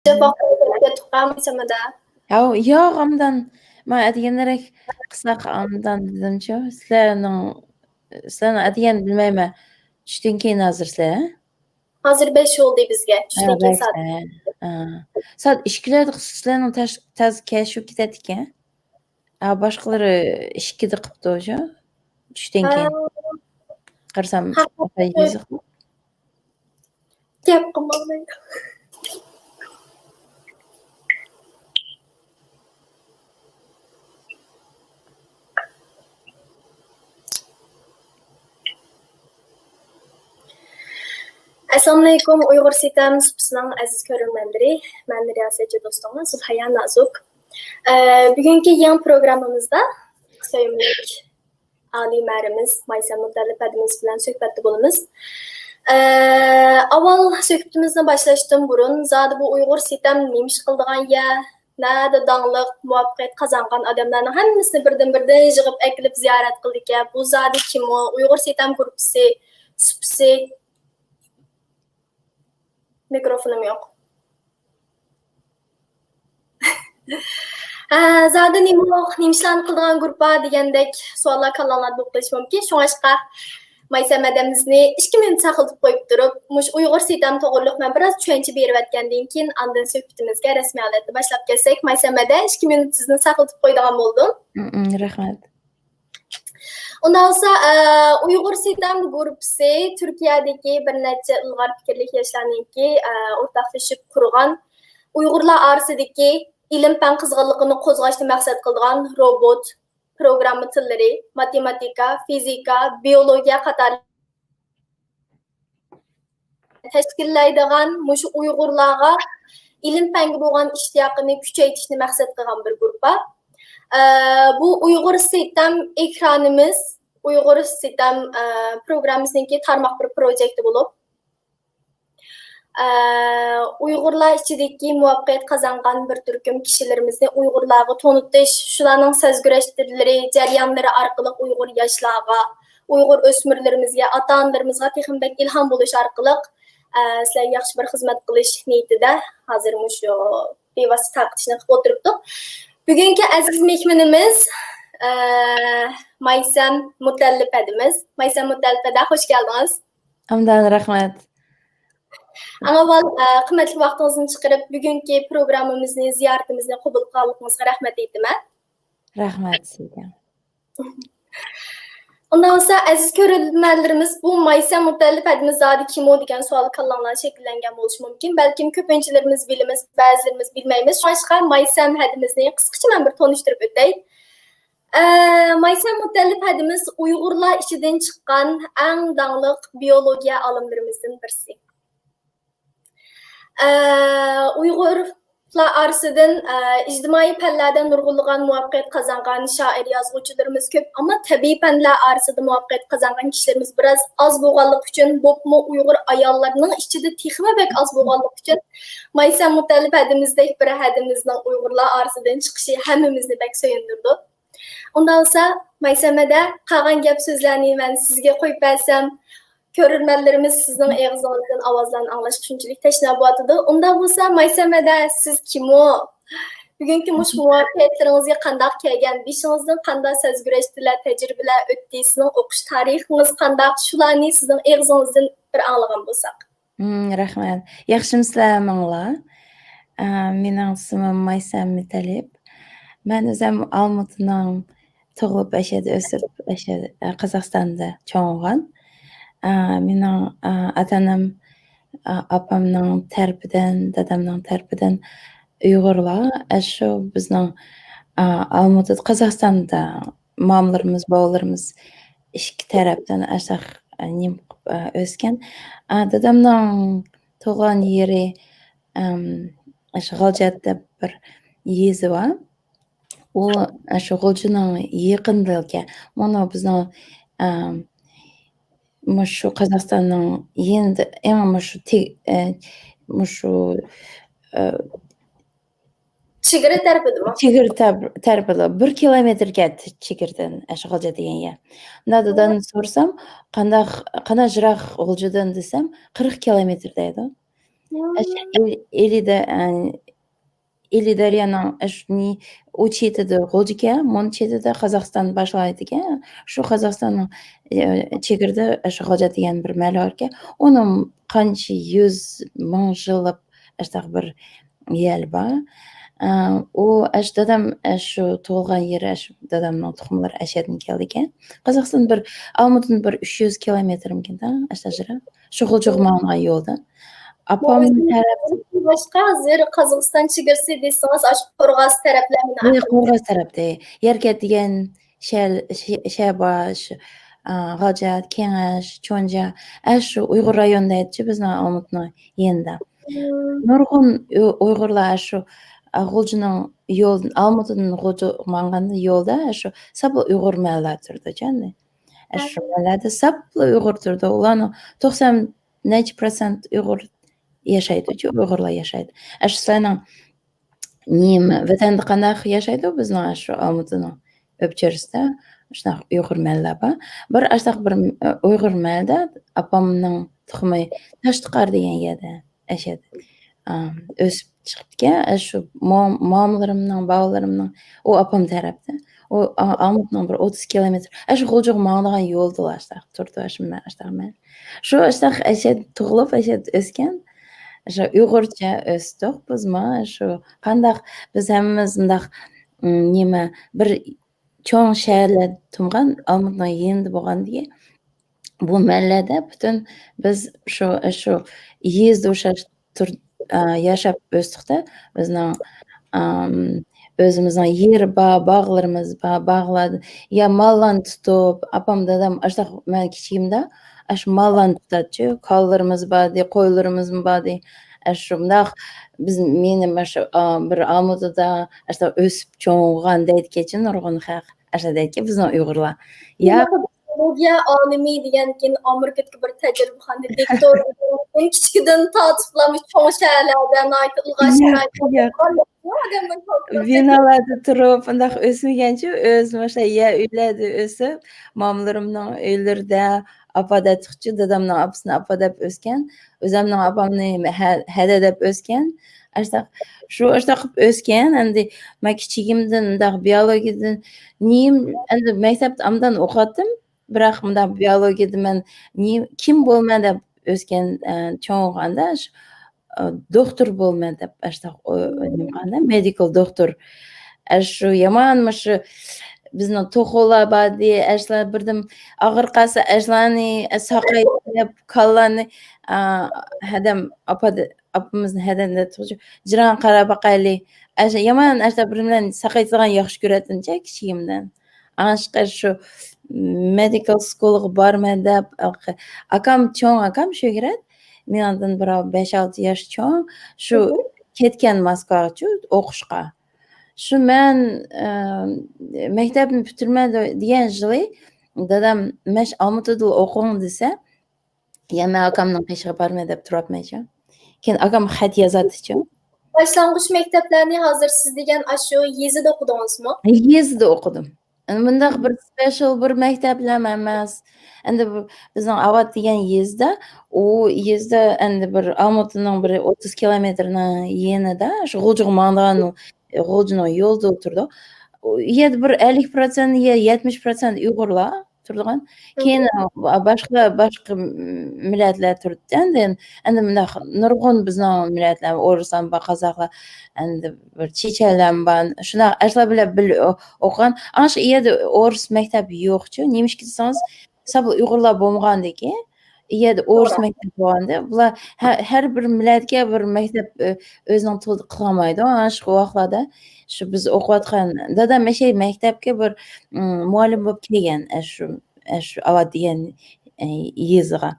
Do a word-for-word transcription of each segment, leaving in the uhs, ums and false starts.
جاپا قىلىپ كەتتۇق، مەيسەمەدە. ھاۋ، ياق، ئامدان. ما ئەتىگەنرەك قىساق ئامدان دېدىمچۇ. سىلەرنىڭ، سىلەرنىڭ ئەتىگەن بىلمەيمەن. چۈشتىن كېيىن ھازىر سىلەر، ھە؟ ھازىر بەش بولدى بىزگە. ھە، چۈشتىن كېيىن بەش، سائەت. ھە، ھە. سائەت ئىككىلەردە سىلەرنىڭ تاش-، تاز كەچ بولۇپ كېتەتتىكەن. ھە، باشقىلىرى ئىككىدە قىپتۇ شۇ. چۈشتىن كېيىن. ھە. قارىسام، ھە. يېزىق. گەپ قىلماڭ. ئەسسالامۇئەلەيكۇم، ئۇيغۇر سىتەم سۇپىسىنىڭ ئەزىز كۆرۈرمەنلىرى. مەن رىياسەتچى دوستۇڭلار زۇلھايا نازۇك. ئە، بۈگۈنكى يېڭى پروگراممىمىزدا سۆيۈملۈك ئالىي مەرىمىز مايسەم مۇتەللىپ ھەدىمىز بىلەن سۆھبەتتە بولىمىز. ئە، ئاۋۋال سۆھبىتىمىزنى باشلاشتىن بۇرۇن، زادى بۇ ئۇيغۇر سىتەم نېمە ئىش قىلىدىغان يەر، نەدە داڭلىق، مۇۋەپپەقىيەت قازانغان ئادەملەرنىڭ ھەممىسىنى بىردىن-بىردىن يىغىپ ئەكېلىپ زىيارەت قىلىدىكەن. بۇ زادى كىم ئۇ؟ ئۇيغۇر سىتەم گۇرۇپپىسى، سۇپىسى. مىكروفونۇم يوق. ھە، زادى نېمە، نېمە ئىشلارنى قىلىدىغان گۇرۇپپا دېگەندەك سوئاللار كاللاڭلاردا بولۇپ قېلىشى مۇمكىن. شۇڭلاشقا مايسەم ھەدىمىزنى ئىككى مىنۇت ساقلىتىپ قويۇپ تۇرۇپ، مۇشۇ ئۇيغۇر سىتەم توغرىلىق مەن بىراز چۈشەنچە بېرىۋەتكەندىن كېيىن، ئاندىن سۆھبىتىمىزگە رەسمىي ھالەتتە باشلاپ كەتسەك. مايسەم ھەدە، ئىككى مىنۇت سىزنى ساقلىتىپ قويىدىغان بولدۇم. ھم، ھم، رەھمەت. ئۇنداق بولسا، ئە، ئۇيغۇر سىتەم گۇرۇپپىسى تۈركىيەدىكى بىر نەچچە ئىلغار پىكىرلىك ياشلارنىڭكى، ئە، ئورتاقلىشىپ قۇرغان، ئۇيغۇرلار ئارىسىدىكى ئىلىم-پەن قىزغىنلىقىنى قوزغاشنى مەقسەت قىلىدىغان روبوت، پروگرامما تىللىرى، ماتېماتىكا، فىزىكا، بىيولوگىيە قاتارلىق تەشكىللەيدىغان مۇشۇ ئۇيغۇرلارغا ئىلىم-پەنگە بولغان ئىشتىياقىنى كۈچەيتىشنى مەقسەت قىلغان بىر گۇرۇپپا. ئە، بۇ ئۇيغۇر سىتەم ئېكرانىمىز، ئۇيغۇر سىتەم، ئە، پروگراممىسىنىڭكى تارماق بىر پروجېكتى بولۇپ، ئە، ئۇيغۇرلار ئىچىدىكى مۇۋەپپەقىيەت قازانغان بىر تۈركۈم كىشىلىرىمىزنى ئۇيغۇرلارغا تونۇتۇش، شۇلارنىڭ سەزگۈرەش تىللىرى، جەريانلىرى ئارقىلىق ئۇيغۇر ياشلارغا، ئۇيغۇر ئۆسمۈرلىرىمىزگە، ئاتا-ئانىلىرىمىزغا تېخىمۇ بەك ئىلھام بولۇش ئارقىلىق، ئە، سىلەرگە ياخشى بىر خىزمەت قىلىش نىيىتىدە ھازىر مۇشۇ بىۋاسىتە تارقىتىشنى قىلىپ ئولتۇرۇپتۇق. بۈگۈنكى ئەزىز مېھمىنىمىز، ئە، مايسەم مۇتەللىپ ھەدىمىز. مايسەم مۇتەللىپ ھەدە، خوش كەلدىڭىز. ھەمدان، رەھمەت. ئەڭ ئاۋۋال، ئە، قىممەتلىك ۋاقتىڭىزنى چىقىرىپ، بۈگۈنكى پروگراممىمىزنى، زىيارىتىمىزنى قوبۇل قىلغانلىقىڭىزغا رەھمەت ئېيتىمەن. رەھمەت سىزگە. ئۇنداق بولسا، ئەزىز كۆرۈرمەنلىرىمىز، بۇ مايسەم مۇتەللىپ ھەدىمىز زادى كىمۇ دېگەن سوئال كاللاڭلاردا شەكىللەنگەن بولۇشى مۇمكىن. بەلكىم كۆپىنچىلىرىمىز بىلىمىز، بەزىلىرىمىز بىلمەيمىز. شۇڭلاشقا مايسەم ھەدىمىزنى قىسقىچە مەن بىر تونۇشتۇرۇپ ئۆتەي. ئە، مايسەم مۇتەللىپ ھەدىمىز ئۇيغۇرلار ئىچىدىن چىققان ئەڭ داڭلىق بىيولوگىيە ئالىملىرىمىزدىن بىرسى. ئە، ئۇيغۇرلار ئارىسىدىن، ئە، ئىجتىمائىي پەنلەردە نۇرغۇنلىغان مۇۋەپپەقىيەت قازانغان شائىر، يازغۇچىلىرىمىز كۆپ، ئەمما تەبىئىي پەنلەر ئارىسىدا مۇۋەپپەقىيەت قازانغان كىشىلىرىمىز بىراز ئاز بولغانلىقى ئۈچۈن، بولۇپمۇ ئۇيغۇر ئاياللىرىنىڭ ئىچىدە تېخىمۇ بەك ئاز بولغانلىقى ئۈچۈن، مايسەم مۇتەللىپ ھەدىمىزدەك بىر ھەدىمىزنىڭ ئۇيغۇرلار ئارىسىدىن چىقىشى ھەممىمىزنى بەك سۆيۈندۈرىدۇ. ئۇنداق بولسا، مايسەم ھەدە، قالغان گەپ سۆزلەرنى مەن سىزگە قويۇپ بەرسەم، كۆرۈرمەنلىرىمىز سىزنىڭ ئېغىزىڭىزدىن ئاۋازلارنى ئاڭلاشقا شۇنچىلىك تەشنا بولۇۋاتىدۇ. ئۇنداق بولسا، مايسەم ھەدە، سىز كىمۇ؟ بۈگۈنكى مۇشۇ مۇۋەپپەقىيەتلىرىڭىزگە قانداق كەلگەن؟ بېشىڭىزدىن قانداق سەزگۈرەشتىلەر، تەجرىبىلەر ئۆتتى؟ سىزنىڭ ئوقۇش تارىخىڭىز قانداق؟ شۇلارنى سىزنىڭ ئېغىزىڭىزدىن بىر ئاڭلىغان بولساق. ھىم، رەھمەت. ياخشىمۇسىلەر ھەممىڭلار؟ ئە، مېنىڭ ئىسمىم مايسەم مۇتەللىپ. مەن ئۆزۈم ئالمۇتىنىڭ تۇغۇلۇپ، ئەشەدە ئۆسۈپ، ئەشەدە، ئە، قازاقىستاندا چوڭ بولغان. ئە، مېنىڭ، ئە، ئاتا-ئانام، ئە، ئاپامنىڭ تەرىپىدىن، دادامنىڭ تەرىپىدىن ئۇيغۇرلار. ئەشۇ بىزنىڭ، ئە، ئالمۇتىدا، قازاقىستاندا مامىلىرىمىز، بوۋىلىرىمىز ئىككى تەرەپتىن ئاشۇنداق نېمە قىلىپ، ئە، ئۆسكەن. ئە، دادامنىڭ تۇغۇلغان يېرى، ئەم، ئاشۇ غالجات دەپ بىر يېزا بار. ئۇ ئاشۇ غۇلجىنىڭ يېقىنىدىكەن. مانا بىزنىڭ، ئەم، مۇشۇ قازاقىستاننىڭ يېنىدا، ئەڭ مۇشۇ تېگ-، ئە، مۇشۇ، ئە، چېگرا تەرىپىدىمۇ؟ چېگرا تەر-، تەرىپىدە بىر كىلومېتىركەن چېگرىدىن، ئاشۇ غۇلجا دېگەن يەر. مۇنداق دادامدىن سورىسام، «قانداق، قانداق يىراق غۇلجىدىن؟» دېسەم، «قىرىق كىلومېتىر» دەيدۇ. ئىلى دە-، ئە، ئىلى دەريانىڭ ئىش-، نى-، ئۇ چېتىدە غۇلجىكەن، مۇن چېتىدە قازاقىستان باشلايدىكەن. شۇ قازاقىستاننىڭ، ئە، چېگرىدە ئاشۇ غاجات دېگەن بىر مەھەللە باركەن. ئۇنىڭ قانچە يۈز مىڭ يىللىق ئاشۇنداق بىر يەر بار. ئە، ئۇ ئاشۇ دادام، ئاشۇ تۇغۇلغان يېرى، ئاشۇ دادامنىڭ تۇخۇملىرى ئەشەدىن كەلدىكەن. قازاقىستان بىر، ئالمۇتىدىن بىر ئۈچ يۈز كىلومېتىرمىكىن-دە، ئاشۇنداق يىراق. شۇ غۇلجىغا ماڭىدىغان يولدا. ئاپام تەرەپ باشقا ھازىر قازاقىستان چېگرىسى دېسىڭىز، ئاشۇ قورغاس تەرەپلەر مانا. قورغاس تەرەپتە. يەركەنت دېگەن شەھەر، شە-، شەھەر بار، شۇ، ئا، غاجات، كېڭەش، چونجا، ئە، شۇ ئۇيغۇر رايونىدا ئېيتچى بىزنىڭ ئالمۇتنىڭ يېنىدا. مم. نۇرغۇن ئۇ-، ئۇيغۇرلار شۇ، ئا، غۇلجىنىڭ يول-، ئالمۇتىدىن غۇلجىغا ماڭغاندا يولدا شۇ ساپلا ئۇيغۇر مەھەللىلەر تۇرىدۇ جان. ئە، شۇ مەھەللىلەردە ساپلا ئۇيغۇر تۇرىدۇ. ئۇلارنىڭ توقسان نەچچە پىرسەنت ئۇيغۇر ياشايدۇ، ئۇيغۇرلار ياشايدۇ. ئە، شۇ سىلەرنىڭ نېمە، ۋەتەندە قانداق ياشايدۇ بىزنىڭ شۇ ئالمۇتىنىڭ ئۆپچۆرىسىدە؟ شۇنداق ئۇيغۇر مەھەللە بار. بىر ئاشۇنداق بىر، ئۇيغۇر مەھەللىدە ئاپامنىڭ تۇخۇمى تاشتىقار دېگەن يەردە ئەشەدە، ئا، ئۆسۈپ چىقىپتىكەن. ئە، شۇ مام-، مامىلىرىمنىڭ، باۋىلىرىمنىڭ، ئۇ ئاپام تەرەپتە. ئۇ ئا-، ئالمۇتىنىڭ بىر ئوتتۇز كىلومېتىر. ئە، شۇ غۇلجىغا ماڭىدىغان يولدا ئاشۇنداق تۇرىدۇ، ئاشۇ مە-، ئاشۇنداق مەھەللە. شۇ ئاشۇنداق ئەشەدە تۇغۇلۇپ، ئەشەدە ئۆسكەن. شۇ ئۇيغۇرچە ئۆستۇق بىزمۇ. شۇ قانداق بىز ھەممىمىز مۇنداق، ئىم، نېمە، بىر چوڭ شەھەرلەردە تۇغۇلغان، ئالمۇتنىڭ يېنىدا بولغاندىكىن، بۇ مەھەللىدە پۈتۈن بىز شۇ، شۇ يېزىدا ئوخشاش تۇر-، ئا، ياشاپ ئۆستۇق-تە. بىزنىڭ، ئام، ئۆزىمىزنىڭ يېرى بار، باغلىرىمىز بار، باغلاردا يا ماللارنى تۇتۇپ، ئاپام، دادام ئاشۇنداق، مەن كىچىكىمدە ئاشۇ ماللارنى تۇتاتتى. كالىلىرىمىز بار ئىدى، قويلىرىمىزمۇ بار ئىدى. ئاشۇنداق بىز، مېنى مانا شۇ، ئا، بىر ئالمۇتىدا ئاشۇنداق ئۆسۈپ چوڭ بولغان دەيدىكەنچۇ نۇرغۇن خەق. ئاشۇنداق دەيدىكەن بىزنىڭ ئۇيغۇرلار. يا بىيولوگىيە ئالىمى دېگەندىكىن ئامېرىكىدىكى بىر تەجرىبىخانىدا دوكتور، كىچىكىدىن تارتىپلا چوڭ شەھەرلەردە ناھايىتى ئىلغار شارائىتتا يوق، يوق. ئادەمنىڭ كالكۇلاتورى. بىنالاردا تۇرۇپ، ئۇنداق ئۆسمىگەنچۇ، ئۆزى مۇشۇ يەر ئۆيلەردە ئۆسۈپ، مامىلىرىمنىڭ ئۆيلىرىدە، ئاپا دەتتۇقچۇ، دادامنىڭ ئاپىسىنى ئاپا دەپ ئۆسكەن. ئۆزەمنىڭ ئاپامنى ھە-، ھەدە دەپ ئۆسكەن. ئاشۇنداق، شۇ ئاشۇنداق قىلىپ ئۆسكەن. ئەمدى مەن كىچىكىمدىن مۇنداق بىيولوگىيەدىن نېمە، ئەمدى مەكتەپتە ئامدان ئوقۇۋاتتىم. بىراق مۇنداق بىيولوگىيەدە مەن نېمە، كىم بولىمەن دەپ ئۆسكەن، ئە، چوڭ بولغاندا، شۇ، ئە، دوختۇر بولىمەن دەپ، ئاشۇنداق، ئو-، نېمە قىلغاندا، مېدىكال دوختۇر. ئە، شۇ يامان مۇشۇ بىزنىڭ توخۇلار بار ئىدى، ئەشلار بىردەم ئاغرىپ قالسا، ئەشلارنى، ئە، ساقايتىپ، كالىلارنى، ئا، ھەدەم ئاپا، ئاپىمىزنى ھەدەم دەپ تۇرغۇچە، جىران قاراپ باقايلى. ئەش-، يامان ئەشلار بىر بىلەن ساقايتىدىغان ياخشى كۆرەتتىمچە كىچىكىمدىن. ئاشقا شۇ مېدىكال سكۇلغا بارىمەن دەپ، ئاكام، چوڭ ئاكام شۆھرەت، مېنىڭدىن بىراۋ بەش-ئالتە ياش چوڭ، شۇ كەتكەن موسكۋاغىچۇ ئوقۇشقا. شۇ مەن، ئە، مەكتەپنى پۈتتۈرىمەن دېگەن يىلى دادام، مەن ئالمۇتىدىلا ئوقۇڭ دېسە، يا مەن ئاكامنىڭ قېشىغا بارىمەن دەپ تۇرۇۋاتىمەنچۇ. كېيىن ئاكام خەت يازاتتىچۇ. باشلانغۇچ مەكتەپلەرنى ھازىر سىز دېگەن ئاشۇ يېزىدا ئوقۇدىڭىزمۇ؟ يېزىدا ئوقۇدۇم. مۇنداق بىر سپېشال بىر مەكتەپلەرمۇ ئەمەس. ئەمدى بۇ بىزنىڭ ئاۋات دېگەن يېزىدا، ئۇ يېزىدا ئەمدى بىر ئالمۇتىنىڭ بىر ئوتتۇز كىلومېتىرنىڭ يېنىدا، شۇ غۇلجىغا ماڭىدىغان، غۇلجىنىڭ يولىدا تۇرىدۇ. ئۇ يەردە بىر ئەللىك پىرسەنت يا يەتمىش پىرسەنت ئۇيغۇرلار تۇرىدىغان. كېيىن باشقا، باشقا مىللەتلەر تۇرىدۇ. ئەمدى، ئەمدى مۇنداق نۇرغۇن بىزنىڭ مىللەتلەر، ئورۇسلارمۇ بار، قازاقلار، ئەمدى بىر چېچەنلەرمۇ بار. شۇنداق ئەشلار بىلەن بىللە ئو-، ئوقۇغان. ئاشۇ يەردە ئورۇس مەكتەپ يوقچۇ. نېمىشقا دېسىڭىز، ساپلا ئۇيغۇرلار بولمىغاندىكىن، ئۇ يەردە ئورۇس مەكتەپ بولغاندا، بۇلار ھە-، ھەر بىر مىللەتكە بىر مەكتەپ، ئۆ-، ئۆزىنىڭ تىلىدا قىلالمايدۇ. ئاشۇ ۋاقىتلاردا شۇ بىز ئوقۇۋاتقان، دادام ئەشەي مەكتەپكە بىر، ئىم، مۇئەللىم بولۇپ كەلگەن، ئەشۇ، ئەشۇ ئاۋات دېگەن، ئە، يېزىغا.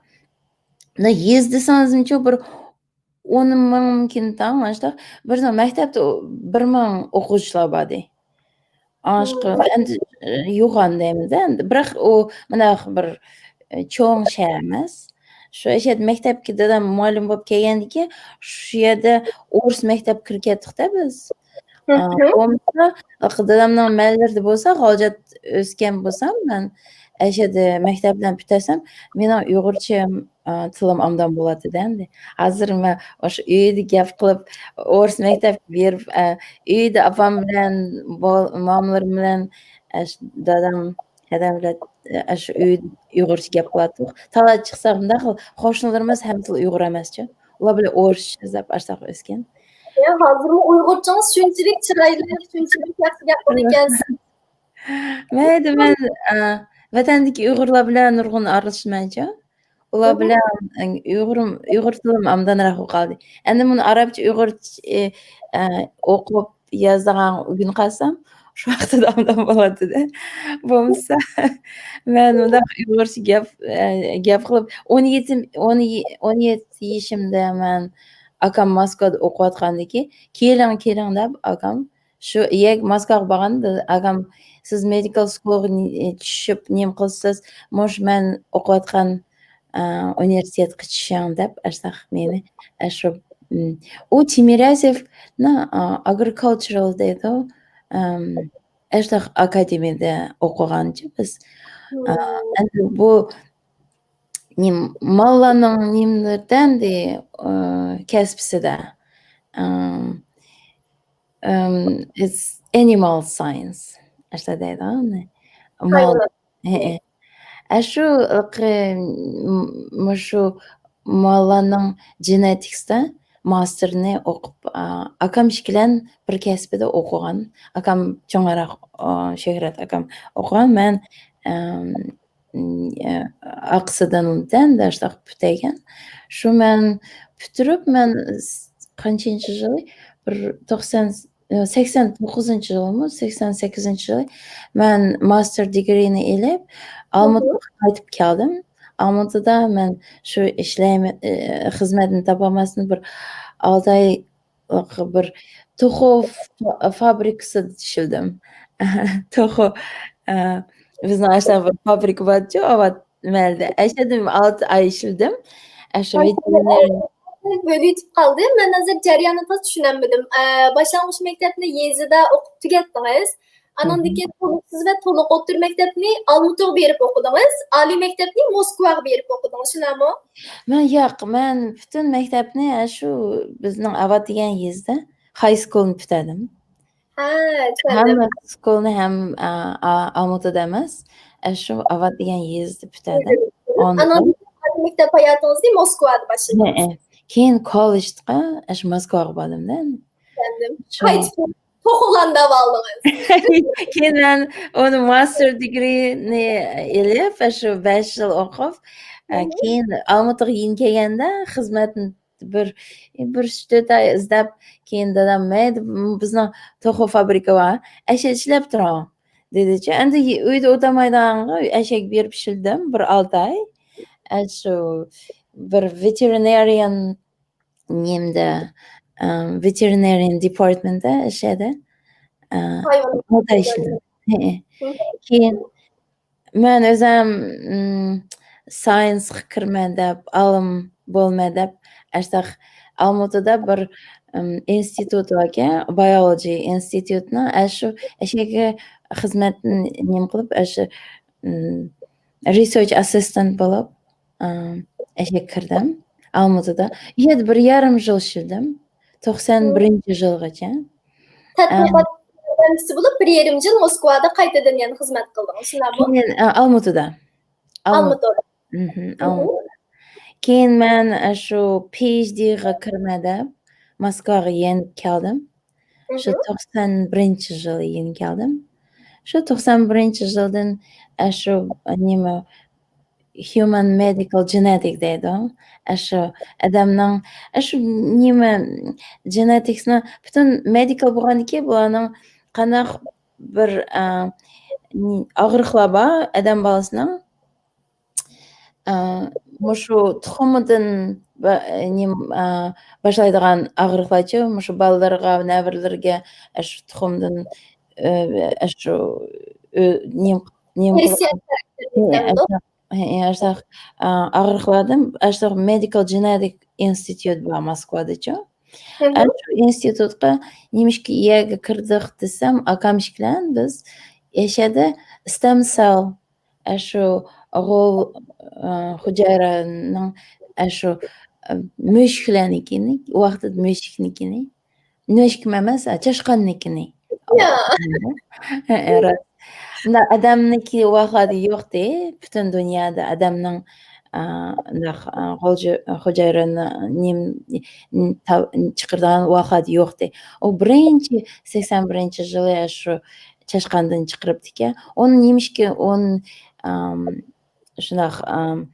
مۇنداق يېزا دېسىڭىزمۇچۇ بىر ئون مىڭمىكىن تاڭ، مانا شۇنداق بىر مەكتەپتە بىر مىڭ ئوقۇغۇچىلار بار ئىدى. ئاشقا ئەمدى، ئە، يوغان دەيمىز ئەمدى. بىراق ئۇ مۇنداق بىر، ئە، چوڭ شەھەر ئەمەس. شۇ يەردە مەكتەپكە دادام مۇئەللىم بولۇپ كەلگەندىكىن، شۇ يەردە ئورۇس مەكتەپكە كىرىپ كەتتۇق-تە بىز. ئا، بولمىسا، دادامنىڭ مەللىرىدە بولسا، غالجات ئۆسكەن بولسام، مەن ئەشەدە مەكتەپلەرنى پۈتتۈرسەم، مېنىڭ ئۇيغۇرچەم، تىلىم ئامدان بولاتتى ئەمدى. ھازىر مەن ئاشۇ ئۆيدە گەپ قىلىپ، ئورۇس مەكتەپكە بېرىپ، ئە، ئۆيدە ئاپام بىلەن، بول-، مامىلىرىم بىلەن، ئە، ش-، دادام، ھەدەم بىلەن، ئە، ئاشۇ ئۆيدە ئۇيغۇرچە گەپ قىلاتتۇق. تالا چىقسا، مۇنداق قىل-، قوشنىلىرىمىز ھەممىسى ئۇيغۇر ئەمەسچۇ. ئۇلار بىلەن ئورۇسچە سۆزلەپ، ئاشۇنداق ئۆسكەن. يا، ھازىرمۇ ئۇيغۇرچىڭىز شۇنچىلىك چىرايلىق، شۇنچىلىك ياخشى گەپ قىلىدىكەنسىز. مەيلى، مەن، ئە، ۋەتەندىكى ئۇيغۇرلار بىلەن نۇرغۇن ئارىلىشىمەنچۇ. ئۇلار بىلەن، ئە، ئۇيغۇرۇم-، ئۇيغۇر تىلىم ئامدانراق بولۇپ قالدى. ئەمدى مۇنۇ ئارابچە ئۇيغۇرچە، ئە، ئوقۇپ يازىدىغان ئۆگىنىپ قالسام، شۇ ۋاقىتتا ئامدان بولاتتى-دە. بولمىسا، مەن مۇنداق ئۇيغۇرچە گەپ، ئە، گەپ قىلىپ، ئون يەتتە، ئون، ئون يەتتە يېشىمدا مەن ئاكام موسكۋادا ئوقۇۋاتقاندىكى، «كېلىڭ، كېلىڭ» دەپ ئاكام شۇ يەر موسكۋاغا بارغاندا ئاكام، «سىز مېدىكال سكۇلغا نى-، چۈشۈپ نېمە قىلىسىز؟ مۇشۇ مەن ئوقۇۋاتقان، ئە، ئۇنىۋېرسىتېتقا چۈشۈڭ» دەپ، ئاشۇنداق مېنى، ئە، شۇ، ئۇ تىمىريازېۋنىڭ، ئە، ئاگرىكالچۇرال دەيدۇ، ئەم، ئاشۇنداق ئاكادېمىيەدە ئوقۇغانچۇ بىز. ئە، ئەمدى بۇ نېمە، ماللارنىڭ نېمىلىرىدە ئەمدى، ئە، كەسپىسىدە. ئەم، ئەم، it's animal science. ئاشۇنداق دەيدۇ، مال. ھايۋانات. ھەئە. ئە، شۇ، ئە، م-، مۇشۇ ماللارنىڭ گېنېتىكستا ماستېرنى ئوقۇپ، ئا، ئاكام ئىككىلەن بىر كەسپىدە ئوقۇغان. ئاكام چوڭراق، ئا، شۆھرەت ئاكام ئوقۇغان. مەن، ئەم، ئارقىسىدىن دەن داشتاق پۈتەيگەن. شۇ مەن پۈتتۈرۈپ، مەن س-، قانچىنچى يىلى؟ بىر توقسان، سەكسەن توققۇزىنچى يىلىمۇ، سەكسەن سەككىزىنچى يىلى مەن ماستېر دىگرىنى ئېلىپ، ئالمۇتىغا قايتىپ كەلدىم. ئالمۇتىدا مەن شۇ ئىشلەيمەن، ئى، خىزمەتنى تاپالماستىن بىر ئالتە ئاي بىر توخۇ فا-، فابرىكىسىدا ئىشلىدىم. توخۇ، ئە، بىزنىڭ ئاشۇنداق بىر فابرىكا بارچۇ، ئاۋات مەھەللىدە. ئەشەدە ئالتە ئاي ئىشلىدىم. ئەشۇ ۋېتېرىنارىي. بۆلۈۋېتىپ قالدىم. مەن ھازىر جەريانىنى تازا چۈشىنەلمىدىم. ئە، باشلانغۇچ مەكتەپنى يېزىدا ئوقۇپ تۈگەتتىڭىز. ئانىڭدىن كېيىن تولۇقسىز ۋە تولۇق ئوتتۇرا مەكتەپنى ئالمۇتىغا بېرىپ ئوقۇدىڭىز. ئالىي مەكتەپنى موسكۋاغا بېرىپ ئوقۇدىڭىز، شۇنداقمۇ؟ مەن ياق، مەن پۈتۈن مەكتەپنى ئاشۇ بىزنىڭ ئاۋات دېگەن يېزىدا ھاي سكۇلنى پۈتەدىم. ھە، چۈشەندىم. ھەممە سكۇلنى ھەم، ئا، ئا، ئالمۇتىدا ئەمەس، ئاشۇ ئاۋات دېگەن يېزىدا پۈتەدىم. ئانىڭدىن كېيىن مەكتەپ ھاياتىڭىزنى موسكۋادا باشلىدىڭىز. ھەئە. كېيىن كوللېجغا ئاشۇ موسكۋاغا باردىم-دە. چۈشەندىم. شۇ. قايتىپ توخۇلارنى داۋالىدىڭىز. كېيىن مەن ئۇنى ماستېر دىگرىنى ئېلىپ، شۇ بەش يىل ئوقۇپ، ئە، كېيىن ئالمۇتىغا يېڭى كەلگەندە خىزمەتنى بىر، بىر ئۈچ تۆت ئاي ئىزدەپ، كېيىن دادام، «مەيلى، بىزنىڭ توخۇ فابرىكا بار، ئەشە ئىشلەپ تۇرۇڭ» دېدىچۇ. ئەمدى ئۆيدە ئولتۇرمايدىغانغا ئەشەگە بېرىپ ئىشلىدىم بىر ئالتە ئاي. ئە، شۇ بىر ۋېتېرىنارىيەن نېمىدە، ئە، ۋېتېرىنارىيەن دېپارتمېنتتا ئەشەدە، ئە، ھايۋان ئالتە ئاي ئىشلىدىم. ھەئە. كېيىن مەن ئۆزۈم، ئىم، ساينسقا كىرىمەن دەپ، ئالىم بولىمەن دەپ، ئاشۇنداق ئالمۇتىدا بىر، ئىم، ئىنستىتۇت باركەن، بىيولوگىيە ئىنستىتۇتىنىڭ، ئاشۇ، ئەشەگە خىزمەتنى نېمە قىلىپ، ئاشۇ، ئىم، رىسېرچ ئاسسىستېنت بولۇپ، ئىم، ئەشەگە كىردىم. ئالمۇتىدا. يەنە بىر يېرىم يىل ئىشلىدىم. توقسان بىرىنچى يىلغىچە. تەتقىقات ياردەمچىسى بولۇپ، بىر يېرىم يىل موسكۋادا قايتىدىن يەنە خىزمەت قىلدىڭىز، شۇنداقمۇ؟ كېيىن، ئە، ئالمۇتىدا. ئالمۇتىدا. مھم، ئالمۇتىدا. كېيىن مەن، ئە، شۇ پى ئېيچ دىغا كىرىمەن دەپ، موسكۋاغا يېنىپ كەلدىم. شۇ توقسان بىرىنچى يىلى يېنىپ كەلدىم. شۇ توقسان بىرىنچى يىلدىن، ئە، شۇ، نېمە، ھيۇمەن مېدىكال جېنېتىك دەيدۇ. ئاشۇ ئادەمنىڭ، ئاشۇ نېمە، جېنېتىكسنى پۈتۈن مېدىكال بولغاندىكىن، بۇلارنىڭ قانداق بىر، ئا، ئاغرىقلار بار ئادەم بالىسىنىڭ، ئا، مۇشۇ تۇخۇمىدىن با-، نېمە، ئا، باشلايدىغان ئاغرىقلارچۇ، مۇشۇ بالىلىرىغا، نەۋرىلىرىگە ئاشۇ تۇخۇمدىن، ئا، ئاشۇ، ئا، نېمە، نېمە قىلىدۇ؟ ھە، ئاشۇنداق، ئا، ئاغرىقلاردىن ئاشۇنداق مېدىكال جېنېتىك ئىنستىتۇت بار موسكۋادىچۇ. ئاشۇ ئىنستىتۇتقا نېمىشقا يەرگە كىردۇق دېسەم، ئاكام ئىككىلەن بىز ئەشەدە ستېم سېل، ئاشۇ غول، ئا، ھۈجەيرىنىڭ ئاشۇ، ئە، مۈشۈكلەرنىڭكىنى، ئۇ ۋاقىتتا مۈشۈكنىڭكىنى، مۈشۈكمۇ ئەمەس، ئە، چاشقاننىڭكىنى. يا. ھە، ھە، راست. مۇنداق ئادەمنىڭكى ۋاقىتلاردا يوقتى. پۈتۈن دۇنيادا ئادەمنىڭ، ئا، مۇنداق، ئا، غول جۇ-، خوجايرىنى نېم-، ن-، تا-، چىقىرىدىغان ۋاقىتلاردا يوقتى. ئۇ بىرىنچى، سەكسەن بىرىنچى يىلى شۇ چاشقاندىن چىقىرىپتىكەن. ئۇنى نېمىشقا ئۇن-، ئام، شۇنداق، ئام،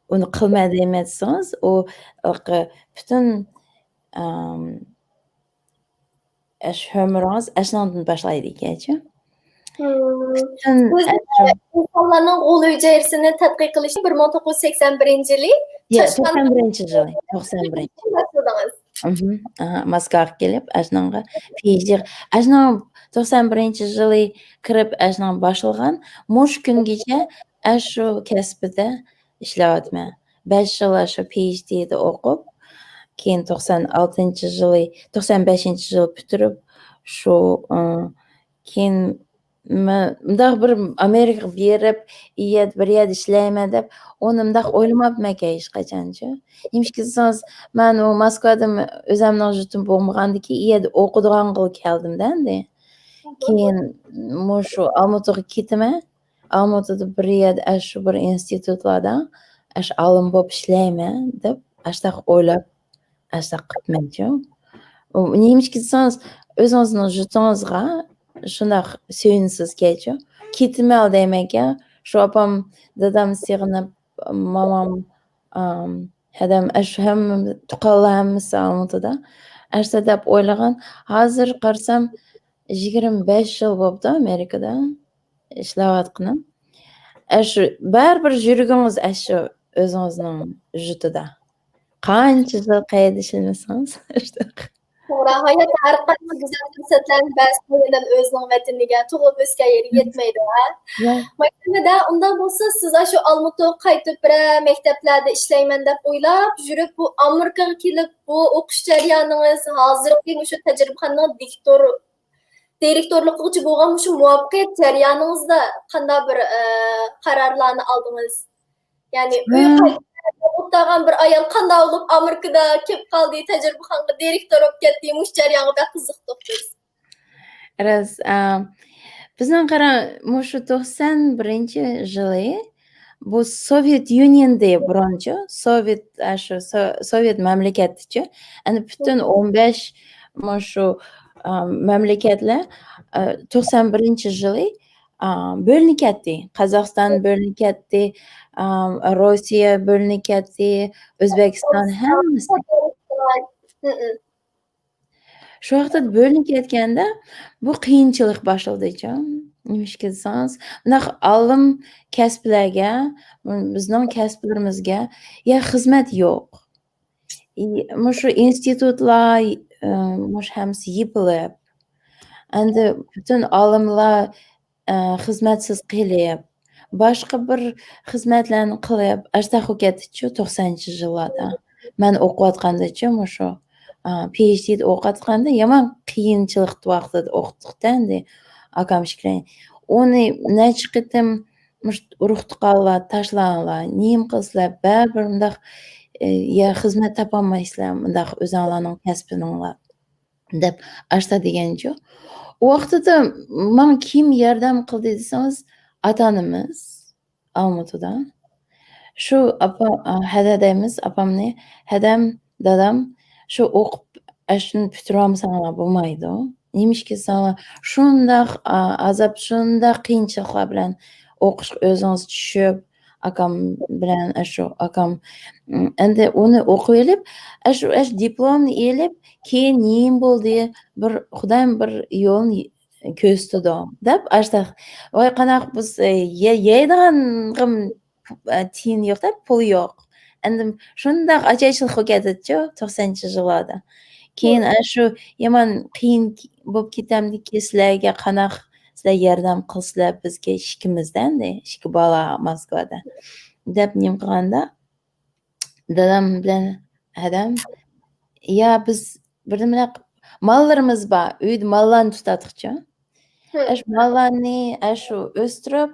ئۇنى قىلماي دېمەي دېسىڭىز، ئۇ، ئۇ پۈتۈن، ئام، ئەش-، ئۆمرىڭىز ئەشنىڭدىن باشلايدىكەنچۇ. مم. پۈتۈن سىز، ئەشنىڭ ئە، ئىنسانلارنىڭ غول ھۈجەيرىسىنى تەتقىق قىلىشنى بىر مىڭ توققۇز يۈز سەكسەن بىرىنچى يىلى يا، چاشقان توقسان بىرىنچى يىلى، توقسان بىرىنچى. باشلىدىڭىز. مهم. ئاھا، موسكۋاغا كېلىپ، ئەشنىڭغا پىئېچدى، ئەشنىڭ توقسان بىرىنچى يىلى كىرىپ، ئەشنىڭ باشلىغان، مۇشۇ كۈنگىچە ئەشۇ كەسپىدە ئىشلەۋاتىمەن. بەش يىل ئاشۇ پىئېچدىدا ئوقۇپ، كېيىن توقسان ئالتىنچى يىلى، توقسان بەشىنچى يىلى پۈتتۈرۈپ، شۇ، ئى، كېيىن مە-، مۇنداق بىر ئامېرىكىغا بېرىپ، ئۇ يەردە بىر يەردە ئىشلەيمەن دەپ، ئۇنى مۇنداق ئويلىماپتىمەنكەن ھېچقاچانچۇ. نېمىشقا دېسىڭىز، مەن ئۇ موسكۋادا ئۆزۈمنىڭ يۇرتۇم بولمىغاندىكىن، ئۇ يەردە ئوقۇيدىغانغا كەلدىم-دە ئەمدى. كېيىن مۇشۇ ئالمۇتىغا كېتىمەن. ئالمۇتىدا بىر يەردە ئاشۇ بىر ئىنستىتۇتلاردا ئاشۇ ئالىم بولۇپ ئىشلەيمەن دەپ، ئاشۇنداق ئويلاپ، ئاشۇنداق قىپمەنچۇ. ئۇ نېمىشقا دېسىڭىز، ئۆزىڭىزنىڭ يۇرتىڭىزغا شۇنداق سۆيۈنىسىزكەنچۇ. كېتىمەن دەيمەنكەن، شۇ ئاپام، دادام سېغىنىپ، مامام، ئام، ھەدەم، ئاشۇ ھەممە تۇغقانلار ھەممىسى ئالمۇتىدا. ئاشۇنداق دەپ ئويلىغان. ھازىر قارىسام، يىگىرمە بەش يىل بوپتۇ ئامېرىكىدا ئىشلەۋاتقىنىم. ئاشۇ بەرىبىر يۈرىكىڭىز ئاشۇ ئۆزىڭىزنىڭ يۇرتىدا. قانچە يىل قەيەردە ئىشلىمىسىڭىز، شۇنداق. توغرا، ھايات ھەر قانچە گۈزەل پۇرسەتلەرنى بەرسىمۇ، ئادەم ئۆزىنىڭ ۋەتىنىگە، تۇغۇلۇپ ئۆسكەن يېرىگە يەتمەيدۇ، ھە؟ يا. مايسىمىدە، ئۇنداق بولسا، سىز ئاشۇ ئالمۇتىغا قايتىپ، بىرەر مەكتەپلەردە ئىشلەيمەن دەپ ئويلاپ يۈرۈپ، بۇ ئامېرىكىغا كېلىپ، بۇ ئوقۇش جەريانىڭىز، ھازىرقى مۇشۇ تەجرىبىخانىنىڭ دىكتور، دىرېكتورلۇقىغىچە بولغان مۇشۇ مۇۋەپپەقىيەت جەريانىڭىزدا قانداق بىر، ئە، قارارلارنى ئالدىڭىز؟ يەنى ئۆي ھە. قايتىپ ئولتۇرغان بىر ئايال قانداق بولۇپ ئامېرىكىدا كېلىپ قالدى، تەجرىبىخانىغا دىرېكتور بولۇپ كەتتى، مۇشۇ جەريانغا بەك قىزىقتۇق بىز. راست، ئا، بىزنىڭ قارا-، مۇشۇ توقسان بىرىنچى يىلى بۇ سوۋېت يۇنىيېندى بۇرۇنچۇ، سوۋېت، ئا، شۇ سو-، سوۋېت مەملىكەتتىچۇ، ئەنە پۈتۈن ئون بەش مۇشۇ، ئا، مەملىكەتلەر، ئا، توقسان بىرىنچى يىلى، ئا، بۆلۈنۈپ كەتتى. قازاقىستان بۆلۈنۈپ كەتتى، ئا، روسىيە بۆلۈنۈپ كەتتى، ئۆزبېكىستان ھەممىسى. شۇ ۋاقىتتا بۆلۈنۈپ كەتكەندە، بۇ قىيىنچىلىق باشلىدىچۇ. نېمىشقا دېسىڭىز، مۇنداق ئالىم كەسىپلەرگە، بىزنىڭ كەسىپلىرىمىزگە يا خىزمەت يوق. ئى، مۇشۇ ئىنستىتۇتلار، ئى، مۇشۇ ھەممىسى يېپىلىپ، ئەندى پۈتۈن ئالىملار، ئى، خىزمەتسىز قېلىپ، باشقا بىر خىزمەتلەرنى قىلىپ، ئاشۇنداق بولۇپ كەتتىچۇ توقسانىنچى يىللاردا. مەن ئوقۇۋاتقاندىچۇ مۇشۇ، ئا، پىئېچدىدا ئوقۇۋاتقاندا يامان قىيىنچىلىق ۋاقتىدا ئوقۇتتۇق-تە ئەندى ئاكام ئىككىلەن. ئۇنى نەچچە قېتىم مۇشۇ ئۇرۇق-تۇغقانلار، تاشلاڭلار، نېمە قىلسىلەر، بەرىبىر مۇنداق، ئى، يا خىزمەت تاپالمايسىلەر، مۇنداق ئۆزۈڭلارنىڭ كەسپىڭلار. دەپ ئاشتا دېگەنچۇ. ئۇ ۋاقتىدا ماڭا كىم ياردەم قىلدى دېسىڭىز، ئاتا-ئانىمىز ئالمۇتىدا. شۇ ئاپا، ئا، ھەدە دەيمىز، ئاپامنى، ھەدەم، دادام، شۇ ئوقۇپ، ئاشۇنى پۈتتۈرۈۋالمىساڭلار بولمايدۇ. نېمىشقا دېسەڭلار، شۇنداق، ئا، ئازاب، شۇنداق قىيىنچىلىقلار بىلەن ئوقۇشقا ئۆزىڭىز چۈشۈپ، ئاكام بىلەن، ئاشۇ ئاكام، ئەمدى ئۇنى ئوقۇۋېلىپ، ئاشۇ، ئاشۇ دىپلومنى ئېلىپ، كېيىن نېمە بولدى، بىر خۇدايىم بىر يولنى كۆرسىتىدۇ، دەپ، ئاشۇنداق، ۋاي، قانداق بىز، يە-، يەيدىغانغىمۇ تىيىن يوق-دە، پۇل يوق. ئەمدى شۇنداق ئاچايچىلىق بولۇپ كەتتىچۇ، توقسانىنچى يىللاردا. كېيىن، ئاشۇ يامان قىيىن بولۇپ كېتەمدىكى سىلەرگە قانداق سىلەر ياردەم قىلسىلەر بىزگە ئىككىمىزدە ئەمدى، ئىككى بالا موسكۋادا، دەپ نېمە قىلغاندا، دادام بىلەن ھەدەم، يا بىز بىر نېمىلەر قىپ-، ماللىرىمىز بار، ئۆيدە ماللارنى تۇتاتتۇقچۇ. ئەش ماللارنى، ئەشۇ ئۆستۈرۈپ،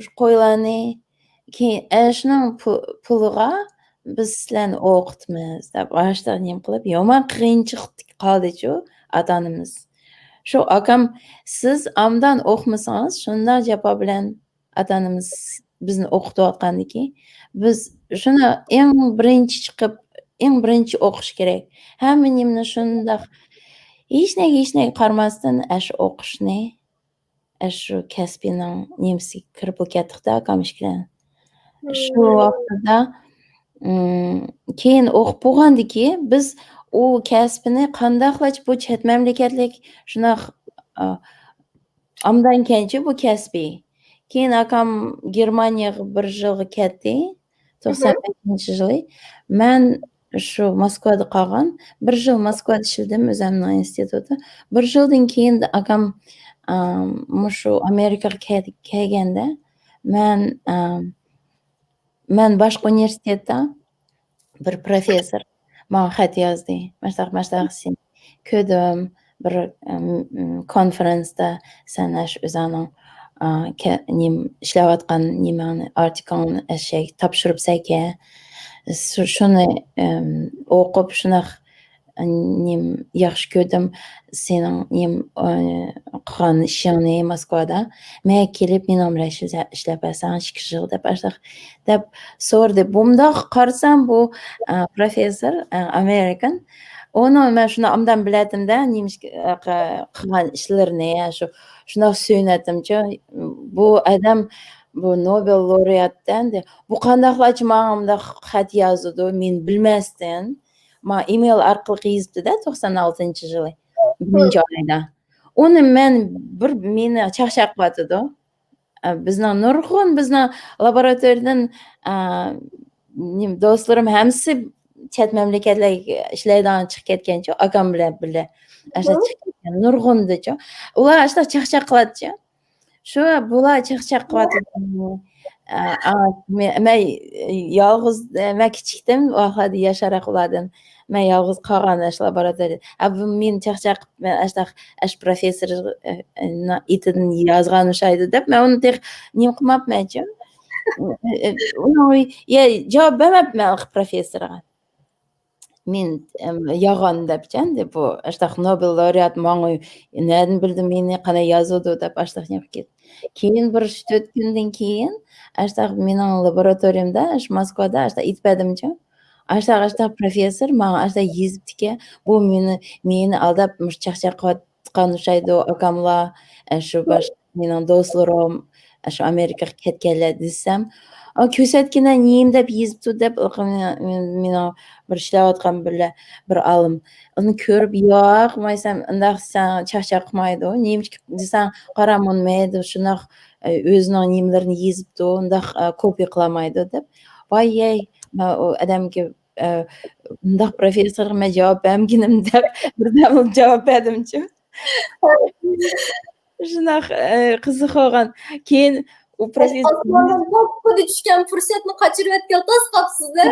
شۇ قويلارنى، كېيىن ئەشنىڭ پۇ-، پۇلىغا بىز سىلەرنى ئوقۇتىمىز دەپ، ئاشۇنداق نېمە قىلىپ، يامان قىيىنچىلىقتا قالدىچۇ ئاتا-ئانىمىز. شۇ ئاكام، سىز ئامدان ئوقۇمىسىڭىز، شۇنداق جاپا بىلەن ئاتا-ئانىمىز بىزنى ئوقۇتۇۋاتقاندىكى، بىز شۇنى ئەڭ بىرىنچى چىقىپ، ئەڭ بىرىنچى ئوقۇش كېرەك. ھەممە نېمىنى شۇنداق ھېچنەگە، ھېچنەگە قارىماستىن، ئاشۇ ئوقۇشنى، ئاشۇ كەسپىنىڭ نېمىسىگە كىرىپ كەتتۇق-دە، ئاكام ئىككىلەن. شۇ ۋاقتىدا، ئىم، كېيىن ئوقۇپ بولغاندىكى، بىز ئۇ كەسپىنى قانداقلارچە بۇ چەت مەملىكەتلىك شۇنداق، ئا، ئامدانكەنچۇ بۇ كەسپى. كېيىن ئاكام گېرمانىيەگە بىر يىلغا كەتتى، توقسان بەشىنچى يىلى. مەن شۇ موسكۋادا قالغان. بىر يىل موسكۋادا ئىشلىدىم ئۆزۈمنىڭ ئىنستىتۇتتا. بىر يىلدىن كېيىن ئاكام، ئام، مۇشۇ ئامېرىكىغا كەل-، كەلگەندە مەن، ئام، مەن باشقا ئۇنىۋېرسىتېتتا بىر پروفېسسور ماڭا خەت يازدى. ماشتاق، ماشتاق سېنى كۆردۈم، بىر، ئىم، ئىم، كونفېرېنستا سەن ئاشۇ ئۆزۈڭنىڭ، ئا، كە-، نېمە، ئىشلەۋاتقان نېمەڭنى، ئارتىكلىڭنى ئەشەگە تاپشۇرۇپسەنكەن. شۇ-، شۇنى، ئىم، ئوقۇپ، شۇنداق نېمە ياخشى كۆردۈم سېنىڭ نېمە، ئى، قىلغان ئىشىڭنى موسكۋادا. مەن كېلىپ مېنىڭ بىلەن ئىشلە-، ئىشلەپ بەرسەڭ ئىككى يىل دەپ، ئاشۇنداق دەپ سورىدى. بۇنداق قارىسام بۇ، ئە، پروفېسسور، ئە، ئامېرىكان. ئۇنىڭ مەن شۇنى ئامدان بىلەتتىم-دە، نېمىشقا، ئە، قى-، قىلغان ئىشلىرىنى، شۇ، شۇنداق سۆيۈنەتتىمچۇ. بۇ ئادەم، بۇ نوبېل لائرېئات ئەمدى. بۇ قانداقلارچە ماڭا مۇنداق خەت يازىدۇ، مېنى بىلمەستىن. ماڭا ئىمېيل ئارقىلىق يېزىپتۇ-دە، توقسان ئالتىنچى يىلى، بىرىنچى ئايدا. ئۇنى مەن بىر، مېنى چاقچاق قىلىۋاتىدۇ. ئە، بىزنىڭ نۇرغۇن، بىزنىڭ لابوراتورىيەدىن، ئە، نېمە، دوستلىرىم ھەممىسى چەت مەملىكەتلەرگە ئىشلەيدىغان چىقىپ كەتكەنچۇ، ئاكام بىلەن بىللە. ئاشۇ چىقىپ كەتكەن نۇرغۇندىچۇ. ئۇلار ئاشۇنداق چاقچاق قىلاتچۇ. شۇ بۇلار چاقچاق قىلىۋاتىدۇ. ئا، ئا، مە-، مەن يالغۇز، مەن كىچىكتىم، ئۇ ۋاقىتلاردا ياشراق ئۇلاردىن. مەن يالغۇز قالغان ئاشۇ لابوراتورىيەدە. ئا، بۇ مېنى چاقچاق قىلىپ، مەن ئاشۇنداق، ئاشۇ پروفېسسور، ئە، ئە، ئېتىدىن يازغان ئوخشايدۇ دەپ، مەن ئۇنى تېخى نېمە قىلماپمەنچۇ. ئۇنىڭ، يا، جاۋاب بەرمەپتىمەن پروفېسسورغا. مېنى، ئەم، يالغان دەپچەن، دەپ، بۇ ئاشتاق نوبېل لائرېئات ماڭا نەدىن بىلدى مېنى، قانداق يازىدۇ دەپ ئاشتاق نېمە قىلىپ كەتتى. كېيىن بىر ئۈچ تۆت كۈندىن كېيىن ئاشتاق مېنىڭ لابوراتورىيەمدە، ئاشۇ موسكۋادا ئاشتاق ئېيتىپ بەردىمچۇ. ئاشتاق، ئاشتاق پروفېسسور ماڭا ئاشتاق يېزىپتىكەن، بۇ مېنى، مېنى ئالداپ، مۇشۇ چاقچاق قىلىۋاتقان ئوخشايدۇ، ئاكاملار، ئاشۇ باش-، مېنىڭ دوستلىرىم، ئاشۇ ئامېرىكىغا كەتكەنلەر دېسەم، ئا، كۆرسەتكىنە نېمە دەپ يېزىپتۇ دەپ، مېنىڭ بىر ئىشلەۋاتقان بىر، بىر ئالىم. ئۇنى كۆرۈپ، ياق، مايسام، ئۇنداق سەن چاقچاق قىلمايدۇ. نېمە دېسەڭ، قارا، مۇنمەيدۇ، شۇنداق، ئە، ئۆزىنىڭ نېمىلىرىنى يېزىپتۇ، ئۇنداق، ئە، كوپىيە قىلالمايدۇ دەپ. ۋاي، يەي، مەن ئۇ ئادەمگە، ئە، ئۇنداق پروفېسسورغا مەن جاۋاب بەرمىگىنىم دەپ، بىردەملا جاۋاب بەردىمچۇ. شۇنداق، ئە، قىزىق بولغان. كېيىن ئۇ پروفېسسور ئاسماندىن دوپپىدە چۈشكەن پۇرسەتنى قاچۇرۇۋەتكەن تاس قاپسىز-دە.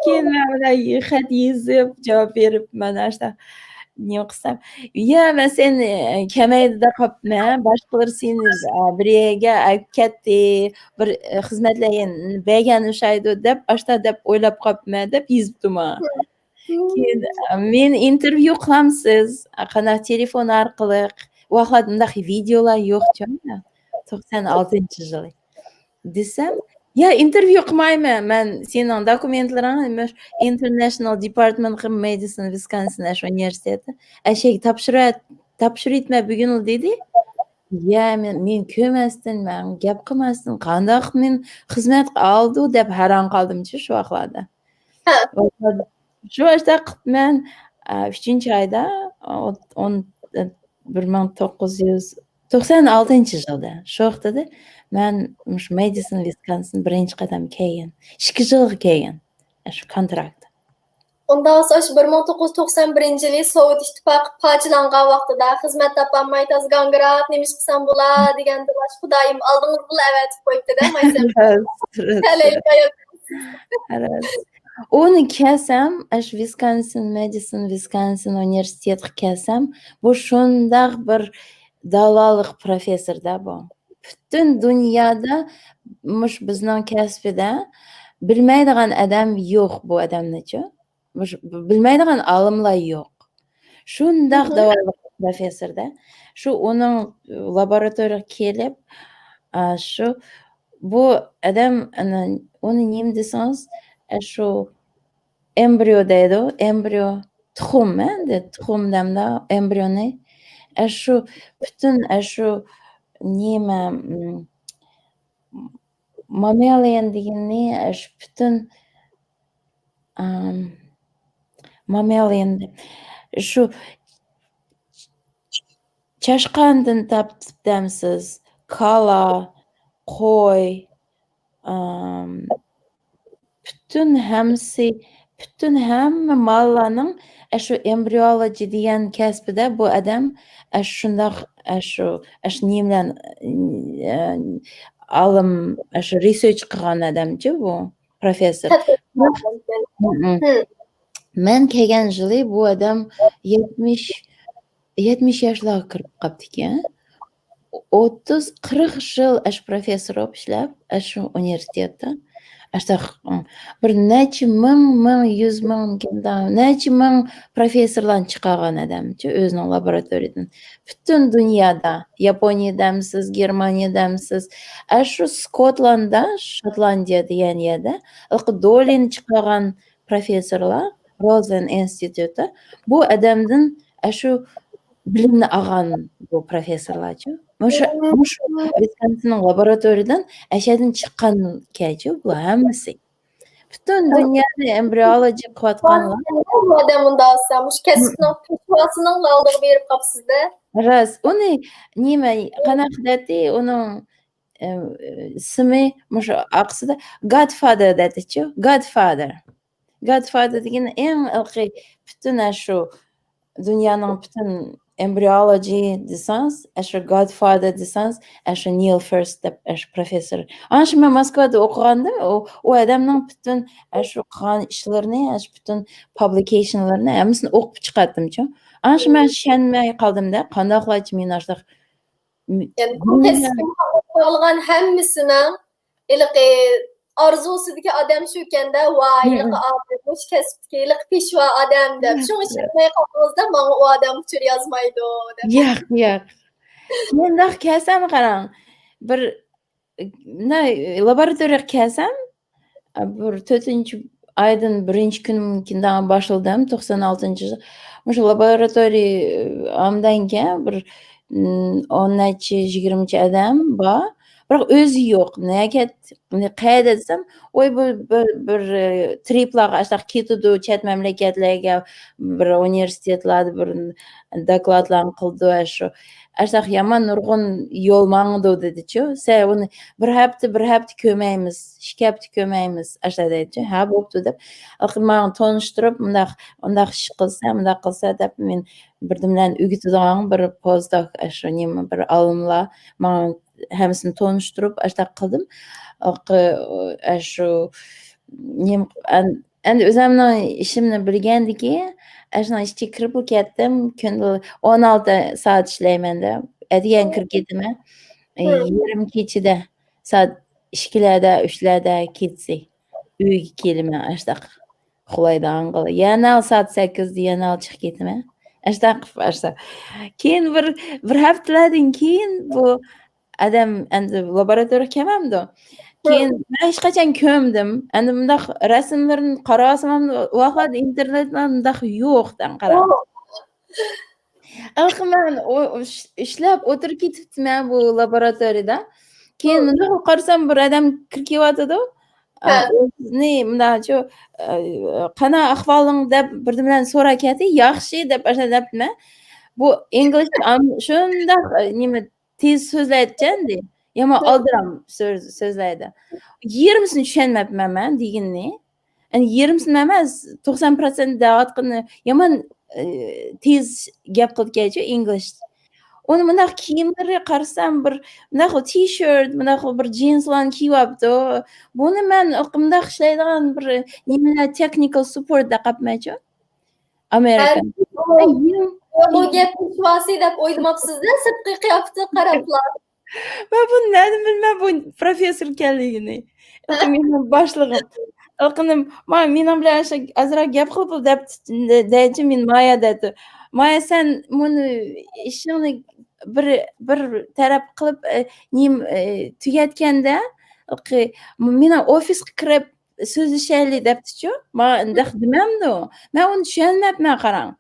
كېيىن مەن مانا خەت يېزىپ، جاۋاب بېرىپ، مانا شۇنداق نېمە قىلسام، يا، مەن سېنى كەمەيدە دەپ قاپمەن، باشقىلار سېنى، ئە، بىر يەرگە ئەكەتتى، بىر، ئە، خىزمەتلەرگە بەرگەن ئوخشايدۇ دەپ، ئاشتا دەپ ئويلاپ قاپمەن دەپ يېزىپتۇ ماڭا. كېيىن، ئە، مېنى ئىنتېرۋيۇ قىلامسىز؟ قانداق، تېلېفون ئارقىلىق؟ ئۇ ۋاقىتلاردا مۇنداق ۋىدېئولار يوقچۇ، توقسان ئالتىنچى يىلى. دېسەم، يا، ئىنتېرۋيۇ قىلمايمەن، مەن سېنىڭ دوكۇمېنتلىرىڭنى مۇشۇ International Department of Medicine Wisconsin ئاشۇ ئۇنىۋېرسىتېتى، ئەشەگە تاپشۇرۇۋەت-، تاپشۇرۇۋېتىمەن بۈگۈنلا دېدى. يا، مەن، مېنى كۆرمەستىن، مەن گەپ قىلماستىن، قانداق مېنى خىزمەتكە ئالىدۇ دەپ ھەيران قالدىمچۇ شۇ ۋاقىتلاردا. شۇ ۋاقىتتا قىپمەن، ئە، ئۈچىنچى ئايدا، ئون، ئون، بىر مىڭ توققۇز يۈز توقسان ئالتىنچى يىلدا، شۇ ۋاقتىدا مەن مۇشۇ مەدىسون، ۋىسكونسىن بىرىنچى قەدەم كەلگەن، ئىككى يىلغا كەلگەن، شۇ كونتراكت. ئۇنداق بولسا، شۇ بىر مىڭ توققۇز يۈز توقسان بىرىنچى يىلى سوۋېت ئىتتىپاقى پارچىلاڭغان ۋاقتىدا خىزمەت تاپالماي، تازا گاڭگىراپ، نېمە ئىش قىلسام بولا دېگەندىلا، خۇدايىم ئالدىڭىزغىلا ئەۋەتىپ قويۇپتۇ-دە، مايسەم. راست، راست. تەلەيلىك ئايال. راست. ئۇنى كەلسەم، ئاشۇ ۋىسكونسىن، مەدىسون، ۋىسكونسىن ئۇنىۋېرسىتېتىغا كەلسەم، بۇ شۇنداق بىر دالاللىق پروفېسسور-دە بۇ. پۈتۈن دۇنيادا مۇشۇ بىزنىڭ كەسپىدە بىلمەيدىغان ئادەم يوق بۇ ئادەمنىچۇ. بىلمەيدىغان ئالىملار يوق. شۇنداق داۋالىق پروفېسسوردا. شۇ ئۇنىڭ لابوراتورىيىغا كېلىپ، ئا، شۇ، بۇ ئادەم، ئانا، ئۇنى نېمە دېسىڭىز، ئە، شۇ ئېمبرىيو دەيدۇ، ئېمبرىيو، تۇخۇم، ئەندى تۇخۇم دەمدە ئېمبرىيونى. ئە، شۇ پۈتۈن، ئە، شۇ نېمە، م، مامېلىيەن دېگىنى، ئە، شۇ پۈتۈن، ئام، مامېلىيەن دەپ، شۇ چاشقاندىن تارتىپ دەمسىز، كالا، قوي، ئام، پۈتۈن ھەممىسى، پۈتۈن ھەممە ماللارنىڭ ئەشۇ ئېمبرىيولوگى دېگەن كەسپىدە بۇ ئادەم ئەشۇنداق، ئەشۇ، ئەشۇ نېمە بىلەن، ئە، ئالىم، ئەشۇ رېسېرچ قىلغان ئادەمچۇ بۇ پروفېسسور. تەتقىق قىلغان. مم. مم. مەن كەلگەن يىلى بۇ ئادەم يەتمىش، يەتمىش ياشلارغا كىرىپ قاپتىكەن. ئوتتۇز، قىرىق يىل ئەش پروفېسسور بولۇپ ئىشلەپ، ئەشۇ ئۇنىۋېرسىتېتتا. ئاشتاق، بىر نەچچە مىڭ، مىڭ، يۈز مىڭ، نەچچە مىڭ پروفېسسورلارنى چىقارغان ئادەمچۇ ئۆزىنىڭ لابوراتورىيىدىن. پۈتۈن دۇنيادا، ياپونىيە دەمسىز، گېرمانىيە دەمسىز، ئەشۇ سكوتلاندا، شوتلاندىيە دېگەن يەردە، ھېلىقى دولىنى چىقارغان پروفېسسورلار، روزېن ئىنستىتۇتى، بۇ ئادەمدىن ئەشۇ بىلىمنى ئالغان بۇ پروفېسسورلارچۇ. مۇشۇ، مۇشۇ ۋىسكونسىننىڭ لابوراتورىيىدىن ئەشەدىن چىققانكەنچۇ بۇ ھەممىسى. پۈتۈن دۇنيادا ئېمبرىيولوگى قىلىۋاتقانلار. بۇ ئادەم مۇنداق ئالسا، مۇشۇ كەسىپنىڭ پېشۋاسىنىڭ ئالدىغا بېرىپ قاپسىز-دە. راست، ئۇنى نېمە، قانداق دەتتى، ئۇنىڭ، ئە، ئىسمى مۇشۇ ئارقىسىدا گادفادر دەتتىچۇ، گادفادر. گادفادر دېگەن ئەڭ ئىلقى پۈتۈن ئەشۇ دۇنيانىڭ پۈتۈن ئېمبرىيولوگى دېسەڭىز، ئەشۇ گادفادر دېسەڭىز، ئەشۇ نىل فىرست دەپ ئەشۇ پروفېسسور. ئانا شۇ مەن موسكۋادا ئوقۇغاندا ئۇ، ئۇ ئادەمنىڭ پۈتۈن ئەشۇ قىلغان ئىشلىرىنى، ئەشۇ پۈتۈن پابلىكېيشنلىرىنى ھەممىسىنى ئوقۇپ چىقاتتىمچۇ. ئانا شۇ مەن ئىشەنمەي قالدىم-دە، قانداقلارچە مېنى ئاشۇنداق يەنى بۇ كەسىپكە باغلىغان ھەممىسىنىڭ ھېلىقى ئارزۇسىدىكى ئادەم شۇكەندە، ۋاي، ھېلىقى ئادەم، مۇشۇ كەسىپتىكى ھېلىقى پېشۋا ئادەم دەپ. شۇڭا ئىشەنمەي قالدىڭىزدا، ماڭا ئۇ ئادەم ئۇچۇر يازمايدۇ دەپ. ياق، ياق. مۇنداق كەلسەم قاراڭ، بىر، مۇنداق لابوراتورىيەگە كەلسەم، بىر تۆتىنچى ئايدىن بىرىنچى كۈنۈمكىندە باشلىدىم، توقسان ئالتىنچى يىل. مۇشۇ لابوراتورىيە ئامدانكەن بىر، ئون نەچچە، يىگىرمىچە ئادەم بار. بىراق ئۆزى يوق. نەگە، قەيەردە دېسەم، ۋاي بىر، بىر، بىر، ترىپلارغا ئاشۇنداق كېتىدۇ، چەت مەملىكەتلەرگە بىر ئۇنىۋېرسىتېتلاردا بىر دوكلاتلارنى قىلىدۇ، ئاشۇ. ئاشۇنداق يامان نۇرغۇن يول ماڭىدۇ دېدىچۇ. سەن ئۇنى بىر ھەپتە، بىر ھەپتە كۆرمەيمىز، ئىككى ھەپتە كۆرمەيمىز، ئاشۇنداق دەيدىچۇ. ھە، بوپتۇ دەپ، ماڭا تونۇشتۇرۇپ، مۇنداق، ئۇنداق ئىش قىلسا، مۇنداق قىلسا دەپ، مەن بىردىملەرنى ئۆگىتىدىغان بىر پوزدوك، ئاشۇ نېمە، بىر ئالىملار ماڭا ھەممىسىنى تونۇشتۇرۇپ، ئاشۇنداق قىلدىم. ئاشۇ نېمە، ئەن-، ئەمدى ئۆزۈمنىڭ ئىشىمنى بىلگەندىكىن، ئاشۇنىڭ ئىچىگە كىرىپلا كەتتىم. كۈندە ئون ئالتە سائەت ئىشلەيمەن-دە. ئەتىگەن كىرىپ كېتىمەن. ئى، يېرىم كېچىدە، سائەت ئىككىلەردە، ئۈچلەردە كېچىسى ئۆيگە كېلىمەن، ئاشۇنداق ئۇخلايدىغان قىلىپ. يەنە سائەت سەككىزدە يەنە چىقىپ كېتىمەن. ئاشۇنداق قىلىپ، ئاشۇنداق. كېيىن بىر، بىر ھەپتىلەردىن كېيىن بۇ ئادەم ئەمدى لابوراتورىيەگە كەلمەمدۇ. كېيىن مەن ھېچقاچان كۆرمىدىم. ئەمدى مۇنداق رەسىملىرىنى قارىسام، ئۇ ۋاقىتلاردا ئىنتېرنېتلار مۇنداق يوق، دەڭ قاراڭ. ئاخىر مەن ئۇ، ئۇ ئىش-، ئىشلەپ ئولتۇرۇپ كېتىپتىمەن بۇ لابوراتورىيەدە. كېيىن مۇنداق قارىسام، بىر ئادەم كىرىپ كېلىۋاتىدۇ. ئە، ئۆزىنى مۇنداقچۇ، ئە، «قانداق ئەھۋالىڭ؟» دەپ بىردىن بىلەن سوراپ كەتتى. «ياخشى» دەپ ئاشۇنداق دەپتىمەن. بۇ ئىنگلىزچە ئام-، شۇنداق، ئە، نېمە، تېز سۆزلەيدىچەندى. يامان ئالدىراپ سۆز-، سۆزلەيدۇ. يېرىمىسىنى چۈشەنمەپتىمەن مەن دېگىنىنى. يەنى يېرىمىسىنى ئەمەس، توقسان پىرسەنت دەۋاتقىنى يامان، ئى، تېز گەپ قىلىدىكەنچۇ، ئىنگلىش. ئۇنى مۇنداق كىيىملىرى قارىسام، بىر مۇنداق تىشېرت، مۇنداق بىر جىنسلارنى كىيىۋاپتۇ. بۇنى مەن مۇنداق ئىشلەيدىغان بىر نېمىلەر، تېخنىكال سۇپورت دەپ قاپمەنچۇ. ئامېرىكا. بۇ گەپنى شۇۋاسى دەپ ئويلىماپسىز-دە، سىرتقى قىياپىتىگە قاراپلا. مەن بۇنى نەدىن بىلىمەن، بۇ پروفېسسور ئىكەنلىكىنى؟ مېنىڭ باشلىقىم. ئالقىنىم، ما، مېنىڭ بىلەن ئاشۇ ئازراق گەپ قىلىپ دەپ دەيچى، مېنى مايا دەيدۇ. مايا، سەن مۇنى ئىشىڭنى بىر، بىر تەرەپ قىلىپ، ئە، نېمە، ئە، تۈگەتكەندە، مېنىڭ ئوفىسقا كىرىپ سۆزلىشەيلى دەپتىچۇ. ماڭا ئۇنداق دېمەمدۇ؟ مەن ئۇنى چۈشەنمەپمەن، قاراڭ.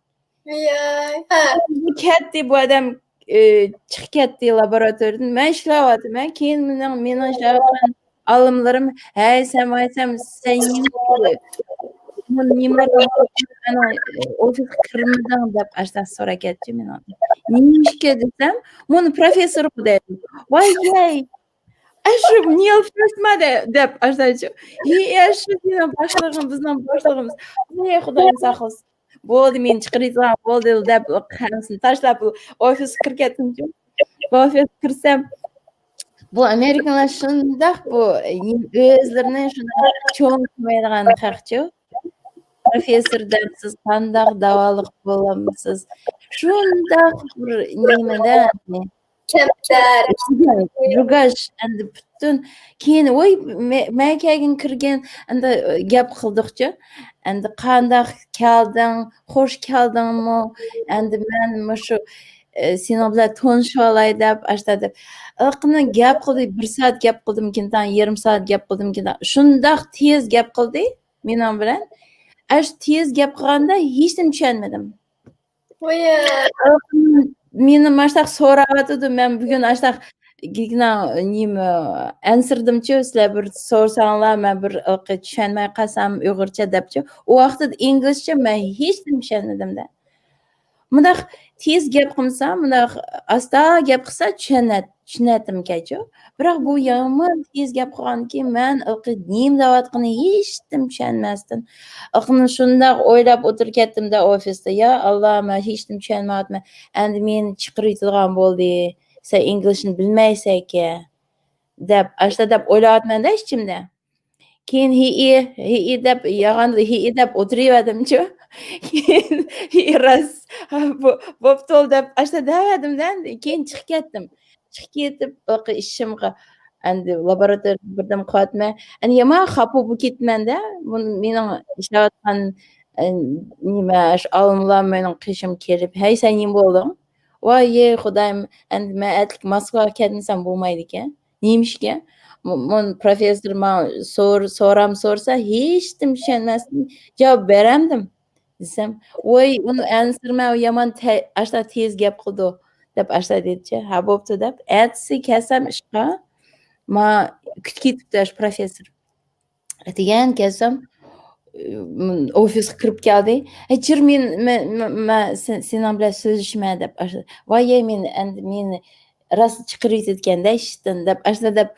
ۋىياي، ھە. بۇ كەتتى، بۇ ئادەم، ئى، چىقىپ كەتتى لابوراتورىيەدىن. مەن ئىشلەۋاتىمەن. كېيىن مېنىڭ، مېنىڭ ئىشلەۋاتقان ئالىملىرىم، ھەي، سەن، ۋاي، سەن، سەن نېمە، نېمىلەر، ئوفىسقا كىرمىدىڭ دەپ ئاشۇنداق سوراپ كەتتى مېنىڭدىن. نېمىشقا دېسەم، مۇنى پروفېسسورغۇ دەيدۇ. ۋاي، ۋاي، ئاشۇ نىل فورسما دە-، دەپ ئاشۇنداقچۇ. ھېي، ئاشۇ سېنىڭ باشلىقىڭ، بىزنىڭ باشلىقىمىز. ۋاي، خۇدايىم ساقلىسۇن. بولدى، مېنى چىقىرىۋېتىڭ، بولدى دەپ، ھەممىسىنى تاشلاپ، ئوفىسقا كىرىپ كەتتىمچۇ. ئوفىسقا كىرسەم، بۇ ئامېرىكىلار شۇنداق، بۇ ئۆزلىرىنى شۇنداق چوڭ تۇتمايدىغان خەقچۇ. پروفېسسور دەپ سىز قانداق داۋالىق بولامسىز؟ شۇنداق بىر نېمىدە، كەمتەر. جۇگاش، ئەمدى پۈتۈن كېيىن، ۋوي، مە-، مەن كەلگەن كىرگەن، ئەمدى گەپ قىلدۇقچۇ. ئەمدى قانداق كەلدىڭ، خوش كەلدىڭمۇ؟ ئەمدى مەن مۇشۇ، ئە، سېنىڭ بىلەن تونۇشۇۋالاي دەپ، ئاشتا دەپ. ئالقىنىڭ گەپ قىلدى، بىر سائەت گەپ قىلدىمكىن، يېرىم سائەت گەپ قىلدىمكىن. شۇنداق تېز گەپ قىلدى مېنىڭ بىلەن. ئاشۇ تېز گەپ قىلغاندا ھېچنېمە چۈشەنمىدىم. ۋوي. مېنى ماشتاق سوراۋاتىدۇ، مەن بۈگۈن ئاشتاق گىگنا نېمە ئەنسىردىمچۇ، سىلەر بىر سورىساڭلار، مەن بىر ئىلقى چۈشەنمەي قالسام ئۇيغۇرچە دەپچۇ. ئۇ ۋاقىتتا ئىنگلىزچە مەن ھېچنېمە چۈشەنمىدىم-دە. مۇنداق تېز گەپ قىلمىسا، مۇنداق ئاستا گەپ قىلسا چۈشەنەت-، چۈشىنەتتىمكەنچۇ. بىراق بۇ يامان تېز گەپ قىلغاندىكىن مەن ئىلقى نېمە دەۋاتقىنى ھېچنېمە چۈشەنمەستىن، ئىلقىنى شۇنداق ئويلاپ ئولتۇرۇپ كەتتىم-دە ئوفىستا، يا ئاللا، مەن ھېچنېمە چۈشەنمەيۋاتىمەن. ئەمدى مېنى چىقىرىۋېتىدىغان بولدى. سەن ئىنگلىزنى بىلمەيسەنكەن دەپ، ئاشتا دەپ ئويلاۋاتىمەن-دە ئىچىمدە. كېيىن ھىئى، ھىئى دەپ، ياغاندا ھىئى دەپ ئولتۇرۇۋەردىمچۇ. كېيىن ھىئى راست، بۇ، بوپتۇ دەپ، ئاشتا دەۋەردىم-دە، كېيىن چىقىپ كەتتىم. چىقىپ كېتىپ، ئىشىمغا، ئەمدى لابوراتورىيەدە بىردەم قىلىۋاتىمەن. ئەمدى يامان خاپا بولۇپ كېتىمەن-دە، بۇ مېنىڭ ئىشلەۋاتقان، ئە، نېمە، شۇ ئالىملار مېنىڭ قېشىمغا كېلىپ، ھەي، سەن نېمە بولدۇڭ؟ ۋاي، يەي خۇدايىم، ئەمدى مەن ئەتىلىك موسكۋاغا كەتمىسەم بولمايدىكەن. نېمىشكە؟ مۇ-، مۇن پروفېسسور ماڭا سور-، سورام سورىسا، ھېچنېمە چۈشەنمەستىن جاۋاب بېرەمدىم. دېسەم، ۋوي، ئۇنى ئەنسىرىمە، ئۇ يامان تە-، ئاشتا تېز گەپ قىلىدۇ، دەپ ئاشتا دېدىچە. ھە، بوپتۇ، دەپ. ئەتىسى كەلسەم ئىشقا، ما كۈتۈپ كېتىپتۇ شۇ پروفېسسور. ئەتىگەن كەلسەم، ئوفىسقا كىرىپ كەلدى. ھە، جىر، مېن، مەن، مەن، مەن سېنىڭ بىلەن سۆزلىشىمەن، دەپ ئاشتا. ۋاي، يەي، مېنى، ئەمدى مېنى راست چىقىرىۋېتىدىكەن-دە ئىشتىن، دەپ ئاشتا دەپ،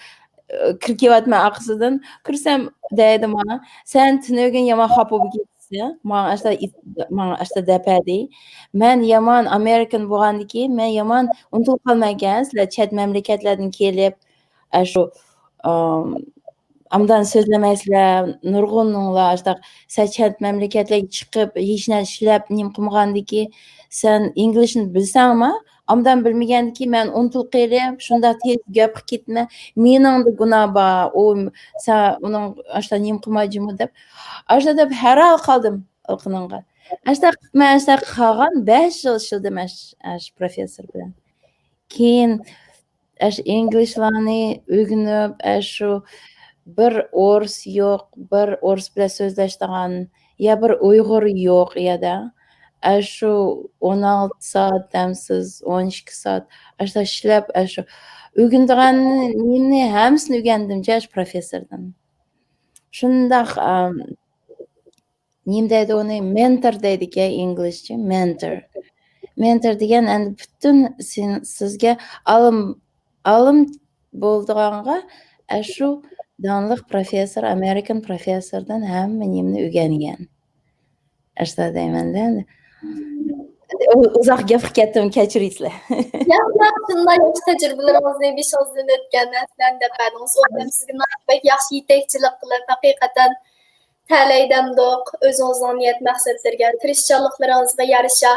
ئە، كىرىپ كېلىۋاتىمەن ئارقىسىدىن. كىرسەم، دەيدۇ ماڭا، سەن تۈنۈگۈن يامان خاپا بولۇپ كېتىپسەن. ماڭا ئاشتا ئېيت-، ماڭا ئاشتا دەپ بەردى. مەن يامان ئامېرىكان بولغاندىكىن، مەن يامان ئۇنتۇلۇپ قالمايكەن، سىلەر چەت مەملىكەتلەردىن كېلىپ، ئاشۇ، ئام، ئامدان سۆزلىمەيسىلەر، نۇرغۇنۇڭلار ئاشتاق سەن چەت مەملىكەتلەرگە چىقىپ، ھېچ نەرسە ئىشلەپ، نېمە قىلمىغاندىكىن، سەن ئىنگلىزنى بىلسەڭمۇ، ئامدان بىلمىگەندىكىن مەن ئۇنتۇلۇپ قېلىپ، شۇنداق تېز گەپ قىلىپ كېتىمەن. مېنىڭدە گۇناھ بار. ئۇ، سەن ئۇنىڭ ئاشتا نېمە قىلماي جۇمۇ دەپ. ئاشتا دەپ ھەيران قالدىم ئۇنىڭغا. ئاشتا، مەن ئاشتا قالغان بەش يىل ئىشلىدىم ئاش-، ئاشۇ پروفېسسور بىلەن. كېيىن ئاشۇ ئىنگلىزلارنى ئۆگىنىپ، ئاشۇ بىر ئورۇس يوق، بىر ئورۇس بىلەن سۆزلەشتىغان، يا بىر ئۇيغۇر يوق يەردە. ئاشۇ ئون ئالتە سائەت دەمسىز، ئون ئىككى سائەت، ئاشۇ ئىشلەپ، ئاشۇ ئۆگىنىدىغان نېمىنى ھەممىسىنى ئۆگەندىم، ئاشۇ پروفېسسوردىن. شۇنداق، ئام، نېمە دەيدۇ ئۇنى؟ مېنتور دەيدىكەن ئىنگلىزچە، مېنتور. مېنتور دېگەن ئەمدى پۈتۈن سىن-، سىزگە ئالىم، ئالىم بولىدىغانغا ئەشۇ داڭلىق پروفېسسور، ئامېرىكان پروفېسسوردىن ھەممە نېمىنى ئۆگەنگەن. ئەشۇنداق دەيمەن-دە. ئۇ-، ئۇزاق گەپ قىلىپ كەتتىم، كەچۈرۈڭلار. ياق، ياق، شۇنداق ياخشى تەجرىبىلىرىڭىزنى بېشىڭىزدىن ئۆتكەن نەرسىلەرنى دەپ بەردىڭىز. ئۇ ئادەم سىزگە ناھايىتى بەك ياخشى يېتەكچىلىك قىلىپ، ھەقىقەتەن تەلەي دەمدۇق، ئۆزىڭىزنىڭ نىيەت مەقسەتلىرىگە، تىرىشچانلىقلىرىڭىزغا يارىشا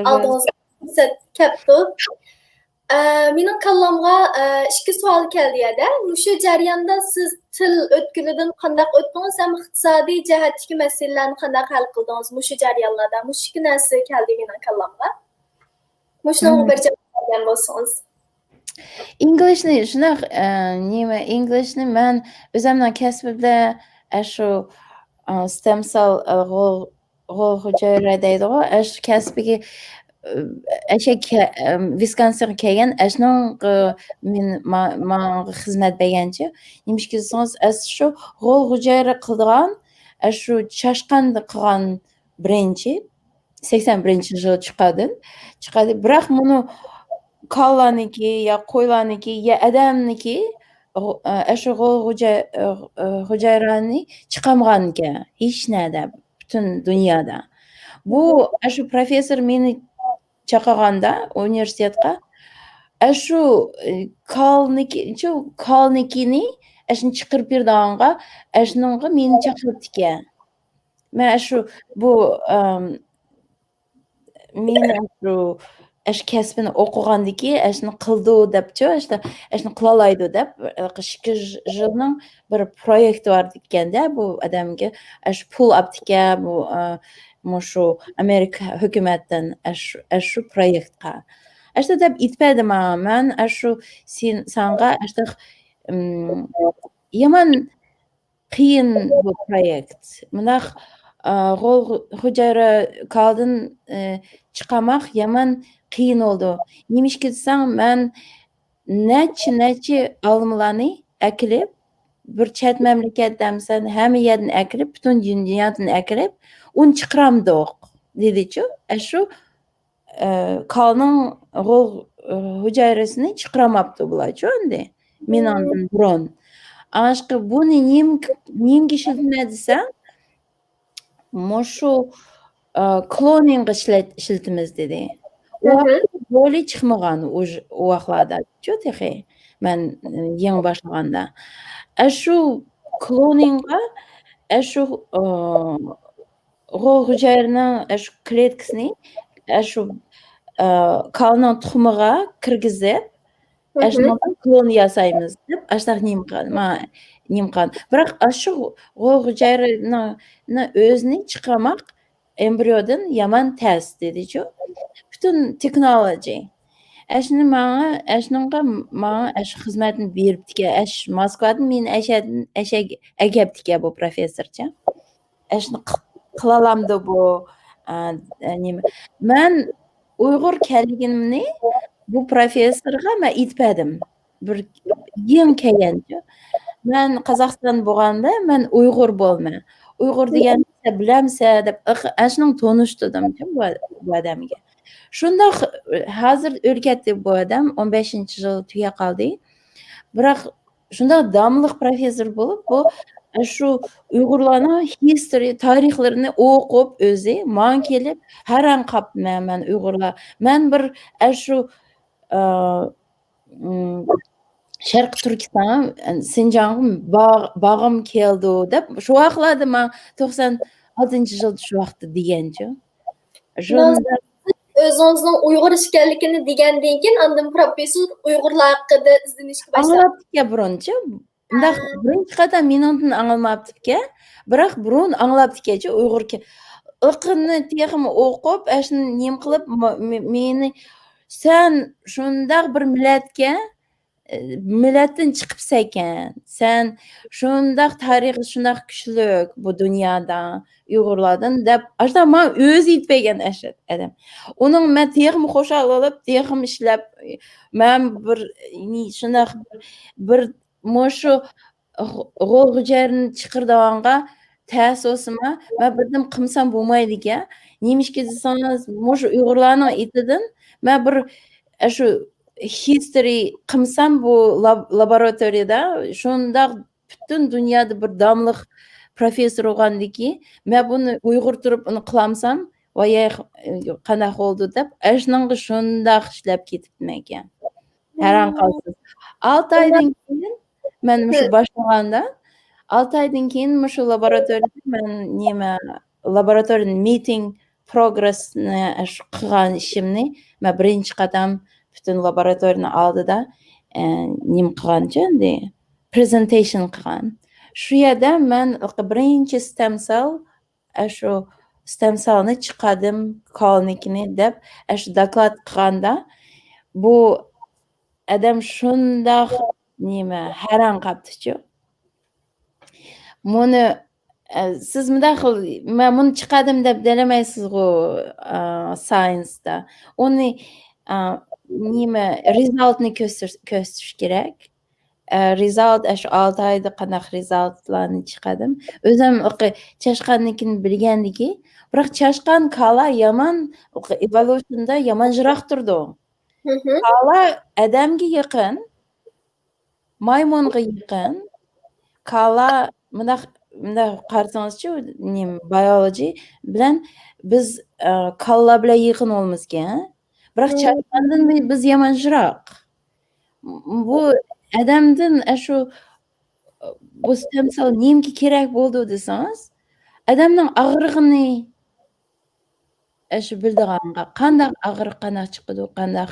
ئالدىڭىزغا پۇرسەت كەپتۇ. ئە، مېنىڭ كاللامغا، ئە، ئىككى سوئال كەلدى يەردە. مۇشۇ جەرياندا سىز تىل ئۆتكىلىدىن قانداق ئۆتتىڭىز ھەم ئىقتىسادىي جەھەتتىكى مەسىلىلەرنى قانداق ھەل قىلدىڭىز مۇشۇ جەريانلاردا؟ مۇشۇ ئىككى نەرسە كەلدى مېنىڭ كاللامغا. مۇشۇنىڭغا مم. بىر جاۋاب بەرگەن بولسىڭىز. ئىنگلىشنى شۇنداق، ئە، نېمە، ئىنگلىشنى مەن ئۆزۈمنىڭ كەسپىمدە، ئە، شۇ، ئە، ستېم سېل، ئە، غول، غول ھۈجەيرە دەيدىغۇ، ئەش كەسپىگە، ئە، ئەشە كە-، ئە، ۋىسكونسىنغا كەلگەن، ئەشنىڭ، ئە، مېن-، ما-، ماڭا خىزمەت بەرگەنچە. نېمىشقا دېسىڭىز، ئەس شۇ غول ھۈجەيرە قىلىدىغان، ئەش شۇ چاشقاندا قىلغان بىرىنچى، سەكسەن بىرىنچى يىل چىقاردىم. چىقاردى. بىراق مۇنۇ كالىلارنىڭكى يا قويلارنىڭكى يا ئادەمنىڭكى، غو-، ئە، ئەشۇ غول غوجا-، ئە، ئە، ھۈجەيرانى چىقارمىغانىكەن ھېچ نەدە، پۈتۈن دۇنيادا. بۇ، ئەشۇ پروفېسسور مېنى چاقىرغاندا ئۇنىۋېرسىتېتقا، ئەشۇ، ئە، كالىنىكى، شۇ كالىنىكىنى ئەشۇنى چىقىرىپ بېرىدىغانغا، ئەشۇنىڭغا مېنى چاقىرىپتىكەن. مەن ئەشۇ بۇ، ئەم، مېنىڭ شۇ ئەش كەسپىنى ئوقۇغاندىكى ئەشنى قىلىدۇ دەپچۇ، ئەشنى، ئەشنى قىلالايدۇ دەپ، ئىككى يىلنىڭ بىر پرويېكتى بار ئىكەندە، بۇ ئادەمگە ئەش پۇل ئاپتىكەن، بۇ، ئە، مۇشۇ ئامېرىكا ھۆكۈمەتتىن ئەش، ئەشۇ پرويېكتقا. ئەشتە دەپ ئېيتىپ بەردى ماڭا، مەن ئەشۇ سېن-، ساڭا ئەشتە، ئىم، يامان قىيىن بۇ پرويېكت. مۇنداق، ئا، غول ھۈجەيرە كالدىن، ئە، چىقارماق يامان قىيىن بولىدۇ. نېمىشقا دېسەڭ، مەن نەچچە، نەچچە ئالىملارنى ئەكېلىپ، بىر چەت مەملىكەتتە ئەمىسە ھەممە يەردىن ئەكېلىپ، پۈتۈن دۇنيادىن ئەكېلىپ، ئۇنى چىقىرامدۇق، دېدىچۇ. ئەشۇ ئە، كالنىڭ غول، ئە، ھۈجەيرىسىنى چىقىرالماپتۇ بۇلارچۇ ئەمدى. مېنىڭدىن بۇرۇن. ئاشقا بۇنى نېمە، نېمىگە ئىشلىتىمەن دېسەم، مۇشۇ، ئە، كلونىنغغا ئىشلەت-، ئىشلىتىمىز دېدى. ئۇ ۋاقىتتا بولى چىقمىغان ئۇ ۋاقىتلارداچۇ تېخى. مەن، ئە، يېڭى باشلىغاندا. ئەشۇ كلونىنغغا، ئەشۇ، ئە، غول ھۈجەيرىنىڭ ئەشۇ كلېتكىسىنى ئەشۇ، ئە، كالىنىڭ تۇخۇمىغا كىرگۈزۈپ، ئەشۇنىڭدىن كلون ياسايمىز دەپ، ئاشۇنداق نېمە قىلغان، ما-، نېمە قىلغان. بىراق ئاشۇ غول ھۈجەيرىنىڭ، نى ئۆزىنى چىقارماق ئېمبرىيودىن يامان تەس، دېدىچۇ. پۈتۈن تېخنولوگىيە. ئەشنى ماڭا، ئەشنىڭغا ماڭا ئەش خىزمەتنى بېرىپتىكەن. ئەش موسكۋادىن مېنى ئەشەدىن، ئەشەگە ئەكەپتىكەن بۇ پروفېسسورچە. ئەشنى قىلالامدۇ بۇ، ئا، ئا، نېمە؟ مەن ئۇيغۇر كەلگىنىمنى بۇ پروفېسسورغا مەن ئېيتىپ بەردىم. بىر يېڭى كەلگەنچۇ. مەن قازاقىستان بولغاندا مەن ئۇيغۇر بولىمەن. ئۇيغۇر دېگەننى سەن بىلەمسەن دەپ، ئىق-، ئەشنىڭ تونۇشتۇردۇمچۇ بۇ، بۇ ئادەمگە. شۇنداق، ھازىر ئۆلۈپ كەتتى بۇ ئادەم، ئون بەشىنچى يىل تۈگەپ قالدى. بىراق شۇنداق داملىق پروفېسسور بولۇپ، بۇ، شۇ ئۇيغۇرلارنىڭ ھىستورى، تارىخلىرىنى ئوقۇپ ئۆزى، ماڭا كېلىپ، ھەيران قاپتىمەن مەن ئۇيغۇرلار. مەن بىر، شۇ، ئا، ئىم، شەرقىي تۈركىستان، شىنجاڭغا باغ-، باغىم كېلىدۇ دەپ، شۇ ۋاقىتلاردا ماڭا توقسان ئالتىنچى يىلدا شۇ ۋاقىتتا دېگەنچۇ. شۇنداق ئۆزىڭىزنىڭ ئۇيغۇر ئىكەنلىكىنى دېگەندىن كېيىن، ئاندىن پروفېسسور ئۇيغۇرلار ھەققىدە ئىزدىنىشكە باشلاپتۇ. ئاڭلاپتىكەن بۇرۇنچۇ. مۇنداق ھە. بىرىنچى قېتىم مېنىڭدىن ئاڭلىماپتىكەن. بىراق بۇرۇن ئاڭلاپتىكەنچۇ ئۇيغۇر كە-، ئىقىننى تېخىمۇ ئوقۇپ، ئەشۇنى نېمە قىلىپ، م-، م-، مېنى، سەن شۇنداق بىر مىللەتكە، ئە، مىللەتتىن چىقىپسەنكەن. سەن شۇنداق تارىخى شۇنداق كۈچلۈك بۇ دۇنيادا ئۇيغۇرلاردىن دەپ، ئاشۇنداق ماڭا ئۆزى ئېيتىپ بەرگەن ئەشەت ئادەم. ئۇنىڭ مەن تېخىمۇ خۇشال بولۇپ، تېخىمۇ ئىشلەپ، مەن بىر، شۇنداق بىر، بىر مۇشۇ غ-، غول غۇجەرنى چىقىرىدىغانغا تەس بولسىمۇ، مەن بىردەم قىلمىسام بولمايدىكەن. نېمىشقا دېسىڭىز، مۇشۇ ئۇيغۇرلارنىڭ ئېتىدىن مەن بىر، ئە، شۇ ھىستورى قىلمىسام بۇ لاب-، لابوراتورىيەدە شۇنداق پۈتۈن دۇنيادا بىر داملىق پروفېسسور بولغاندىكى، مەن بۇنى ئۇيغۇر تۇرۇپ ئۇنى قىلامسام، ۋايەي، قانداق بولىدۇ دەپ، ئەشۇنىڭغا شۇنداق ئىشلەپ كېتىپتىمەنكەن. ھەيران قالىسىز. ئالتە ئايدىن كېيىن، مەن مۇشۇ باشلىغاندا، ئالتە ئايدىن كېيىن مۇشۇ لابوراتورىيەدە مەن نېمە، لابوراتورىيە مىتىڭ پروگرېسنى، شۇ قىلغان ئىشىمنى مەن بىرىنچى قاتام پۈتۈن لابوراتورىيەنىڭ ئالدىدا، ئە، نېمە قىلغانچۇ ئەمدى، پرېزېنتېيشن قىلغان. شۇ يەردە مەن بىرىنچى ستېم سېل، ئە، شۇ ستېم سېلنى چىقاردىم، كالنىكىنى دەپ، ئە، شۇ دوكلات قىلغاندا، بۇ ئادەم شۇنداق نېمە، ھەيران قاپتىچۇ. مۇنى، ئە، سىز مۇنداق قىل، مەن مۇنى چىقاردىم دەپ دېيەلمەيسىزغۇ، ئە، ساينستا. ئۇنى، ئە، نېمە، رېزالتنى كۆرسىتىش، كۆرسىتىش كېرەك. ئە، رېزالت، ئە، شۇ ئالتە ئايدا قانداق رېزالتلارنى چىقاردىم. ئۆزۈم ئۇقى چاشقاننىڭكىنى بىلگەندىكى، بىراق چاشقان كالا يامان، ئۇقى ئېۋولۇشندا يامان يىراق تۇرىدۇ. كالا ئادەمگە يېقىن، مايمۇنغا يېقىن. كالا مۇنداق، مۇنداق قارىسىڭىزچۇ، نېمە، بايولوجى بىلەن بىز، ئە، كالىلار بىلەن يېقىن بولىمىزكەن. بىراق چاشقاندىن بى-، بىز يامان يىراق. بۇ ئادەمدىن ئەشۇ، بۇ ستېم سېل نېمىگە كېرەك بولىدۇ دېسىڭىز، ئادەمنىڭ ئاغرىقىنى ئەشۇ بىلىدىغانغا، قانداق ئاغرىق، قانداق چىقىدۇ، قانداق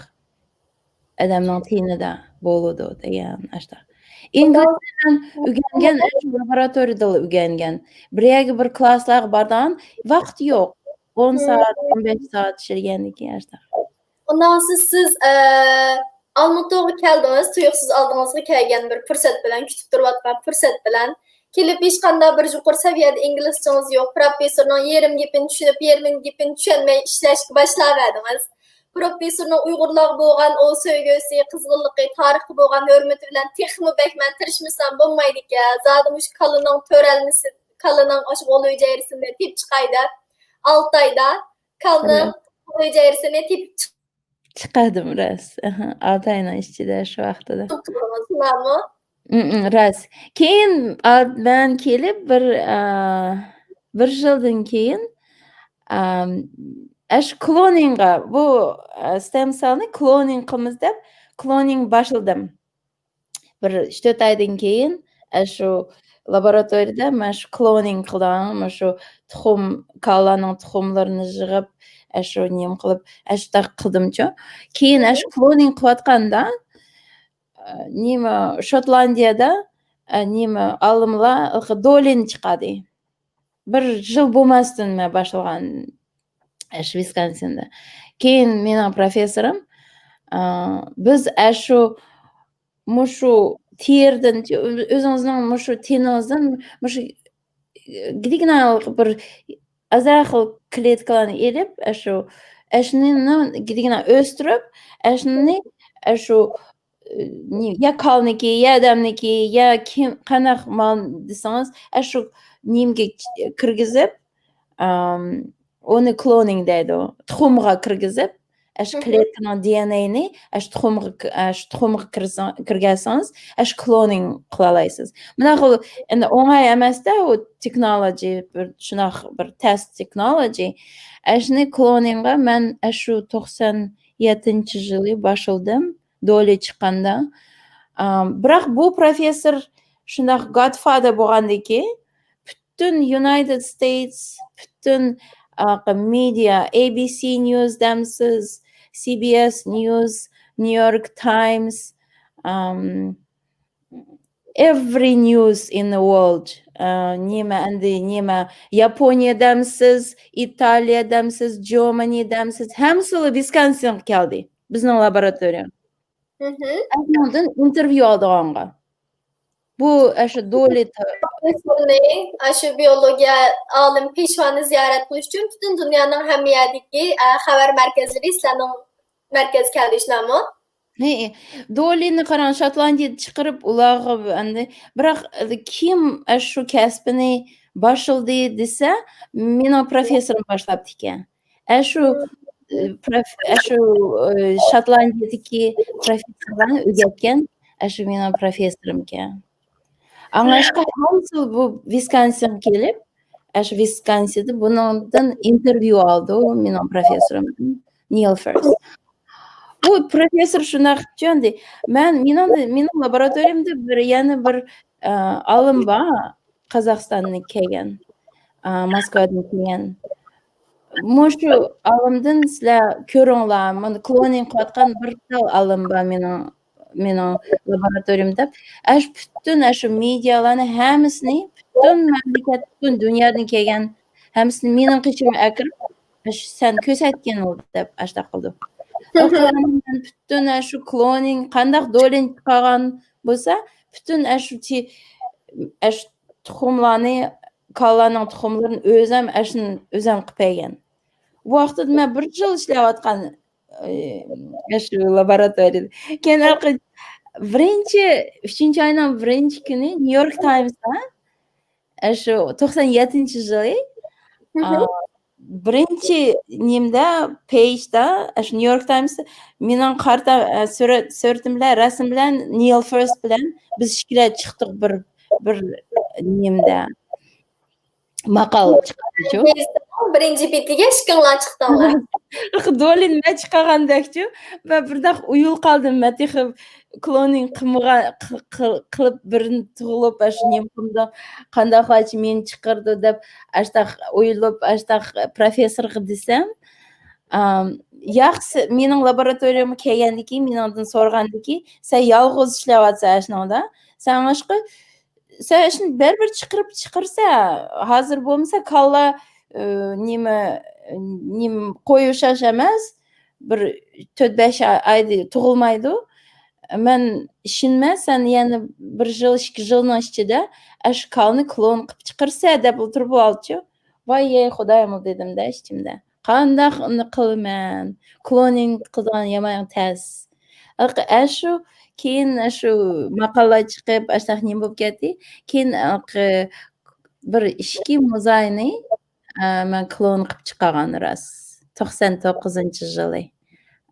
ئادەمنىڭ تېنىدا بولىدۇ دېگەن ئاشۇنداق. ئىنگلىز تىلىنى ئۆگەنگەن، ئەشۇ لابوراتورىيەدىلا ئۆگەنگەن. بىر يەرگە بىر كلاسلارغا بارىدىغان ۋاقتى يوق. ئون سائەت، ئون بەش سائەت ئىشلىگەندىن كېيىن ئاشۇنداق. ئۇنداق سىز، سىز، ئە، ئالمۇتىغا كەلدىڭىز، تۇيۇقسىز ئالدىڭىزغا كەلگەن بىر پۇرسەت بىلەن، كۈتۈپ تۇرۇۋاتقان پۇرسەت بىلەن. كېلىپ ھېچقانداق بىر يۇقىرى سەۋىيەدە ئىنگلىزچىڭىز يوق، پروفېسسورنىڭ يېرىم گېپىنى چۈشىنىپ، يېرىم گېپىنى چۈشەنمەي ئىشلەشكە باشلاۋەردىڭىز. پروفېسسورنىڭ ئۇيغۇرلارغا بولغان ئۇ سۆيگۈسى، قىزغىنلىقى، تارىخقا بولغان ھۆرمىتى بىلەن تېخىمۇ بەك مەن تىرىشمىسام بولمايدىكەن. زادى مۇشۇ كالىنىڭ تۆرەلمىسى، كالىنىڭ ئاشۇ غول ھۈجەيرىسىنى تېپىپ چىقاي دەپ، ئالتە ئايدا كالىنىڭ غول ھۈجەيرىسىنى تېپىپ چىق- چىقاردىم راست. ئەھە، ئالتە ئاينىڭ ئىچىدە شۇ ۋاقتىدا. شۇنداقمۇ؟ ئىم، ئىم، راست. كېيىن، ئا، مەن كېلىپ بىر، ئا، بىر يىلدىن كېيىن، ئام، ئەش كلونىڭغا، بۇ، ئا، ستېم سېلنى كلونىڭ قىلىمىز دەپ، كلونىڭ باشلىدىم. بىر ئۈچ تۆت ئايدىن كېيىن، ئەشۇ لابوراتورىيەدە مەن شۇ كلونىڭ قىلىدىغان، مەن شۇ تۇخۇم، كالىلارنىڭ تۇخۇملىرىنى يىغىپ، ئەشۇ نېمە قىلىپ، ئەشۇنداق قىلدىمچۇ. كېيىن ئەشۇ كلونىڭ قىلىۋاتقاندا، ئە، نېمە، شوتلاندىيەدە، ئە، نېمە، ئالىملار دولىنى چىقاردى. بىر يىل بولماستىن مەن باشلىغان، ئەشۇ ۋىسكونسىندا. كېيىن مېنىڭ پروفېسسورۇم، ئە، بىز ئەشۇ، مۇشۇ تېرىدىن، ئۆزىڭىزنىڭ مۇشۇ تېنىڭىزدىن مۇشۇ گىدىگىنە بىر ئازراق كلېتكىلارنى ئېلىپ، ئەشۇ، ئەشۇنى گىدىگىنە ئۆستۈرۈپ، ئەشۇنى، ئەشۇ، يا كالىنىكى، يا ئادەمنىكى، يا كىم، قانداق مال دېسىڭىز، ئەشۇ نېمىگە كىرگۈزۈپ، ئام، ئۇنى كلونىڭ دەيدۇ. تۇخۇمغا كىرگۈزۈپ، ئەشۇ كلېتكىنىڭ دى ئېن ئېينى ئەشۇ تۇخۇمغا ك-، ئەشۇ تۇخۇمغا كىرسىڭ-، كىرگۈزسىڭىز، ئەشۇ كلونىڭ قىلالايسىز. مۇنداق خىل، ئەمدى ئوڭاي ئەمەس-دە، ئۇ تېخنولوگىيە، بىر شۇنداق بىر تەس تېخنولوگىيە. ئەشۇنى كلونىڭغا مەن ئەشۇ توقسان يەتتىنچى يىلى باشلىدىم، دولى چىققاندا. ئام، بىراق بۇ پروفېسسور شۇنداق گادفادەر بولغاندىكى، پۈتۈن يۇنايتېد ستېيتس، پۈتۈن، ئا، مېدىيا، ئەي بى سى نيۇز دەمسىز، سى بى ئېس نيۇز، نيۇ يورك تايمس، ئام، every news in the world. ئا، نېمە ئەمدى، نېمە، ياپونىيە دەمسىز، ئىتالىيە دەمسىز، جېرمانى دەمسىز، ھەممىسى ۋىسكونسىنغا كەلدى، بىزنىڭ لابوراتورىيە. ئەنىڭدىن ئىنتېرۋيۇ ئالىدىغانغا. بۇ ئاشۇ دولى پروفېسسورنى، ئاشۇ بىيولوگىيە ئالىم پېشۋانى زىيارەت قىلىش ئۈچۈن پۈتۈن دۇنيانىڭ ھەممە يەردىكى، ئە، خەۋەر مەركەزلىرى سىلەرنىڭ مەركەزگە كەلدى، شۇنداقمۇ؟ ھە، دولىنى قاراڭ، شوتلاندىيەدە چىقىرىپ، ئۇلارغا ئەمدى، بىراق كىم ئاشۇ كەسپىنى باشلىدى دېسە، مېنىڭ پروفېسسورۇم باشلاپتىكەن. ئەشۇ، ئە، پروف-، ئەشۇ، ئە، شوتلاندىيەدىكى پروفېسسورلارنى ئۆگەتكەن، ئەشۇ مېنىڭ پروفېسسورۇمكەن. ئاڭلاشقا ھەممىسى بۇ ۋىسكونسىنغا كېلىپ، ئەشۇ ۋىسكونسىندا بۇنىڭدىن ئىنتېرۋيۇ ئالىدۇ، مېنىڭ پروفېسسورۇمدىن، نېيل فېرس. بۇ پروفېسسور شۇنداق چۈشەندى. مەن، مېنىڭ، مېنىڭ لابوراتورىيەمدە بىر، يەنە بىر، ئە، ئالىم بار، قازاقىستاندىن كەلگەن، ئە، موسكۋادىن كەلگەن. مۇشۇ ئالىمدىن سىلەر كۆرۈڭلار، مانا كلونىنگ قىلىۋاتقان بىر تال ئالىم بار مېنىڭ، مېنىڭ لابوراتورىيەمدە دەپ. ئاشۇ پۈتۈن ئاشۇ مېدىيالارنى ھەممىسىنى، پۈتۈن مەملىكەت، پۈتۈن دۇنيادىن كەلگەن ھەممىسىنى مېنىڭ قېشىمغا ئەكىرىپ، ئاشۇ سەن كۆرسەتكىن ئۇ دەپ ئاشۇنداق قىلدى. پۈتۈن ئاشۇ كلونىنگ قانداق دولىن چىقارغان بولسا، پۈتۈن ئاشۇ چى-، ئاشۇ تۇخۇملارنى، كالىلارنىڭ تۇخۇملىرىنى ئۆزەم ئاشۇنى ئۆزەم قىلىپ بەرگەن. بۇ ۋاقىتتا مەن بىر يىل ئىشلەۋاتقان، ئى، ئاشۇ لابوراتورىيەدە. كېيىن ھېلىقى بىرىنچى، ئۈچىنچى ئاينىڭ بىرىنچى كۈنى نيۇ يورك تايمستا، ئاشۇ توقسان يەتتىنچى يىلى، ئا، بىرىنچى نېمىدە، پېيجدا، ئاشۇ نيۇ يورك تايمستا مېنىڭ قارتا، ئە، سۈرەت، سۈرىتىم بىلەن، رەسىم بىلەن، نېيل فىرست بىلەن بىز ئىككىلەر چىقتۇق بىر، بىر نېمىدە. ماقالە چىققانچۇ. بىرىنچى بېتىگە ئىككىڭلار چىقتىڭلار. دولىن مەن چىقارغاندەكچۇ. مەن بىرداق ئۇيۇل قالدىم. مەن تېخى كلونىنگ قىلمىغان، قىل-، قىل-، قىلىپ بىرنى تۇغۇلۇپ، ئاشۇ نېمە قىلىدۇ، قانداقلارچە مېنى چىقىرىدۇ دەپ، ئاشتاق ئويلىنىپ، ئاشتاق پروفېسسورغا دېسەم، ئام، ياخشى، مېنىڭ لابوراتورىيەمگە كەلگەندىن كېيىن، مېنىڭدىن سورىغاندىن كېيىن، سەن يالغۇز ئىشلەۋاتسەن ئاشۇنىڭدا. ساڭا ئاشقا سەن ئىشنى بەرىبىر چىقىرىپ چىقىرسا، ھازىر بولمىسا كاللا، ئى، نېمە، نېمە، قوي ئوخشاش ئەمەس، بىر تۆت بەش ئاي-، ئايدا تۇغۇلمايدۇ. مەن ئىشىنىمەن، سەن يەنە بىر يىل، ئىككى يىلنىڭ ئىچىدە ئاشۇ كالىنى كلون قىلىپ چىقىرسا دەپ ئولتۇرۇپ ئالچۇ. ۋاي يەي خۇدايىم دېدىمدە ئىچىمدە. قانداق ئۇنى قىلىمەن؟ كلونىنگ قىلىدىغان يامان تەس. ئاشۇ كېيىن ئاشۇ ماقالىلەر چىقىپ، ئاشۇنداق نېمە بولۇپ كەتتى. كېيىن بىر ئىككى موزاينى، ئە، مەن كلون قىلىپ چىقارغان راست. توقسان توققۇزىنچى يىلى،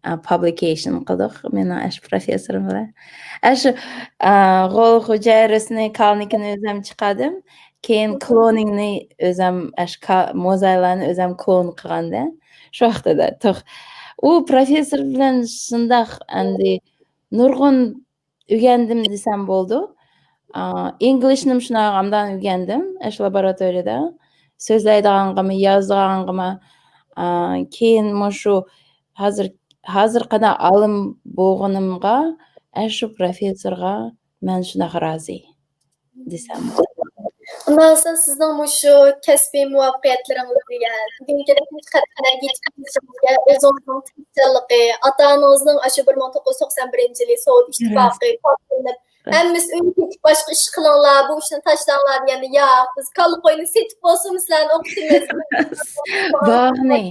ئە، پابلىكېيشن قىلدۇق مېنىڭ ئاشۇ پروفېسسورۇم بىلەن. ئاشۇ، ئە، غول ھۈجەيرىسىنى، كالنىكىنى ئۆزۈم چىقاردىم. كېيىن كلونىنگنى ئۆزۈم، ئاشۇ كا-، موزايلارنى ئۆزۈم كلون قىلغاندا. شۇ ۋاقتىدا توق-، ئۇ پروفېسسور بىلەن شۇنداق ئەمدى نۇرغۇن ئۆگەندىم دېسەم بولىدۇ. ئا، ئىنگلىشنىمۇ شۇنداق ئامدان ئۆگەندىم، ئاشۇ لابوراتورىيەدە. سۆزلەيدىغانغىمۇ، يازىدىغانغىمۇ. ئا، كېيىن مۇشۇ ھازىر، ھازىر قانداق ئالىم بولغىنىمغا، ئاشۇ پروفېسسورغا مەن شۇنداق رازى دېسەم. ئۇنداق بولسا سىزنىڭ مۇشۇ كەسپىي مۇۋەپپەقىيەتلىرىڭىز دېگەن بۈگۈنكىدەك مۇشۇ خەتەرگە يېتىشىڭىزگە ئۆزىڭىزنىڭ تىرىشچانلىقى، ئاتا-ئانىڭىزنىڭ ئاشۇ بىر مىڭ توققۇز يۈز توقسان بىرىنچى يىلى سوۋېت ئىتتىپاقى پارتلىنىپ، ھەممىسى ئۆيگە كېتىپ باشقا ئىش قىلىڭلار، بۇ ئىشنى تاشلاڭلار دېگەندە، ياق، بىز كاللا قوينى سېتىپ بولسىمۇ سىلەرنى ئوقۇتىمىز. باغنى،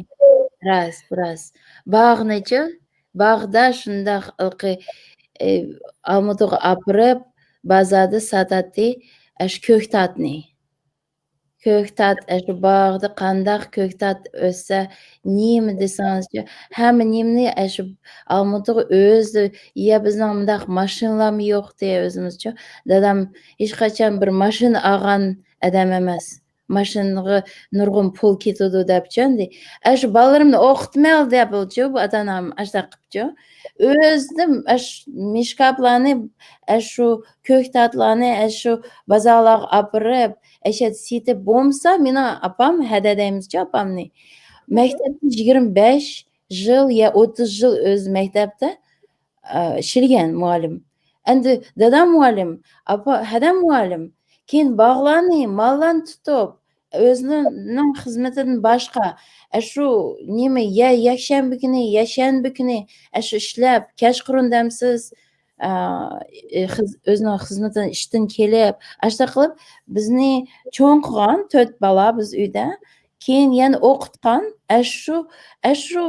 راست، راست. باغنىچۇ؟ باغدا شۇنداق ھېلىقى، ئالمۇتىغا ئاپىرىپ، بازاردا ساتاتتى ئاشۇ كۆكتاتنى. كۆكتات، ئاشۇ باغدا قانداق كۆكتات ئۆسسە، نېمە دېسىڭىزچۇ، ھەممە نېمىنى ئاشۇ ئالمۇتىغا ئۆزى، يا بىزنىڭ مۇنداق ماشىنىلارمۇ يوقتى ئۆزىمىزچۇ. دادام ھېچقاچان بىر ماشىنا ئالغان ئادەم ئەمەس. ماشىنىغا نۇرغۇن پۇل كېتىدۇ دەپ چۈشەندى. ئاشۇ بالىلىرىمنى ئوقۇتمايلا دەپ بولچۇ، بۇ ئاتا-ئانام ئاشۇنداق قىپچۇ. ئۆزىدىن ئاشۇ مىشكاپلارنى، ئاشۇ كۆكتاتلارنى، ئاشۇ بازارلارغا ئاپىرىپ، ئەشەدە سېتىپ بولمىسا، مېنىڭ ئاپام، ھەدە دەيمىزچۇ ئاپامنى. مەكتەپتىن يىگىرمە بەش يىل يا ئوتتۇز يىل ئۆزى مەكتەپتە ئە، ئىشلىگەن مۇئەللىم. ئەمدى دادام مۇئەللىم، ئاپا، ھەدەم مۇئەللىم. كېيىن باغلارنى، ماللارنى تۇتۇپ، ئۆزىنىڭ خىزمىتىدىن باشقا، ئە، شۇ نېمە، يە-، يەكشەنبە كۈنى، يەشەنبە كۈنى، ئە، شۇ ئىشلەپ، كەچقۇرۇن دەمسىز، ئە، خىز-، ئۆزىنىڭ خىزمىتىدىن، ئىشتىن كېلىپ، ئاشۇنداق قىلىپ بىزنى چوڭ قىلغان، تۆت بالا بىز ئۆيدە. كېيىن يەنە ئوقۇتقان، ئەشۇ، ئەشۇ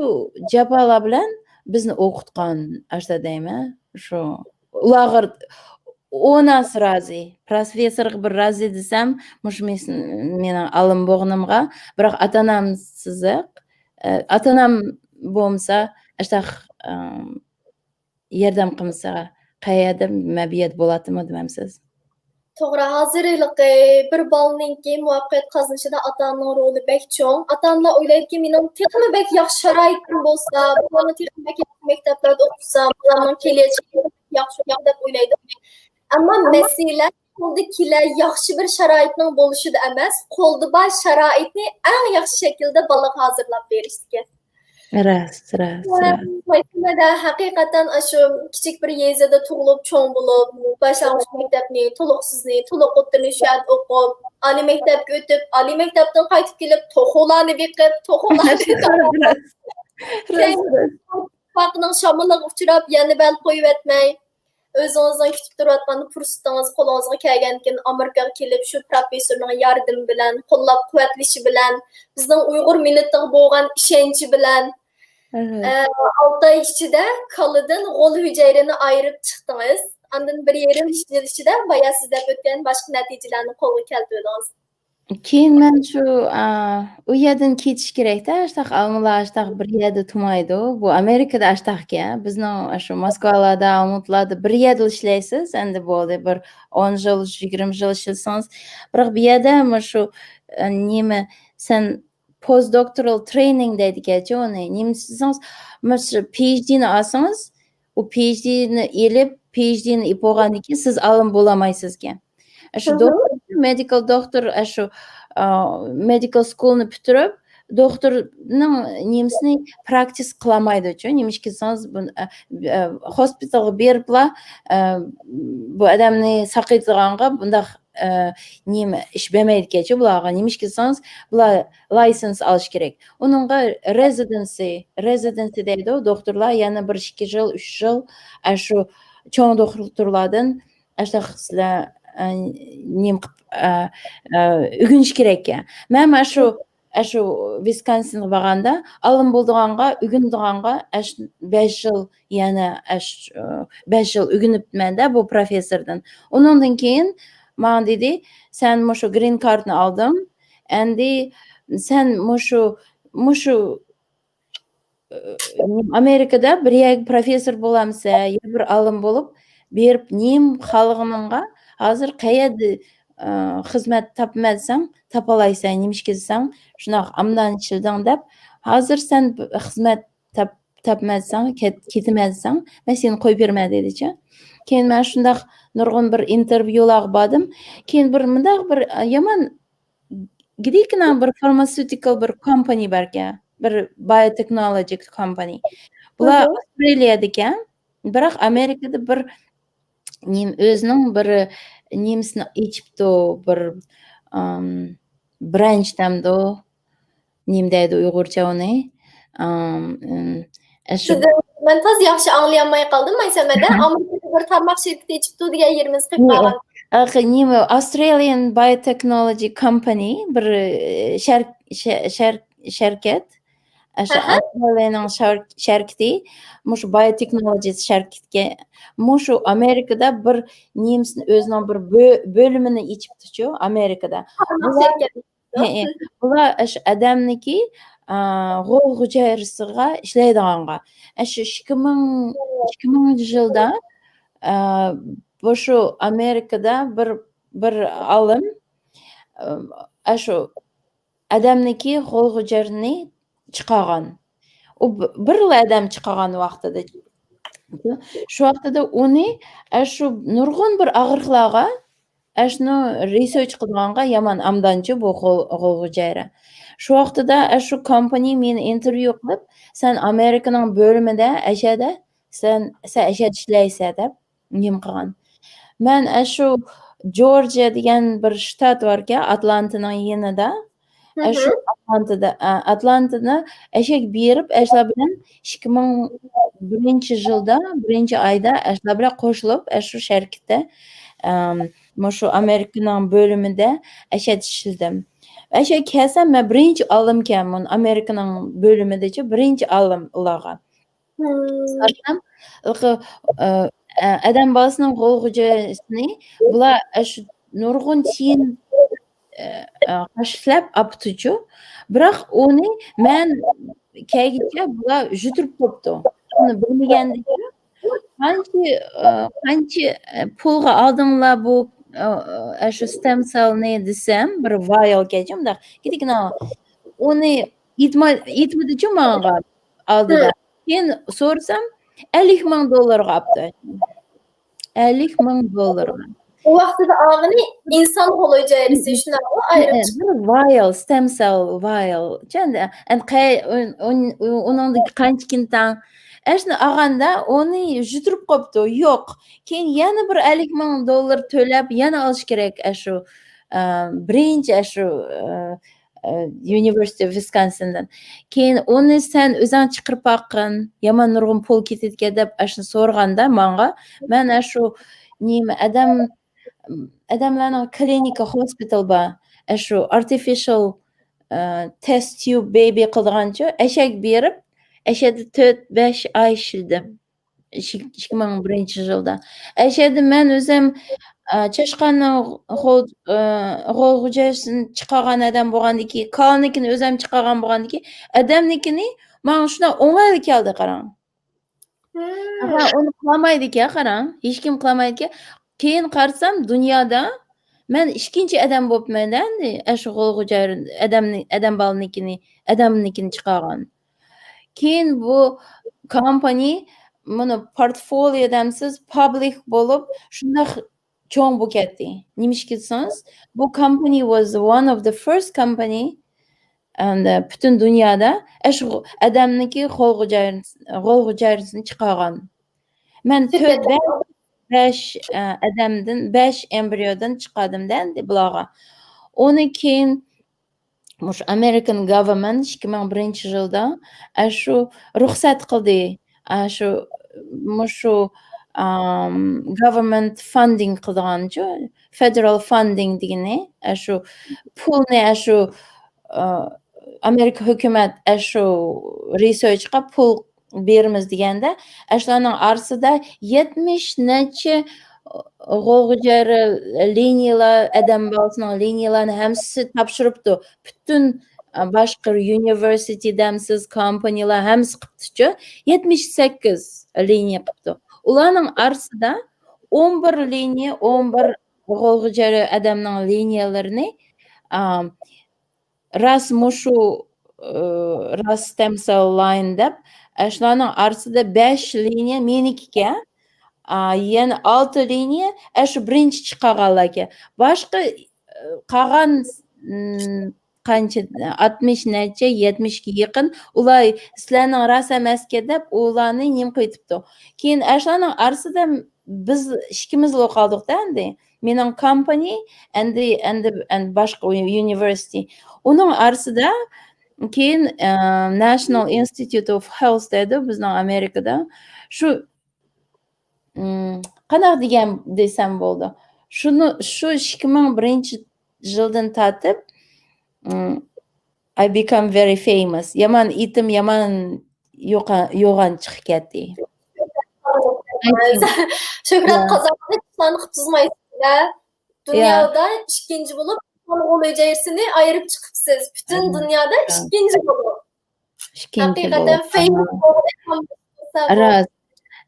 جاپالار بىلەن بىزنى ئوقۇتقان، ئاشۇنداق دەيمەن. شۇ، ئۇلارغا ئوناس رازى، پروفېسسورغا بىر رازى دېسەم، مۇشۇ مېس-، مېنىڭ ئالىم بولغىنىمغا، بىراق ئاتا-ئانام سىزىق، ئاتا-ئانام بولمىسا، ئاشۇنداق، ئەم، ياردەم قىلمىسا، قەيەردە مەن بۇ يەردە بولاتتىمۇ دېمەمسىز؟ توغرا، ھازىر ھېلىقى بىر بالىنىڭكى مۇۋەپپەقىيەت قازىنىشىدا ئاتا-ئانىنىڭ رولى بەك چوڭ. ئاتا-ئانىلار ئويلايدۇكى، مېنىڭ تېخىمۇ بەك ياخشى شارائىتىم بولسا، بالامنى تېخىمۇ بەك ياخشى مەكتەپلەردە ئوقۇتسام، بالامنىڭ كېلەچىكى ياخشى بولار دەپ ئويلايدۇ. ئەمما مەسىلە قولدا كېلە ياخشى بىر شارائىتنىڭ بولۇشىدا ئەمەس، قولدا بار شارائىتنى ئەڭ ياخشى شەكىلدە بالىغا ھازىرلاپ بېرىشتىكەن. راست، راست، راست. مەن ھەقىقەتەن ئاشۇ كىچىك بىر يېزىدا تۇغۇلۇپ، چوڭ بولۇپ، باشلانغۇچ مەكتەپنى، تولۇقسىزنى، تولۇق ئوتتۇرىنى شۇ يەردە ئوقۇپ، ئالىي مەكتەپكە ئۆتۈپ، ئالىي مەكتەپتىن قايتىپ كېلىپ، توخۇلارنى بېقىپ، توخۇلاردىن راست، راست. پاقنىڭ شامىلىغا ئۇچراپ، يەنە بەل قويۇۋەتمەي، ئۆزىڭىزنىڭ كۈتۈپ تۇرۇۋاتقان پۇرسىتىڭىز قولىڭىزغا كەلگەندىكىن، ئامېرىكىغا كېلىپ، شۇ پروفېسسورنىڭ ياردىمى بىلەن، قوللاپ-قۇۋۋەتلىشى بىلەن، بىزنىڭ ئۇيغۇر مىللىتىغا بولغان ئىشەنچى بىلەن، ئە، ئالتە ئاي ئىچىدە كالىدىن غول ھۈجەيرىنى ئايرىپ چىقتىڭىز. ئاندىن بىر يېرىم يىل ئىچىدە بايا سىز دەپ ئۆتكەن باشقا نەتىجىلەرنى قولغا كەلتۈردىڭىز. كېيىن مەن شۇ، ئا، ئۇ يەردىن كېتىش كېرەكتە، ئاشتاق ئالىملار ئاشتاق بىر يەردە تۇرمايدۇ. بۇ ئامېرىكىدا ئاشتاقكەن. بىزنىڭ شۇ موسكۋالاردا، ئالمۇتلاردا بىر يەردىلا ئىشلەيسىز، ئەندى بولدى. بىر ئون يىل، يىگىرمە يىل ئىشلىسىڭىز. بىراق بۇ يەردە مۇشۇ، ئە، نېمە، سەن postdoctoral training دەيدىكەنچۇ ئۇنى. نېمە دېسىڭىز، مۇشۇ پى ئېيچ دىنى ئالسىڭىز، ئۇ پى ئېيچ دىنى ئېلىپ، پى ئېيچ دىنى ئېلىپ بولغاندىن كېيىن سىز ئالىم بولالمايسىزكەن. ئاشۇ دوكتور، مېدىكال دوكتور، ئاشۇ، ئا، مېدىكال سكۇلنى پۈتتۈرۈپ، دوكتورنىڭ نېمىسىنى پراكتىس قىلالمايدۇچۇ. نېمىشقا دېسىڭىز، بۇ، ئا، ئا، خوسپىتالغا بېرىپلا، ئا، بۇ ئادەمنى ساقىيدىغانغا بۇنداق، ئا، نېمە، ئىش بەرمەيدىكەنچۇ بۇلارغا. نېمىشقا دېسىڭىز، بۇلار لايسېنس ئالىشى كېرەك. ئۇنىڭغا رېزىدېنسى، رېزىدېنسى دەيدۇ، دوكتورلار يەنە بىر ئىككى يىل، ئۈچ يىل، ئاشۇ چوڭ دوكتورلاردىن ئاشۇنداق سىلەر، ئە، نېمە قىپ، ئە، ئە، ئۆگىنىش كېرەككەن. مەن مانا شۇ، ئە، شۇ ۋىسكونسىنغا بارغاندا، ئالىم بولىدىغانغا، ئۆگىنىدىغانغا، ئە، شۇ بەش يىل، يەنە، ئە، شۇ، بەش يىل ئۆگىنىپتىمەن-دە بۇ پروفېسسوردىن. ئۇنىڭدىن كېيىن ماڭا دېدى، سەن مۇشۇ گرىن كارتنى ئالدىڭ، ئەمدى سەن مۇشۇ، مۇشۇ ئامېرىكىدا بىر يەرگە پروفېسسور بولامسەن يا بىر ئالىم بولۇپ بېرىپ نېمە خالىغىنىڭغا ھازىر قەيەردە، ئە، خىزمەت تاپمەسەڭ تاپالايسەن، نېمىشقا دېسەڭ شۇنداق ئامدان ئىشلىدىڭ دەپ، ھازىر سەن خىزمەت تاپ-، تاپمەسەڭ، كەت-، كېتىمەنسەڭ، مەن سېنى قويۇپ بېرىمەن دېدىچە. كېيىن مەن شۇنداق نۇرغۇن بىر ئىنتېرۋيۇلارغا باردىم. كېيىن بىر مۇنداق بىر، ئە، يامان گىدىكىنا بىر فارماسېۋتىكال بىر كومپانىي باركەن، بىر بايوتېخنولوجىك كومپانىي. بۇلار ئاسترالىيەدىكەن، بىراق ئامېرىكىدا بىر نېمە، ئۆزىنىڭ بىر نېمىسىنى ئېچىپتۇ، بىر، ئام، برانچ دەمدۇ، نېمە دەيدۇ ئۇيغۇرچە ئۇنى؟ ئام، ئىم، ئەشۇ. سىزدىن مەن تازا ياخشى ئاڭلىيالماي قالدىم، مەيسەمەدە. ئامېرىكىدا بىر تارماق شىركىتى ئېچىپتۇ دېگەن يېرىمىز قېلىپ قالغان. ئاخ، نېمە، Australian Biotechnology Company بىر، ئە، شەر-، شە-، شەر-، شىركەت. ئاشۇ ئاسترالىيەنىڭ شار-، شىركىتى، مۇشۇ بايوتېخنولوجىيە شىركىتىگە، مۇشۇ ئامېرىكىدا بىر نېمىسىنى، ئۆزىنىڭ بىر بۆ-، بۆلۈمىنى ئېچىپتۇچۇ ئامېرىكىدا. بۇلار، ھەئە، بۇلار ئاشۇ ئادەمنىكى، ئا، غول غۇجەيرىسىغا ئىشلەيدىغانغا. ئاشۇ ئىككى مىڭ، ئىككى مىڭىنچى يىلدا، ئا، بۇ شۇ ئامېرىكىدا بىر، بىر ئالىم، ئا، ئاشۇ ئادەمنىكى غول غۇجەيرىنى چىقارغان. ئۇ ب-، بىرلا ئادەم چىقارغان ۋاقتىدا. شۇ ۋاقتىدا ئۇنى ئاشۇ نۇرغۇن بىر ئاغرىقلارغا ئاشۇنى رېسېرچ قىلىدىغانغا يامان ئامدانچۇ بۇ غول-، غول غۇجەيرە. شۇ ۋاقتىدا ئاشۇ كومپانىي مېنى ئىنتېرۋيۇ قىلىپ، سەن ئامېرىكىنىڭ بۆلۈمىدە ئەشەدە، سەن، سەن ئەشەدە ئىشلەيسەن دەپ نېمە قىلغان. مەن ئاشۇ جورجىيە دېگەن بىر شتات باركەن، ئاتلانتىنىڭ يېنىدا. ئاشۇ ئاتلانتىدا، ئە، ئاتلانتىدا ئەشەگە بېرىپ، ئەشلەر بىلەن ئىككى مىڭ بىرىنچى يىلدا، بىرىنچى ئايدا ئەشلەر بىلەن قوشۇلۇپ، ئاشۇ شىركەتتە، ئەم، مۇشۇ ئامېرىكىنىڭ بۆلۈمىدە ئەشەدە ئىشلىدىم. ئەشەگە كەلسەم، مەن بىرىنچى ئالىمكەنمەن ئامېرىكىنىڭ بۆلۈمىدىچۇ، بىرىنچى ئالىم ئۇلارغا. سورىسام، ھېلىقى، ئە، ئە، ئادەم بالىسىنىڭ غول غۇجىسىنى بۇلار ئاشۇ نۇرغۇن تىيىن، ئە، ئە، خەجلەپ ئاپتۇچۇ. بىراق ئۇنى مەن كەلگۈچە بۇلار يۈتۈرۈپ قوپتۇ. ئۇنى بىلمىگەندىكىن قانچە، ئە، قانچە، ئە، پۇلغا ئالدىڭلار بۇ، ئە، ئە، شۇ ستېم سېلنى دېسەم، بىر ۋايلكەچە مۇنداق كىچىككىنە ئۇنى ئېيتما-، ئېيتمىدىچۇ ماڭا ئالدىدا. كېيىن سورىسام، ئەللىك مىڭ دوللارغا ئاپتۇ. ئەللىك مىڭ دوللارغا. ئۇ ۋاقتىدا ئالغىنى ئىنسان غول ھۈجەيرىسى، شۇنداقمۇ؟ ئايرىپ چىقىپ. بىر ۋايل، ستېم سېل ۋايل. ئۇنىڭدىكى قانچە كىنتاڭ. ئەشنى ئالغاندا ئۇنى يۈتۈرۈپ قوپتۇ. يوق. كېيىن يەنە بىر ئەللىك مىڭ دوللار تۆلەپ يەنە ئالىش كېرەك. ئەشۇ بىرىنچى ئەشۇ يۇنىۋېرسىتېت ۋىسكونسىندىن. كېيىن ئۇنى سەن ئۆزۈڭ چىقىرىپ باققىن، يامان نۇرغۇن پۇل كېتىدىكەن دەپ ئاشۇنى سورىغاندا ماڭا، مەن ئاشۇ نېمە ئادەم، ئادەملەرنىڭ كلىنىكا، ھوسپىتال بار. ئاشۇ ئارتىفىشال تېست تيۇب بېبى قىلىدىغانچۇ، ئەشەگە بېرىپ، ئەشەدە تۆت، بەش ئاي ئىشلىدىم. ئىككى مىڭ بىرىنچى يىلدا. ئەشەدە مەن ئۆزۈم، ئە، چاشقاننىڭ غول-، ئە، غول غۇجايسىنى چىقارغان ئادەم بولغاندىكى، كالنىكىنى ئۆزۈم چىقارغان بولغاندىكى، ئادەمنىكىنى ماڭا شۇنداق ئوڭايلىق كەلدى، قاراڭ. ھە، ئۇنى قىلالمايدىكەن، قاراڭ. ھېچكىم قىلالمايدىكەن. كېيىن قارىسام، دۇنيادا مەن ئىككىنچى ئادەم بولۇپمەن ئەمدى، ئاشۇ غول غۇجاي ئادەمنى، ئادەم بالىنىڭكىنى، ئادەمنىڭكىنى چىقارغان. كېيىن بۇ كومپانىيە مانا پورتفولىيو دەمسىز، پابلىك بولۇپ، شۇنداق چوڭ بولۇپ كەتتى. نېمىشقا دېسىڭىز، بۇ company was one of the first company and پۈتۈن دۇنيادا ئاشۇ ئادەمنىڭكى غول غۇجاي-، غول غۇجايرىسىنى چىقارغان. مەن تۆت، بەش، بەش، ئە، ئادەمدىن، بەش ئېمبرىيودىن چىقاردىم دە ئەمدى بۇلارغا. ئۇنى كېيىن مۇشۇ ئامېرىكان گاۋېرمېنت ئىككى مىڭ بىرىنچى يىلدا ئاشۇ رۇخسەت قىلدى. ئاشۇ، مۇشۇ، ئام، گاۋېرمېنت فاندىنگ قىلىدىغانچۇ، فېدېرال فاندىنگ دېگىنى، ئاشۇ پۇلنى، ئاشۇ، ئا، ئامېرىكا ھۆكۈمەت ئاشۇ رىسېرچقا پۇل بېرىمىز دېگەندە، ئاشۇلارنىڭ ئارىسىدا يەتمىش نەچچە غول غۇجايرا لىنىيەلەر، ئادەم بالىسىنىڭ لىنىيەلەرنى ھەممىسى تاپشۇرۇپتۇ. پۈتۈن، ئە، باشقا يۇنىۋېرسىتېت دەمسىز، كومپانىيەلەر ھەممىسى قىپتىچۇ. يەتمىش سەككىز لىنىيە قىپتۇ. ئۇلارنىڭ ئارىسىدا ئون بىر لىنىيە، ئون بىر غول غۇجايرا ئادەمنىڭ لىنىيەلىرىنى، ئا، راست مۇشۇ، ئى، راست ستېم سېل لاين دەپ، ئە، شۇلارنىڭ ئارىسىدا بەش لىنىيە مېنىكىكەن. ئا، يەنە ئالتە لىنىيە، ئە، شۇ بىرىنچى چىقارغانلاركەن. باشقا، ئى، قالغان، ئىم، قانچە، ئاتمىش نەچچە، يەتمىشكە يېقىن، ئۇلار سىلەرنىڭ راست ئەمەسكەن دەپ، ئۇلارنى نېمە قىلىۋېتىپتۇ. كېيىن ئە، شۇلارنىڭ ئارىسىدا بىز ئىككىمىزلا قالدۇق-دە ئەمدى. مېنىڭ كومپانىي، ئەمدى، ئەمدى، ئەمدى باشقا يۇنىۋېرسىتېت. ئۇنىڭ ئارىسىدا كېيىن، ئە، National Institute of Health دەيدۇ بىزنىڭ ئامېرىكىدا. شۇ، ئىم، قانداق دېگەن دېسەم بولىدۇ. شۇنى، شۇ ئىككى مىڭ بىرىنچى يىلدىن تارتىپ، ئىم، I become very famous. يامان ئېتىم، يامان يوغان، يوغان چىقىپ كەتتى. شۆھرەت قازانغان ئىشلارنى قىلىپ تۇزمايسىز-دە. دۇنيادا ئىككىنچى بولۇپ، غول ھۈجەيرىسىنى ئايرىپ چىقىپسىز. پۈتۈن دۇنيادا ئىككىنچى بولۇپ. ئىككىنچى ھەقىقەتەن بولۇپ. فەيمەس بولغۇدەك. راست.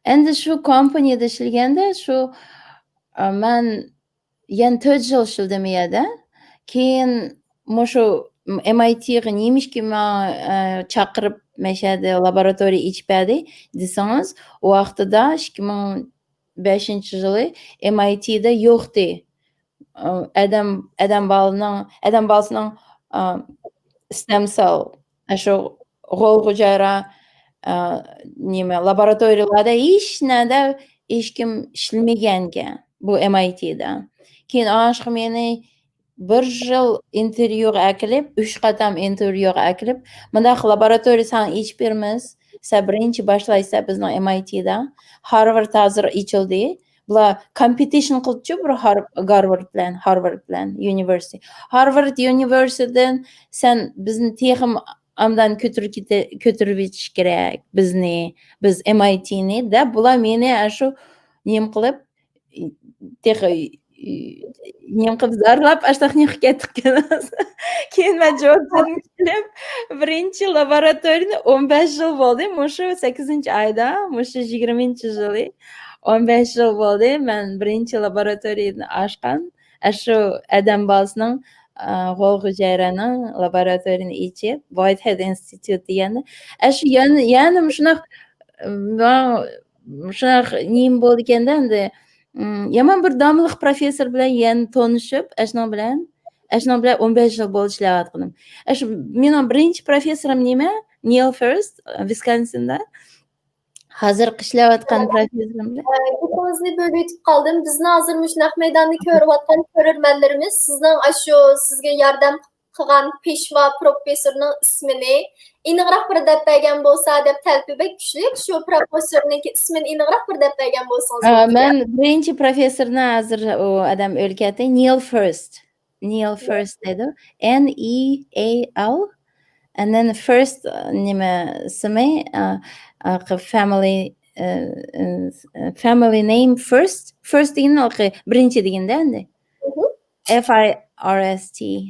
ئەمدى شۇ كومپانىيەدە ئىشلىگەندە شۇ، ئا، مەن يەنە تۆت يىل ئىشلىدىم ئۇ يەردە. كېيىن مۇشۇ ئېم ئاي تىغا نېمىشقا ماڭا، ئە، چاقىرىپ، مەشەدە لابوراتورىيە ئېچىپ بەردى دېسىڭىز، ئۇ ۋاقتىدا ئىككى مىڭ بەشىنچى يىلى ئېم ئاي تىدا يوقتى. ئە، ئادەم، ئادەم بالىنىڭ، ئادەم بالىسىنىڭ، ئە، ستېم سېل، ئاشۇ غول غۇجايرا، ئە، نېمە، لابوراتورىيىلاردا ھېچ نەدە ھېچكىم ئىشلىمىگەنكەن بۇ ئېم ئاي تىدا. كېيىن ئاشۇ مېنى بىر يىل ئىنتېرۋيۇغا ئەكېلىپ، ئۈچ قاتام ئىنتېرۋيۇغا ئەكېلىپ، مۇنداق لابوراتورىيە ساڭا ئېچىپ بېرىمىز، سەن بىرىنچى باشلايسەن بىزنىڭ ئېم ئاي تىدا. ھارۋارد ھازىر ئېچىلدى. بۇلار كومپېتىشن قىلىدىچۇ بىر ھار-، گارۋارد بىلەن، ھارۋارد بىلەن يۇنىۋېرسىتېت. ھارۋارد يۇنىۋېرسىتېتىدىن سەن بىزنى تېخىمۇ ئابدان كۆتۈرۈپ كېتە-، كۆتۈرۈۋېتىش كېرەك بىزنى، بىز ئېم ئاي تىنى دەپ، بۇلار مېنى ئاشۇ نېمە قىلىپ، تېخى، نېمە قىلىپ زارلاپ، ئاشۇنداق نېمە قىلىپ كەتتۇق. كېيىن مەن جورجىيادىن كېلىپ، بىرىنچى لابوراتورىيىنى ئون بەش يىل بولدى. مۇشۇ سەككىزىنچى ئايدا، مۇشۇ يىگىرمىنچى يىلى ئون بەش يىل بولدى. مەن بىرىنچى لابوراتورىيىنى ئاچقان. ئاشۇ ئادەم بالىسىنىڭ، ئە، غول غۇجەيرەنىڭ لابوراتورىيىنى ئېچىپ، ۋايتھېد ئىنستىتۇت دېگەندە، ئاشۇ يەنە، يەنە مۇشۇنداق، ماڭا شۇنداق نېمە بولىدىكەندە، ئەمدى ئىم، يامان بىر داملىق پروفېسسور بىلەن يەنە تونۇشۇپ، ئەشنىڭ بىلەن، ئەشنىڭ بىلەن ئون بەش يىل بولدى ئىشلەۋاتقىنىم. ئەش، مېنىڭ بىرىنچى پروفېسسورۇم نېمە؟ نېيل فىرست، ۋىسكونسىندا. ھازىرقى ئىشلەۋاتقان پروفېسسورۇم بىلەن. ئە، گېپىڭىزنى بۆلۈۋېتىپ قالدىم. بىزنى ھازىر مۇشۇ نەق مەيداننى كۆرۈۋاتقان كۆرۈرمەنلىرىمىز سىزنىڭ ئاشۇ سىزگە ياردەم قىلغان پېشۋا پروفېسسورنىڭ ئىسمىنى ئېنىقراق بىر دەپ بەرگەن بولسا دەپ تەلىپى بەك كۈچلۈك. شۇ پروفېسسورنىڭكى ئىسمىنى ئېنىقراق بىر دەپ بەرگەن بولسىڭىز ئە، بولىدۇ. مەن بىرىنچى پروفېسسورنى ھازىر ئۇ ئادەم ئۆلۈپ كەتتى. نېيل فىرست. نېيل فىرست دەيدۇ. N E A L. And then first، نېمە ئىسمى، ئا، ئا، family، ئە، ئە، family name first. First دېگىنى بىرىنچى دېگەندە ئەمدى. مهم. F I R S T.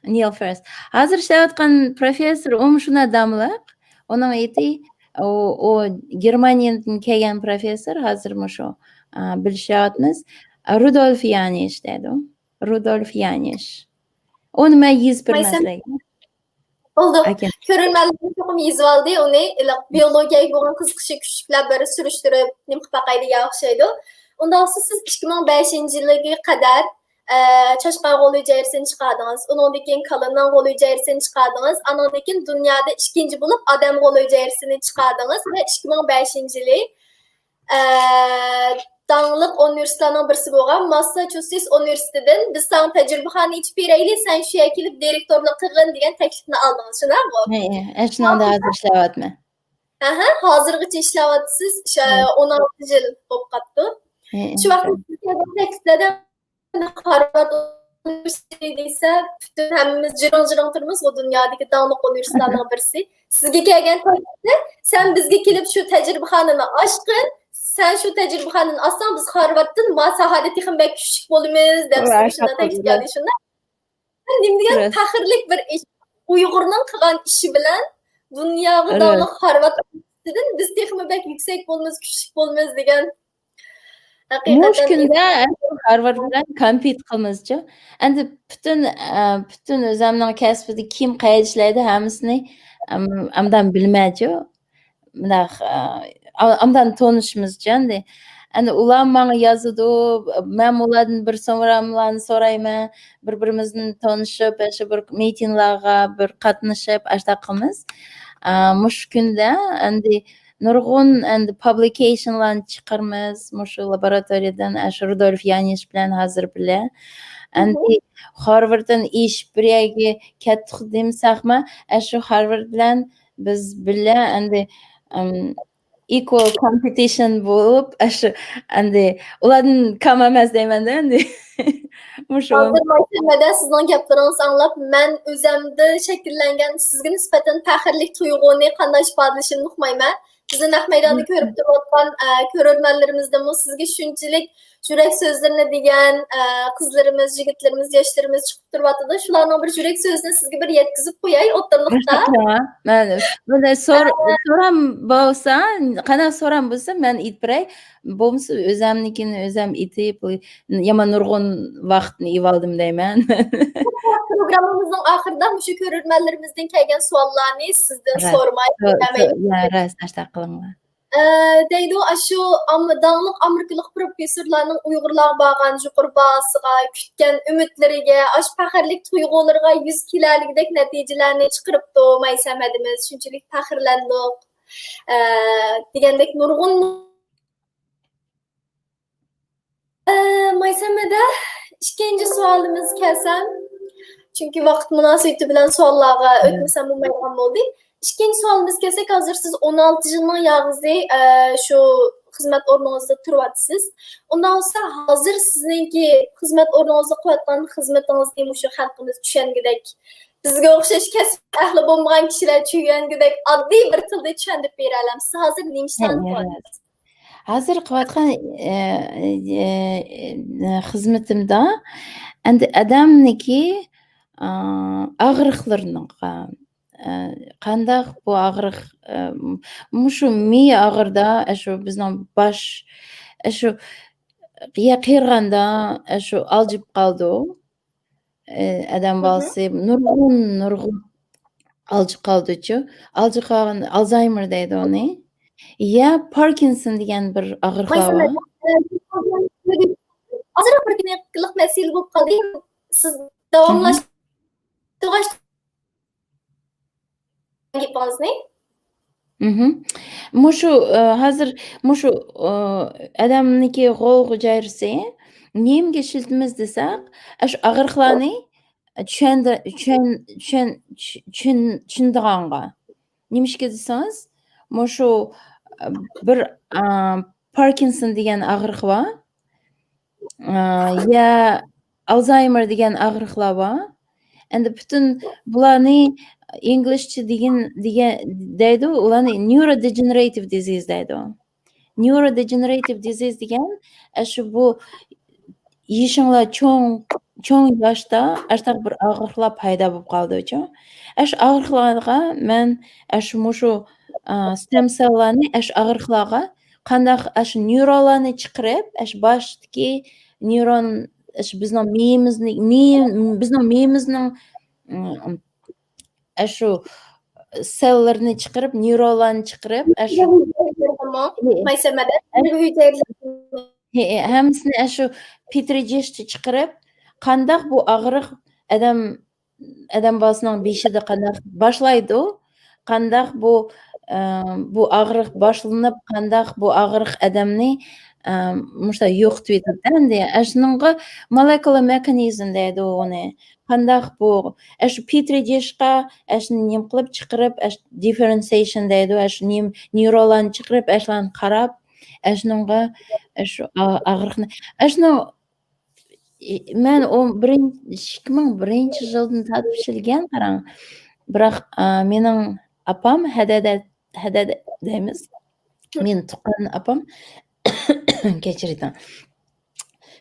نېيل فىرست. ھازىر ئىشلەۋاتقان پروفېسسور ئۇمۇ شۇنداق داملىق. ئۇنىڭ ئېتى، ئۇ، ئۇ گېرمانىيەدىن كەلگەن پروفېسسور، ھازىر مۇشۇ، ئا، بىلىشىۋاتىمىز. رۇدولف يانىش دەيدۇ. رۇدولف يانىش. ئۇنى مەن يېزىپ بېرىمەن سىلەرگە. بولدى. ئاكا. كۆرۈرمەنلىرىم چوقۇم يېزىۋالدى ئۇنى. ئىللىق بىيولوگىيەگە بولغان قىزىقىشى كۈچلۈكلەر بىر سۈرۈشتۈرۈپ، نېمە قىلىپ باقاي دېگەن ئوخشايدۇ. ئۇنداق بولسا سىز ئىككى مىڭ بەشىنچى يىلىغا قەدەر، ئە، چاشقان غول ھۈجەيرىسىنى چىقاردىڭىز. ئۇنىڭدىن كېيىن كالىنىڭ غول ھۈجەيرىسىنى چىقاردىڭىز. ئانىڭدىن كېيىن دۇنيادا ئىككىنچى بولۇپ ئادەم غول ھۈجەيرىسىنى چىقاردىڭىز ۋە ئىككى مىڭ بەشىنچى يىلى ئە، داڭلىق ئۇنىۋېرسىتېتلارنىڭ بىرسى بولغان ماسساچۇسېتس ئۇنىۋېرسىتېتىدىن «بىز ساڭا تەجرىبىخانا ئېچىپ بېرەيلى، سەن شۇ يەرگە كېلىپ دىرېكتورلۇق قىلغىن» دېگەن تەكلىپنى ئالدىڭىز، شۇنداقمۇ؟ ھە، ھە، ئەشۇنىڭدا ھازىر ئىشلەۋاتىمەن. ئەھە، ھازىرغىچە ئىشلەۋاتىسىز، شۇ، ھە. ئون ئالتە يىل بولۇپ قاپتۇ. ھە، ھە. شۇ ۋاقىتتا سىز كەلگەن تەكلىپلەردە ھارۋارد ئۇنىۋېرسىتېتى دېسە، پۈتۈن ھەممىمىز جىرىڭ-جىرىڭ تۇرىمىز، ئۇ دۇنيادىكى داڭلىق ئۇنىۋېرسىتېتلارنىڭ بىرسى. سىزگە كەلگەن تەكلىپتە، «سەن بىزگە كېلىپ شۇ تەجرىبىخانىنى ئاچقىن، سەن شۇ تەجرىبىخانىنى ئاچساڭ، بىز خارۋاردتىن ما ساھەدە تېخىمۇ بەك كۈچلۈك بولىمىز» دەپ سىزگە شۇنداق تەكلىپ كەلدى، شۇنداق. نېمە دېگەن پەخىرلىك بىر ئىش. ئۇيغۇرنىڭ قىلغان ئىشى بىلەن دۇنياغا داڭلىق خارۋارد ئۇنىۋېرسىتېتىدىن بىز تېخىمۇ بەك يۈكسەك بولىمىز، كۈچلۈك بولىمىز دېگەن. مۇشۇ ھەقىقەتەن كۈندە ھارۋارد بىلەن كامپىت قىلىمىزچۇ. ئەمدى پۈتۈن، ئە، پۈتۈن ئۆزەمنىڭ كەسپىدە كىم قەيەردە ئىشلەيدۇ، ھەممىسىنى، ئەم، ئامدان بىلمەيچۇ. مۇنداق، ئە، ئامدان تونۇشىمىزچۇ ئەمدى. ئەمدى ئۇلار ماڭا يازىدۇ، مەن ئۇلاردىن بىر سومۇراملارنى سورايمەن، بىر-بىرىمىزنى تونۇشۇپ، ئاشۇ بىر مىتىڭلارغا بىر قاتنىشىپ، ئاشۇنداق قىلىمىز. ئە، مۇشۇ كۈندە ئەمدى نۇرغۇن ئەمدى پابلىكېيشنلارنى چىقىرىمىز، مۇشۇ لابوراتورىيەدىن، ئاشۇ رۇدولف يانىش بىلەن ھازىر بىللە. ئەمدى خارۋاردتىن ئېشىپ بىر يەرگە كەتتۇق دېمىسەكمۇ، ئاشۇ خارۋارد بىلەن بىز بىللە ئەمدى، ئىم، ئىكۋال كومپېتىشن بولۇپ، ئاشۇ ئەمدى ئۇلاردىن كام ئەمەس دەيمەن-دە ئەمدى. مۇشۇ. ھازىر مايسەمەدە سىزنىڭ گەپلىرىڭىزنى ئاڭلاپ، مەن ئۆزەمدە شەكىللەنگەن سىزگە نىسبەتەن پەخىرلىك تۇيغۇنى قانداق ئىپادىلىشىمنى ئۇقمايمەن. بىزنى نەق مەيداندا كۆرۈپ تۇرۇۋاتقان، ئە، كۆرۈرمەنلىرىمىزدىنمۇ سىزگە شۇنچىلىك يۈرەك سۆزلىرىنى دېگەن، ئە، قىزلىرىمىز، يىگىتلىرىمىز، ياشلىرىمىز چىقىپ تۇرۇۋاتىدۇ. شۇلارنىڭ بىر يۈرەك سۆزىنى سىزگە بىر يەتكۈزۈپ قوياي ئوتتۇرىلىقتا. مەن بۇنى سور-، ئە، سورام بولسا، قانداق سورام بولسا، مەن ئېيتىپ بېرەي. بولمىسا ئۆزەمنىكىنى ئۆزەم ئېيتىپ، بۇ يامان نۇرغۇن ۋاقىتنى ئېلىۋالدىم دەيمەن. پروگراممىمىزنىڭ ئاخىرىدا مۇشۇ كۆرۈرمەنلىرىمىزدىن كەلگەن سوئاللارنى سىزدىن سورىماي، سو-، سو-، يا، راست، ئاشۇنداق قىلىڭلار. ئە، دەيدۇ، ئاشۇ ئام-، داڭلىق ئامېرىكىلىق پروفېسسورلارنىڭ ئۇيغۇرلارغا بارغان يۇقىرى باھاسىغا، كۈتكەن ئۈمىدلىرىگە، ئاشۇ پەخىرلىك تۇيغۇلىرىغا يۈز كېلەلىگۈدەك نەتىجىلەرنى چىقىرىپتۇ مايسەم ھەدىمىز. شۇنچىلىك پەخىرلەندۇق. ئە، دېگەندەك نۇرغۇن ئە، مايسەمەدە ئىككىنچى سوئالىمىزغا كەلسەم، چۈنكى ۋاقىت مۇناسىۋىتى بىلەن سوئاللارغا ئۆتمىسەم بولمايدىغان بولدى. ئىككىنچى سوئالىمىزغا كەلسەك، ھازىر سىز ئون ئالتە يىلنىڭ ياغىسى، ئە، شۇ خىزمەت ئورنىڭىزدا تۇرۇۋاتىسىز. ئۇنداق بولسا، ھازىر سىزنىڭكى خىزمەت ئورنىڭىزدا قىلىۋاتقان خىزمىتىڭىزنى مۇشۇ خەلقىمىز چۈشەنگۈدەك، بىزگە ئوخشاش كەسىپ ئەھلى بولمىغان كىشىلەر چۈشەنگۈدەك ئاددىي بىر تىلدا چۈشەندۈرۈپ بېرەلەمسىز؟ ھازىر نېمە ئىشلارنى قىلىۋاتىسىز؟ ھازىر قىلىۋاتقان، ئە، ئە، ئە، خىزمىتىمدە ئەمدى ئادەمنىڭكى، ئا، ئاغرىقلىرىنىڭ، ئە، قانداق بۇ ئاغرىق، ئە، مۇشۇ مىيە ئاغرىدا، ئاشۇ بىزنىڭ باش، ئاشۇ قېرىغاندا، ئاشۇ ئالجىپ قالىدۇ. ئادەم بالىسى نۇرغۇن، نۇرغۇن ئالجىپ قالىدۇچۇ. ئالجىپ قالغان ئالزايمېر دەيدۇ ئۇنى. يا پاركىنسون دېگەن بىر ئاغرىقلار بار. ئازراق بىر كلىنىكىلىق مەسىلە بولۇپ قالدى. سىز داۋاملاشتۇرغاچ گېپىڭىزنى. مۇشۇ، ئە، ھازىر مۇشۇ، ئە، ئادەمنىكى غول غۇجايرىسى نېمىگە ئىشلىتىمىز دېسەك، ئاشۇ ئاغرىقلارنى چۈشەندە-، چۈشەن-، چۈشەن-، چۈشىنىدىغانغا. نېمىشقا دېسىڭىز، مۇشۇ، ئە، بىر، ئە، پاركىنسون دېگەن ئاغرىق بار. ئە، يا ئالزايمېر دېگەن ئاغرىقلار بار. ئەمدى پۈتۈن بۇلارنى ئىنگلىزچە دېگەن، دېگەن دەيدۇ، ئۇلارنى نيۇرودېجېنېراتىپ دىزىز دەيدۇ. نيۇرودېجېنېراتىپ دىزىز دېگەن، ئاشۇ بۇ يېشىڭلار چوڭ، چوڭ ياشتا ئاشۇنداق بىر ئاغرىقلار پەيدا بولۇپ قالىدۇچۇ. ئاشۇ ئاغرىقلارغا مەن ئاشۇ مۇشۇ، ئە، ستېم سېللارنى ئاشۇ ئاغرىقلارغا قانداق ئاشۇ نيۇرونلارنى چىقىرىپ، ئاشۇ باشتىكى نيۇرون، ئاشۇ بىزنىڭ مېيىمىزنى، مېيى-، بىزنىڭ مېيىمىزنىڭ، ئاشۇ سېللىرىنى چىقىرىپ، نيۇرونلارنى چىقىرىپ، ئاشۇ مايسەمەدە ھەممىسىنى ئاشۇ پېترى دىشتا چىقىرىپ، قانداق بۇ ئاغرىق ئادەم ئادەم بالىسىنىڭ بېشىدا قانداق باشلايدۇ؟ قانداق بۇ، ئە، بۇ ئاغرىق باشلىنىپ، قانداق بۇ ئاغرىق ئادەمنى، ئە، مۇشۇنداق يوقىتىۋېتىدۇ ئەمدى. ئەشۇنىڭغا مولېكۇلا مېخانىزم دەيدۇ ئۇنى. قانداق بۇ، ئەشۇ پېترى دىشقا ئەشۇنى نېمە قىلىپ چىقىرىپ، ئەش-، دىففېرېنسىيېشن دەيدۇ، ئەشۇ نېمە، نېيرونلارنى چىقىرىپ، ئەشۇلارنى قاراپ، ئەشۇنىڭغا، ئەشۇ ئا-، ئاغرىقنى، ئەشۇنىڭ ئى، مەن ئون بىرىنچى، ئىككى مىڭ بىرىنچى يىلدىن تارتىپ ئىشلىگەن، قاراڭ. بىراق، ئا، مېنىڭ ئاپام، ھەدەدە، ھەدەدە دەيمىز. مېنىڭ تۇغقان ئاپام، كەچۈرۈڭ.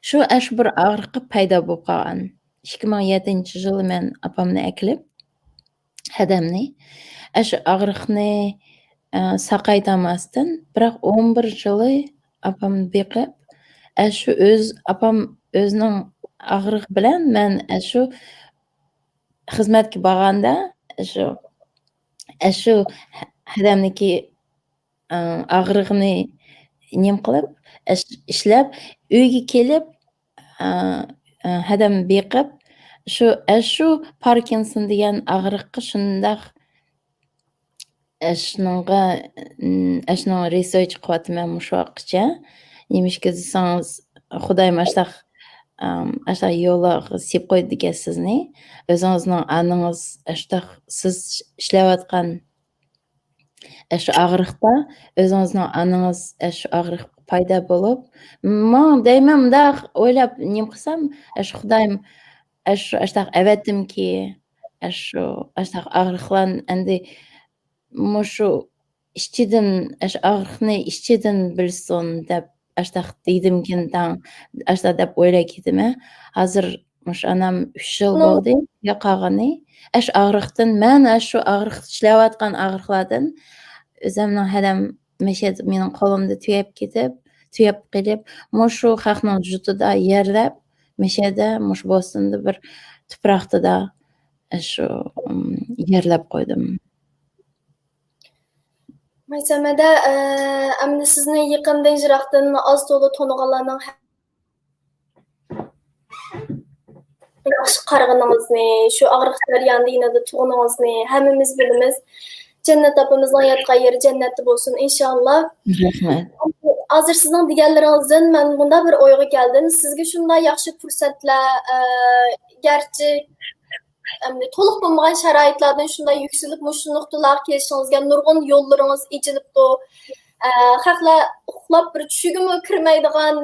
شۇ، ئاشۇ بىر ئاغرىقى پەيدا بولۇپ قالغان. ئىككى مىڭ يەتتىنچى يىلى مەن ئاپامنى ئەكېلىپ، ھەدەمنى، ئاشۇ ئاغرىقنى، ئە، ساقايتالماستىن، بىراق ئون بىر يىلى ئاپامنى بېقىپ، ئاشۇ ئۆز، ئاپام ئۆزىنىڭ ئاغرىقى بىلەن مەن ئاشۇ خىزمەتكە بارغاندا، ئاشۇ، ئاشۇ ھەدەمنىكى، ئە، ئاغرىقىنى نېمە قىلىپ، ئىش-، ئىشلەپ، ئۆيگە كېلىپ، ئە، ئە، ھەدەم بېقىپ، شۇ، ئە، شۇ پاركىنسون دېگەن ئاغرىققا شۇنداق، ئە، شۇنىڭغا، ئىم، ئە، شۇنىڭغا رېسېرچ قىلىۋاتىمەن مۇشۇ ۋاقىتقىچە. نېمىشقا دېسىڭىز، خۇدايىم ئاشتاق، ئەم، ئاشتاق يوللارغا سېلىپ قويدىكەن سىزنى. ئۆزىڭىزنىڭ ئانىڭىز ئاشتاق سىز ئىشلەۋاتقان ئەشۇ ئاغرىقتا ئۆزىڭىزنىڭ ئانىڭىز ئەشۇ ئاغرىق پەيدا بولۇپ، ماڭ دەيمەن مۇنداق ئويلاپ نېمە قىلسام، ئەشۇ خۇدايىم ئەشۇ ئاشتاق ئەۋەتتىمكى، ئەشۇ ئاشتاق ئاغرىقلارنى ئەمدى مۇشۇ ئىچىدىن، ئەشۇ ئاغرىقنى ئىچىدىن بىلسۇن دەپ ئاشتاق دېدىمكىن داڭ، ئاشتاق دەپ ئويلاپ كېتىمەن. ھازىر مۇشۇ ئانام ئۈچ يىل بولدى يوقالغىنى. ئەش ئاغرىقتىن، مەن ئەشۇ ئاغرىق، ئىشلەۋاتقان ئاغرىقلاردىن ئۆزۈمنىڭ ھەدەم مەشەدە مېنىڭ قولۇمدا تۈگەپ كېتىپ، تۈگەپ قېلىپ، مۇشۇ خەقنىڭ جۇتىدا يەرلەپ، مەشەدە، مۇشۇ بوستوندا بىر تۇپراقتىدا ئەشۇ، ئىم، يەرلەپ قويدۇم. مايسەمەدە، ئە، ئەمدى سىزنى يېقىندىن يىراقتىن ئاز تولا تونۇغانلارنىڭ ياخشى قارىغىنىڭىزنى، شۇ ئاغرىق جەريانىدا يېنىدا تۇرغىنىڭىزنى ھەممىمىز بىلىمىز. جەننەت ئاپىمىزنىڭ ياتقان يېرى جەننەتتە بولسۇن، ئىنشاللا. رەھمەت. ھازىر سىزنىڭ دېگەنلىرىڭىزدىن مەن مۇنداق بىر ئويغا كەلدىم. سىزگە شۇنداق ياخشى پۇرسەتلەر، ئە، گەرچە ئەمدى تولۇق بولمىغان شارائىتلاردىن شۇنداق يۈكسىلىپ، مۇشۇ نۇقتىلارغا كېلىشىڭىزگە نۇرغۇن يوللىرىڭىز ئېچىلىپتۇ. ئە، خەقلەر ئۇخلاپ بىر چۈشىگىمۇ كىرمەيدىغان،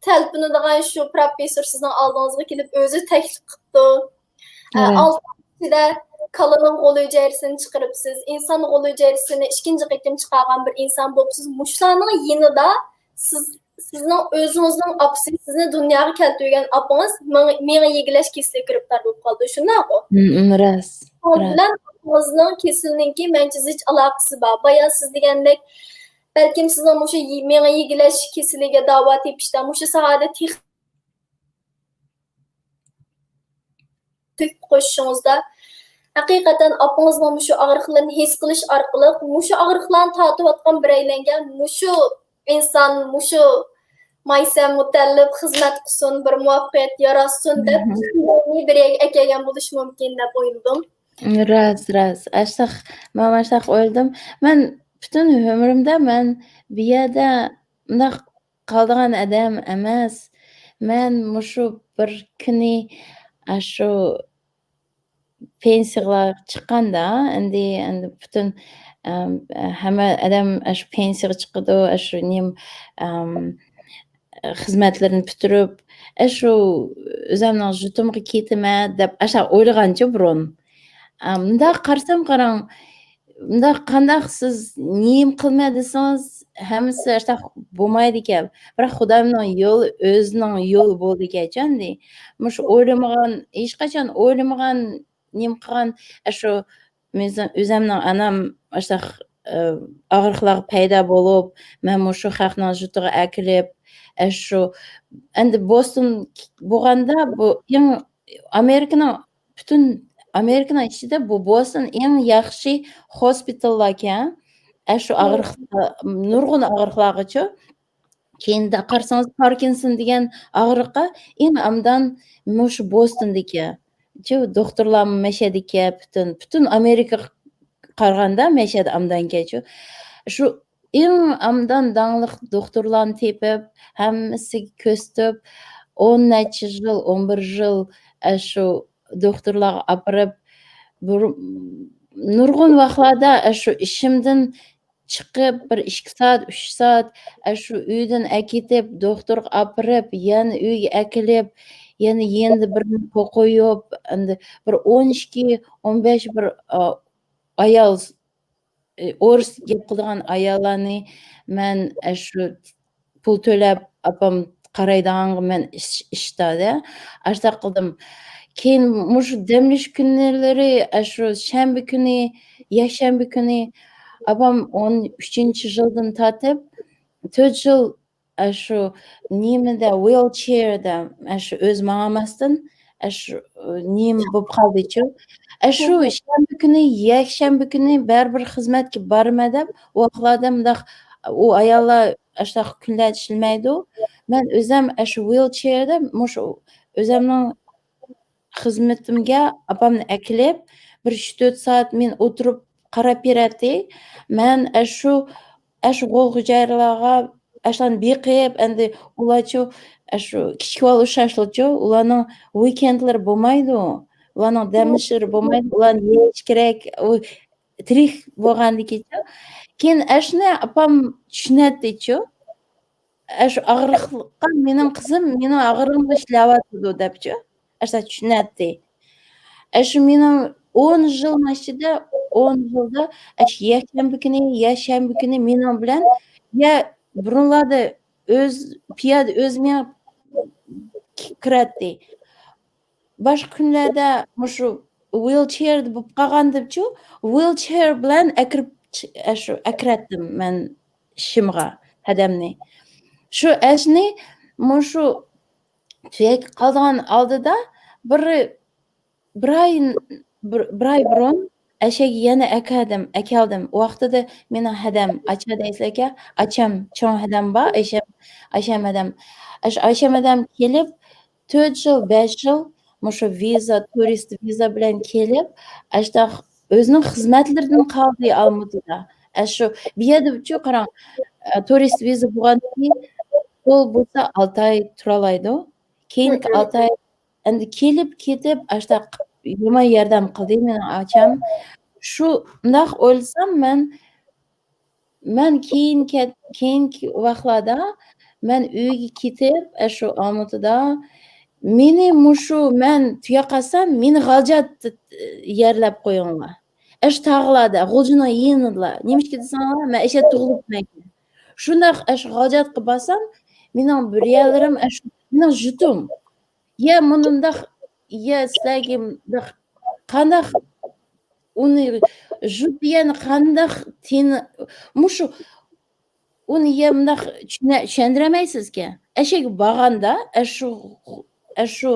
تەلپۈنىدىغان شۇ پروفېسسور سىزنىڭ ئالدىڭىزغا كېلىپ ئۆزى تەكلىپ قىپتۇ. ئە، ئالتە ئاي ئىچىدە كالىنىڭ غول ھۈجەيرىسىنى چىقىرىپسىز، ئىنسان غول ھۈجەيرىسىنى ئىككىنچى قېتىم چىقارغان بىر ئىنسان بوپسىز. مۇشۇلارنىڭ يېنىدا سىز، سىزنىڭ ئۆزىڭىزنىڭ ئاپىسى، سىزنى دۇنياغا كەلتۈرگەن ئاپىڭىز مېڭە، مېڭە يېگىلەش كېسىلىگە گىرىپتار بولۇپ قالدى، شۇنداقمۇ؟ ھىم، ھىم، راست، شۇنىڭ راست. بىلەن ئاپىڭىزنىڭ كېسىلىنىڭكى مەنچە زىچ ئالاقىسى بار. بايا سىز دېگەندەك، بەلكىم سىزنىڭ مۇشۇ يې-، مېڭە يېگىلەش كېسىلىگە داۋا تېپىشتا، مۇشۇ ساھەدە تېخى تۆھپە قوشۇشىڭىزدا، ھەقىقەتەن ئاپىڭىزنىڭ مۇشۇ ئاغرىقلىرىنى ھېس قىلىش ئارقىلىق، مۇشۇ ئاغرىقلارنى تارتىۋاتقان بىرەيلەنگە مۇشۇ ئىنسان، مۇشۇ مايسەم مۇتەللىپ خىزمەت قىلسۇن، بىر مۇۋەپپەقىيەت ياراتسۇن دەپ، بىر يەرگە ئەكەلگەن بولۇشى مۇمكىن دەپ ئويلىدىم. راست، راست. ئاشتاق، مەن ئاشتاق ئويلىدىم. مەن پۈتۈن ئۆمرۈمدە مەن بۇ يەردە مۇنداق قالىدىغان ئادەم ئەمەس. مەن مۇشۇ بىر كۈنى ئاشۇ پېنسىيىغا چىققاندا، ئەمدى، ئەمدى پۈتۈن، ئەم، ھەممە ئادەم ئاشۇ پېنسىيىغا چىقىدۇ، ئاشۇ نېمە، ئەم، خىزمەتلىرىنى پۈتتۈرۈپ، ئاشۇ ئۆزۈمنىڭ يۇرتۇمغا كېتىمەن دەپ ئاشۇ ئويلىغانچۇ بۇرۇن. ئا، مۇنداق قارىسام قاراڭ، مۇنداق قانداق سىز نېمە قىلىمەن دېسىڭىز، ھەممىسى ئاشۇنداق بولمايدىكەن. بىراق خۇداينىڭ يولى، ئۆزىنىڭ يولى بولىدىكەنچۇ ئەمدى. مۇشۇ ئويلىمىغان، ھېچقاچان ئويلىمىغان نېمە قىلغان، ئاشۇ مېنىڭ، ئۆزۈمنىڭ ئانام ئاشۇنداق، ئە، ئاغرىقلارغا پەيدا بولۇپ، مەن مۇشۇ خەقنىڭ يۇرتىغا ئەكېلىپ، ئاشۇ ئەمدى بوستون بولغاندا، بۇ ئەڭ ئامېرىكىنىڭ، پۈتۈن ئامېرىكىنىڭ ئىچىدە بۇ بوستون ئەڭ ياخشى خوسپىتاللاركەن. ئاشۇ ئاغرىق، نۇرغۇن ئاغرىقلارغىچۇ. كېيىن قارىسىڭىز، پاركىنسون دېگەن ئاغرىققا ئەڭ ئامدان مۇشۇ بوستوندىكى، چۇ، دوختۇرلارمۇ مەشەدىكى، پۈتۈن، پۈتۈن ئامېرىكىغا قارىغاندا مەشەدە ئامدانكەنچۇ. شۇ ئەڭ ئامدان داڭلىق دوختۇرلارنى تېپىپ، ھەممىسىگە كۆرسىتىپ، ئون نەچچە يىل، ئون بىر يىل ئاشۇ دوختۇرلارغا ئاپىرىپ، بىر، نۇرغۇن ۋاقىتلاردا ئاشۇ ئىشىمدىن چىقىپ، بىر ئىككى سائەت، ئۈچ سائەت، ئاشۇ ئۆيدىن ئەكېتىپ، دوختۇرغا ئاپىرىپ، يەنە ئۆيگە ئەكېلىپ، يەنە يېنىدا بىرنى قويۇپ، ئەمدى بىر ئون ئىككى، ئون بەش بىر، ئا، ئايال، ئورۇس گەپ قىلىدىغان ئاياللارنى مەن ئاشۇ پۇل تۆلەپ، ئاپام قارايدىغانغا مەن ئىش، ئىشتا-دە، ئاشۇنداق قىلدىم. كېيىن مۇشۇ دەم ئېلىش كۈنلىرى، ئاشۇ شەنبە كۈنى، يەكشەنبە كۈنى، ئاپام ئون ئۈچىنچى يىلدىن تارتىپ تۆت يىل ئاشۇ نېمىدە، ۋىلچېردا، ئاشۇ ئۆزى ماڭالماستىن، ئاشۇ نېمە بولۇپ قالدىچۇ. ئاشۇ شەنبە كۈنى، يەكشەنبە كۈنى بەرىبىر خىزمەتكە بارىمەن دەپ، ئۇ ۋاقىتلاردا مۇنداق، ئۇ ئاياللار ئاشۇنداق كۈنلەردە ئىشلىمەيدۇ. مەن ئۆزۈم ئاشۇ ۋىلچېردا مۇشۇ ئۆزۈمنىڭ خىزمىتىمگە ئاپامنى ئەكېلىپ، بىر ئۈچ تۆت سائەت مەن ئولتۇرۇپ قاراپ بېرەتتى. مەن ئاشۇ، ئاشۇ غول غۇجايرىلارغا ئاشۇلارنى بېقىپ، ئەمدى ئۇلارچۇ، ئاشۇ كىچىك بالا ئوخشاشلىچۇ، ئۇلارنىڭ ۋىكېندلىرى بولمايدۇ. ئۇلارنىڭ دەم ئېلىشلىرى بولمايدۇ. ئۇلارنى يېيىش كېرەك. ئۇ تىرىك بولغاندىكىنچۇ. كېيىن ئاشۇنى ئاپام چۈشىنەتتىچۇ. ئاشۇ ئاغرىققا مېنىڭ قىزىم مېنىڭ ئاغرىقىمغا ئىشلەۋاتىدۇ دەپچۇ. ئاشۇ چۈشىنەتتى. ئاشۇ مېنىڭ ئون يىلنىڭ ئىچىدە، ئون يىلدا ئاشۇ يەكشەنبە كۈنى، يەكشەنبە كۈنى مېنىڭ بىلەن، يا بۇرۇنلاردا ئۆز، پىيادە ئۆزى مېڭىپ كىرەتتى. باشقا كۈنلەردە مۇشۇ ۋىلچېردا بولۇپ قالغاندىچۇ، ۋىلچېر بىلەن ئەكىرىپ چ-، ئاشۇ ئەكىرەتتىم مەن ئىشىمغا ھەدەمنى. شۇ ئەشنى مۇشۇ تۈگەپ قالىدىغان ئالدىدا بىر، بىر ئاي، بىر، بىر ئاي بۇرۇن ئەشەگە يەنە ئەكەلدىم، ئەكەلدىم. ئۇ ۋاقتىدا مېنىڭ ھەدەم، ئاچا دەيسىلەركەن، ئاچام، چوڭ ھەدەم بار، ئايشەم، ئايشەم ھەدەم. ئاشۇ ئايشەم ھەدەم كېلىپ، تۆت يىل، بەش يىل مۇشۇ ۋىزا، تۇرىست ۋىزا بىلەن كېلىپ، ئاشۇنداق ئۆزىنىڭ خىزمەتلىرىدىن قالدى ئالمۇتىدا. ئاشۇ بۇ يەردىچۇ قاراڭ، ئە، تۇرىست ۋىزا بولغاندىكىن، ئۇ بولسا ئالتە ئاي تۇرالايدۇ. كېيىنكى ئالتە ئاي ئەمدى كېلىپ كېتىپ، ئاشۇنداق يامان ياردەم قىلدى مېنىڭ ئاچام. شۇنداق ئويلىسام مەن، مەن كېيىن كەت-، كېيىنكى ۋاقىتلاردا مەن ئۆيگە كېتىپ، ئاشۇ ئالمۇتىدا مېنى مۇشۇ مەن تۈگەپ قالسام، مېنى غالجات يەرلەپ قويۇڭلار. ئاشۇ تاغلاردا، غۇلجىنىڭ يېنىدىلا. نېمىشقا دېسەڭلار، مەن ئاشۇ يەردە تۇغۇلۇپمەن. شۇنداق ئاشۇ غالجاتقا بارسام، مېنىڭ بىر يەرلىرىم ئاشۇ، مېنىڭ يۇرتۇم. يا مۇنۇنداق، يا سىلەرگە مۇنداق قانداق ئۇنى يۇرت دېگەن قانداق تېنى، مۇشۇ ئۇنى يا مۇنداق چۈشەندۈرەلمەيسىزكەن. ئەشەگە بارغاندا، ئەشۇ، ئەشۇ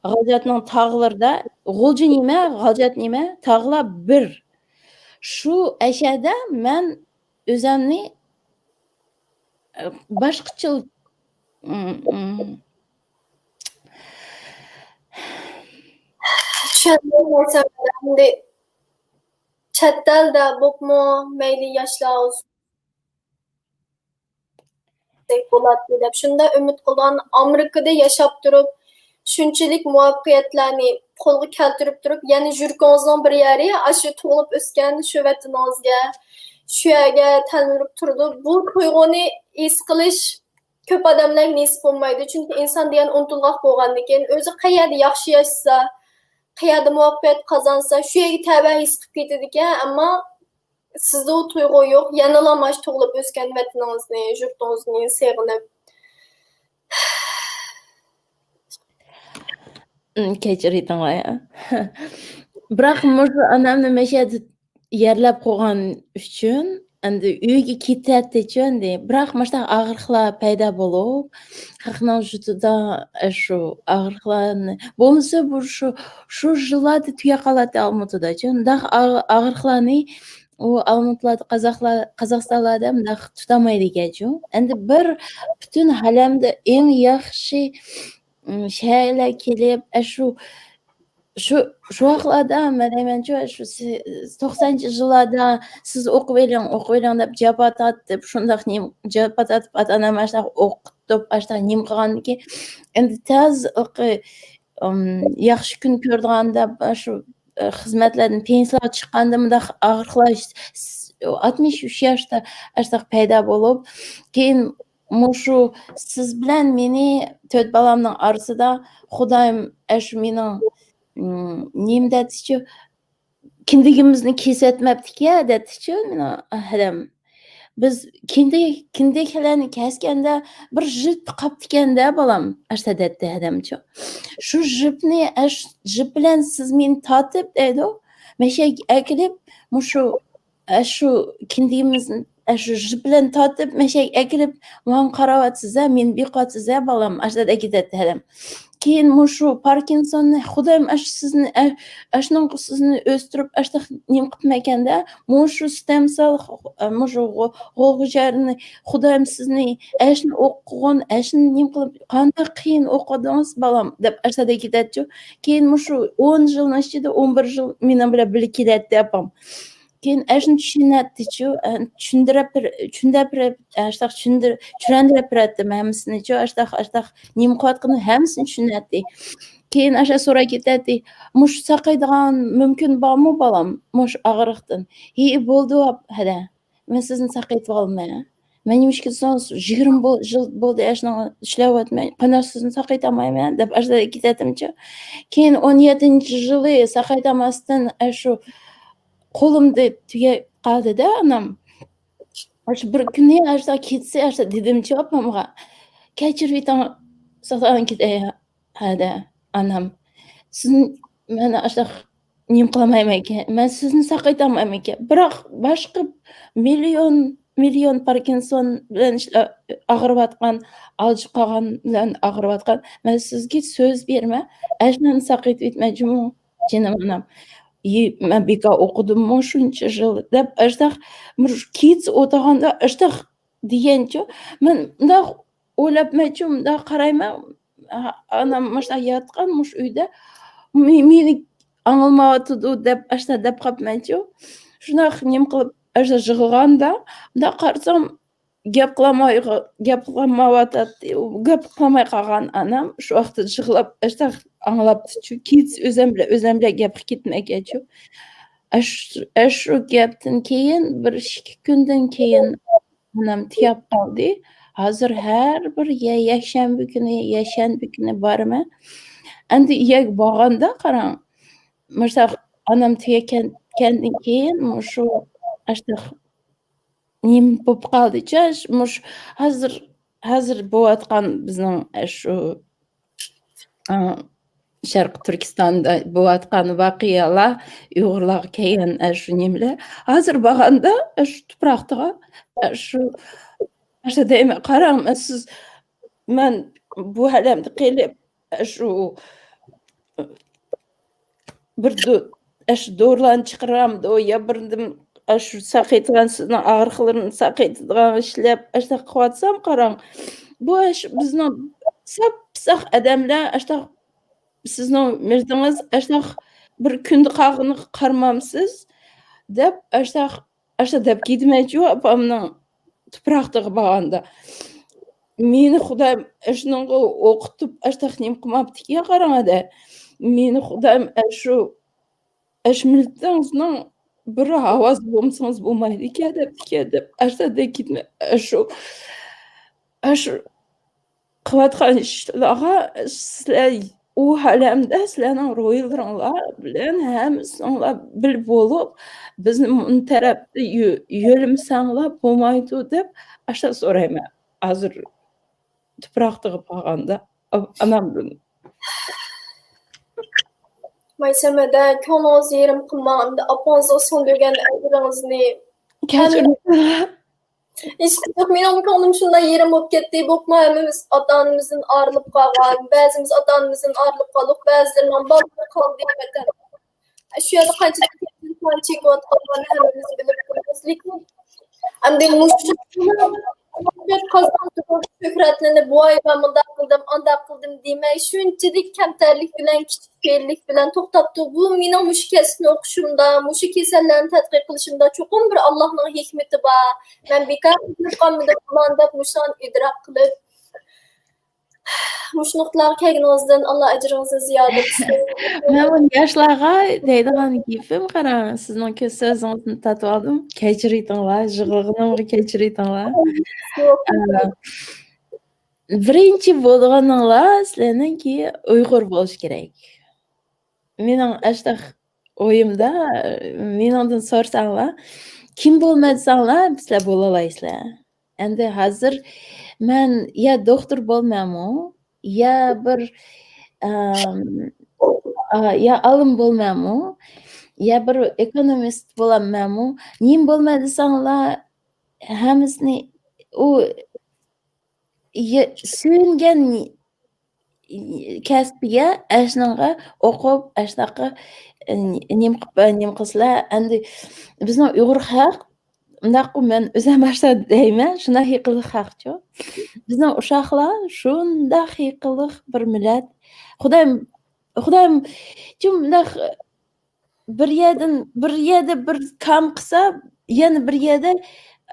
غالجاتنىڭ تاغلىرىدا، غۇلجا نېمە، غالجات نېمە، تاغلار بىر. شۇ ئەشەدە مەن ئۆزەمنى، ئە، باشقىچە، مم، مم. چۈشەندىم، مەيسەم. ئەمدى چەت ئەلدە بوپمۇ، مەيلى ياشلار ئولتۇرسا بولاتتى دەپ شۇنداق ئۈمىد قىلغان. ئامېرىكىدا ياشاپ تۇرۇپ، شۇنچىلىك مۇۋەپپەقىيەتلەرنى قولغا كەلتۈرۈپ تۇرۇپ، يەنە يۈرىكىڭىزنىڭ بىر يېرى ئاشۇ تۇغۇلۇپ ئۆسكەن شۇ ۋەتىنىڭىزگە، شۇ يەرگە تەلمۈرۈپ تۇرىدۇ. بۇ تۇيغۇنى ھېس قىلىش كۆپ ئادەملەرگە نېسىپ بولمايدۇ. چۈنكى ئىنسان دېگەن ئۇنتۇلغاق بولغاندىكىن، ئۆزى قەيەردە ياخشى ياشىسا، قەيەردە مۇۋەپپەقىيەت قازانسا، شۇ يەرگە تەۋە ھېس قىلىپ كېتىدىكەن. ئەمما سىزدە ئۇ تۇيغۇ يوق. يەنىلا ماش تۇغۇلۇپ ئۆسكەن ۋەتىنىڭىزنى، يۇرتىڭىزنى سېغىنىپ. ئىم، كەچۈرۈۋېتىڭلار يا. بىراق مۇشۇ ئانامنى مەشەدە يەرلەپ قويغان ئۈچۈن، ئەمدى ئۆيگە كېتەتتىچۇ ئەمدى. بىراق مۇشۇنداق ئاغرىقلار پەيدا بولۇپ، خەقنىڭ ۋۇجۇدىدا شۇ ئاغرىقلارنى، بولمىسا بۇ شۇ، شۇ يىللاردا تۈگەپ قالاتتى ئالمۇتىداچۇ. مۇنداق ئاغ-، ئاغرىقلارنى ئۇ ئالمۇتىلاردا، قازاقلار، قازاقىستانلاردا مۇنداق تۇتالمايدىكەنچۇ. ئەمدى بىر پۈتۈن ئالەمدە ئەڭ ياخشى، ئىم، شەھەرلەر كېلىپ، ئە، شۇ، شۇ، شۇ ۋاقىتلاردا مەن دەيمەنچۇ، شۇ سى-، توقسانىنچى يىللاردا سىز ئوقۇۋېلىڭ، ئوقۇۋېلىڭ دەپ جاپا تارتىپ، شۇنداق نېمە، جاپا تارتىپ، ئاتا-ئانام ئاشۇنداق ئوقۇتۇپ، ئاشۇنداق نېمە قىلغاندىكىن، ئەمدى تېز ئىم، ياخشى كۈن كۆرىدىغاندا، شۇ، ئە، خىزمەتلەردىن پېنسىيەگە چىققاندا مۇنداق ئاغرىقلار، ئاتمىش ئۈچ ياشتا ئاشۇنداق پەيدا بولۇپ، كېيىن مۇشۇ سىز بىلەن مېنى، تۆت بالامنىڭ ئارىسىدا خۇدايىم ئاشۇ مېنىڭ، ئىم، نېمە دەيتىشى، كىندىكىمىزنى كېسىۋەتمەپتىكەن دەيتتىچۇ مېنىڭ ھەدەم. بىز كىندىك، كىندىكلەرنى كەسكەندە بىر جىپ قاپتىكەندە بالام، ئاشتا دەيتتى ھەدەمچۇ. شۇ جىپنى، ئەش-، جىپ بىلەن سىز مېنى تارتىپ دەيدۇ، مەشەگە ئەكېلىپ، مۇشۇ، ئەشۇ كىندىكىمىزنى، ئەشۇ جىپ بىلەن تارتىپ، مەشەگە ئەكېلىپ، ماڭا قاراۋاتىسىز ھە، مېنى بېقىۋاتىسىز ھە بالام، ئاشتا دەيدۇ ھەدەم. كېيىن مۇشۇ پاركىنسوننى، خۇدايىم ئاشۇ سىزنى، ئە-، ئاشۇنىڭ سىزنى ئۆستۈرۈپ، ئاشۇنداق نېمە قىپتىمەكەندە، مۇشۇ ستېم سېل، ئە، مۇشۇ غو-، غوغۇچارنى، خۇدايىم سىزنى ئەشنى ئوقۇغۇن، ئەشنى نېمە قىلىپ، قانداق قىيىن ئوقۇدىڭىز بالام، دەپ ئاشۇنداق كېتەتچۇ. كېيىن مۇشۇ ئون يىلنىڭ ئىچىدە ئون بىر يىل مېنىڭ بىلەن بىللە كېلەتتى ئاپام. كېيىن ئاشۇنى چۈشىنەتتىچۇ، ئە، چۈشەندۈرۈپ بېر-، چۈشەندۈرۈپ بېرىپ، ئاشۇنداق چۈشەندۈر-، چۈشەندۈرۈپ بېرەتتىم ھەممىسىنىچۇ، ئاشۇنداق، ئاشۇنداق نېمە قىلىۋاتقىنىنى ھەممىسىنى چۈشىنەتتى. كېيىن ئاشۇ سوراپ كېتەتتى، مۇشۇ ساقايدىغان مۇمكىن بارمۇ بالام، مۇشۇ ئاغرىقتىن؟ ھېي، بولدى، ھەدە، مەن سىزنى ساقايتىۋالىمەن. مەن نېمىشقا دېسىڭىز، يىگىرمە بول-، يىل بولدى ئاشۇنىڭغا ئىشلەۋاتىمەن، قانداق سىزنى ساقايتالمايمەن دەپ ئاشۇنداق كېتەتتىمچۇ. كېيىن ئون يەتتىنچى يىلى ساقايتالماستىن ئاشۇ قولۇمدا تۈگەپ قالدىدا ئانام. ئاشۇ بىر كۈنى ئاشۇنداق كېچىسى ئاشۇنداق دېدىمچۇ ئاپامغا، كەچۈرۈۋېتىڭ، ساقايتىپ كېتەي ھەدە ئانام. سىزنى مەن ئاشۇنداق نېمە قىلالمايمەنكەن، مەن سىزنى ساقايتالمايمەنكەن. بىراق باشقا مىليون، مىليون پاركىنسون بىلەن ئىشلە-، ئاغرىۋاتقان، ئاجىز قالغان بىلەن ئاغرىۋاتقان، مەن سىزگە سۆز بېرىمەن، ئاشۇنى ساقايتىۋېتىمەن جۇمۇ، جېنىم ئانام. يى، مەن بىكار ئوقۇدۇممۇ شۇنچە يىل دەپ، ئاشۇنداق بىر كېچىسى ئولتۇرغاندا ئاشۇنداق دېگەنچۇ. مەن مۇنداق ئويلاپمەنچۇ، مۇنداق قارايمەن، ئا-، ئانام مۇشۇنداق ياتقان مۇشۇ ئۆيدە، مې-، مېنى ئاڭلىمايۋاتىدۇ دەپ، ئاشۇنداق دەپ قاپمەنچۇ. شۇنداق نېمە قىلىپ، ئاشۇنداق يىغلىغاندا، مۇنداق قارىسام، گەپ قىلالماي-، گەپ قىلالمايۋاتاتتى. گەپ قىلالماي قالغان ئانام شۇ ۋاقىتتا يىغلاپ، ئاشۇنداق ئاڭلاپتىچۇ. كېچىسى ئۆزۈم بىلەن، ئۆزۈم بىلەن گەپكە كەتمەكەنچۇ. ئەش-، ئەشۇ گەپتىن كېيىن بىر ئىككى كۈندىن كېيىن ئانام تۈگەپ قالدى. ھازىر ھەر بىر يە-، يەكشەنبە كۈنى، يەكشەنبە كۈنى بارىمەن. ئەمدى يەگە بارغاندا قاراڭ، مۇشۇنداق ئانام تۈگەپ كەتكەندىن كېيىن مۇشۇ ئاشۇنداق نېمە بولۇپ قالدىچۇ، مۇشۇ ھازىر، ھازىر بولۇۋاتقان بىزنىڭ ئاشۇ، ئا، شەرقىي تۈركىستاندا بولۇۋاتقان ۋەقەلەر، ئۇيغۇرلارغا كەلگەن ئاشۇ نېمىلەر. ھازىر بارغاندا ئاشۇ تۇپراقتىغا، ئاشۇ، ئاشۇ دەيمەن، قاراڭ، سىز، مەن بۇ ئالەمدە قېلىپ، ئاشۇ بىر دو-، ئاشۇ دورىلارنى چىقىرامدۇ، يا بىر نېمە، ئاشۇ ساقىيىدىغان، سىزنىڭ ئاغرىقلىرىنى ساقىيىدىغان ئىشلەپ، ئاشۇنداق قىلىۋاتسام، قاراڭ، بۇ ئىش بىزنىڭ ساپساق ئادەملەر ئاشتاق سىزنىڭ مىللىتىڭىز ئاشتاق بىر كۈندە قالغىنىغا قارىمامسىز دەپ ئاشتاق ئاشتاق دەپ كېتىمەنچۇ ئاپامنىڭ تۇپراقتىغا بارغاندا. مېنى خۇدايىم ئاشۇنىڭغا ئوقۇتۇپ ئاشتاق نېمە قىلماپتىكەن قاراڭ ئەدە. مېنى خۇدايىم ئاشۇ ئاشۇ مىللىتىڭىزنىڭ بىر ھاۋاسى بولمىسىڭىز بولمايدىكەن دەپتىكەن دەپ ئاشۇ دەپ كېتىمەن. ئاشۇ ئاشۇ قىلىۋاتقان ئىشلارغا سىلەر ئۇ ئالەمدە سىلەرنىڭ روھىلىرىڭلار بىلەن ھەممىسىڭلار بىر بولۇپ، بىزنى مۇن تەرەپتە يۆ-، يۆلىمىسەڭلار بولمايدۇ دەپ ئاشۇ سورايمەن. ھازىر تۇپراقتىغا بارغاندا ئانامدىن. مايسەمەدە، كۆڭلىڭىزنى يېرىم قىلماڭ، ئەمدى ئاپىڭىزغا سىڭدۈرگەن ئەجرىڭىزنى. كەچۈرۈڭ. ھېچقانداق، مېنىڭ كۆڭلۈم شۇنداق يېرىم بولۇپ كەتتى. بولۇپمۇ ھەممىمىز ئاتا-ئانىمىزدىن ئايرىلىپ قالغان، بەزىمىز ئاتا-ئانىمىزدىن ئايرىلىپ قالدۇق، بەزىلىرىنىڭ بالىلىرى قالدى ۋەتەندە. شۇ يەردە قانچىلىك چېكىۋاتقانلارنى ھەممىمىز بىلىپ تۇرىمىز. لېكىن ئەمدى مۇشۇ شۆھرەتلىنىپ، ۋاي مەن مۇنداق قىلدىم، ئانداق قىلدىم دېمەي، شۇنچىلىك كەمتەرلىك بىلەن، كىچىك پېئىللىك بىلەن توختاپتۇ. بۇ مېنىڭ مۇشۇ كەسىپنى ئوقۇشۇمدا، مۇشۇ كېسەللەرنى تەتقىق قىلىشىمدا چوقۇم بىر ئاللاھنىڭ ھېكمىتى بار. مەن بىكار قىلىپ قالمىدىم، ئۇلان دەپ مۇشۇلارنى ئىدراك قىلىپ، مۇشۇ نۇقتىلارغا كەلگىنىڭىزدىن ئاللا ئەجرىڭىزنى زىيادە قىلسۇن. مەن بۇنى ياشلارغا دەيدىغان گېپىم، قاراڭ، سىزنىڭ كۆز سۆزىڭىزنى تارتىپ ئالدىم. كەچۈرۈۋېتىڭلار، يىغلىغىنىمغا كەچۈرۈۋېتىڭلار. ئە، بىرىنچى بولىدىغىنىڭلار سىلەرنىڭكى ئۇيغۇر بولۇش كېرەك. مېنىڭ ئاشتاق ئويۇمدا، مېنىڭدىن سورىساڭلار، كىم بولىمەن دېسەڭلار، سىلەر بولالايسىلەر. ئەمدى ھازىر مەن يا دوختۇر بولىمەنمۇ، يا بىر، ئەم، ئا، يا ئالىم بولىمەنمۇ، يا بىر ئېكونومىست بولامەنمۇ، نېمە بولىمەن دېسەڭلار، ھەممىسىنى ئۇ يە-، سۆيۈنگەن كەسپىگە، ئەشنىڭغا ئوقۇپ، ئەشناققا، ئە، نېمە قىلىپ، نېمە قىلسىلا، ئەمدى بىزنىڭ ئۇيغۇر خەق، ئۇنداققۇ، مەن ئۆزۈم باشتا دەيمەن، شۇنداق ھېقىلىق خەقچۇ. بىزنىڭ ئۇششاقلار شۇنداق ھېقىلىق بىر مىللەت. خۇدايىم، خۇدايىم، شۇنداق بىر يەردىن، بىر يەردە بىر كام قىلسا، يەنە بىر يەردە،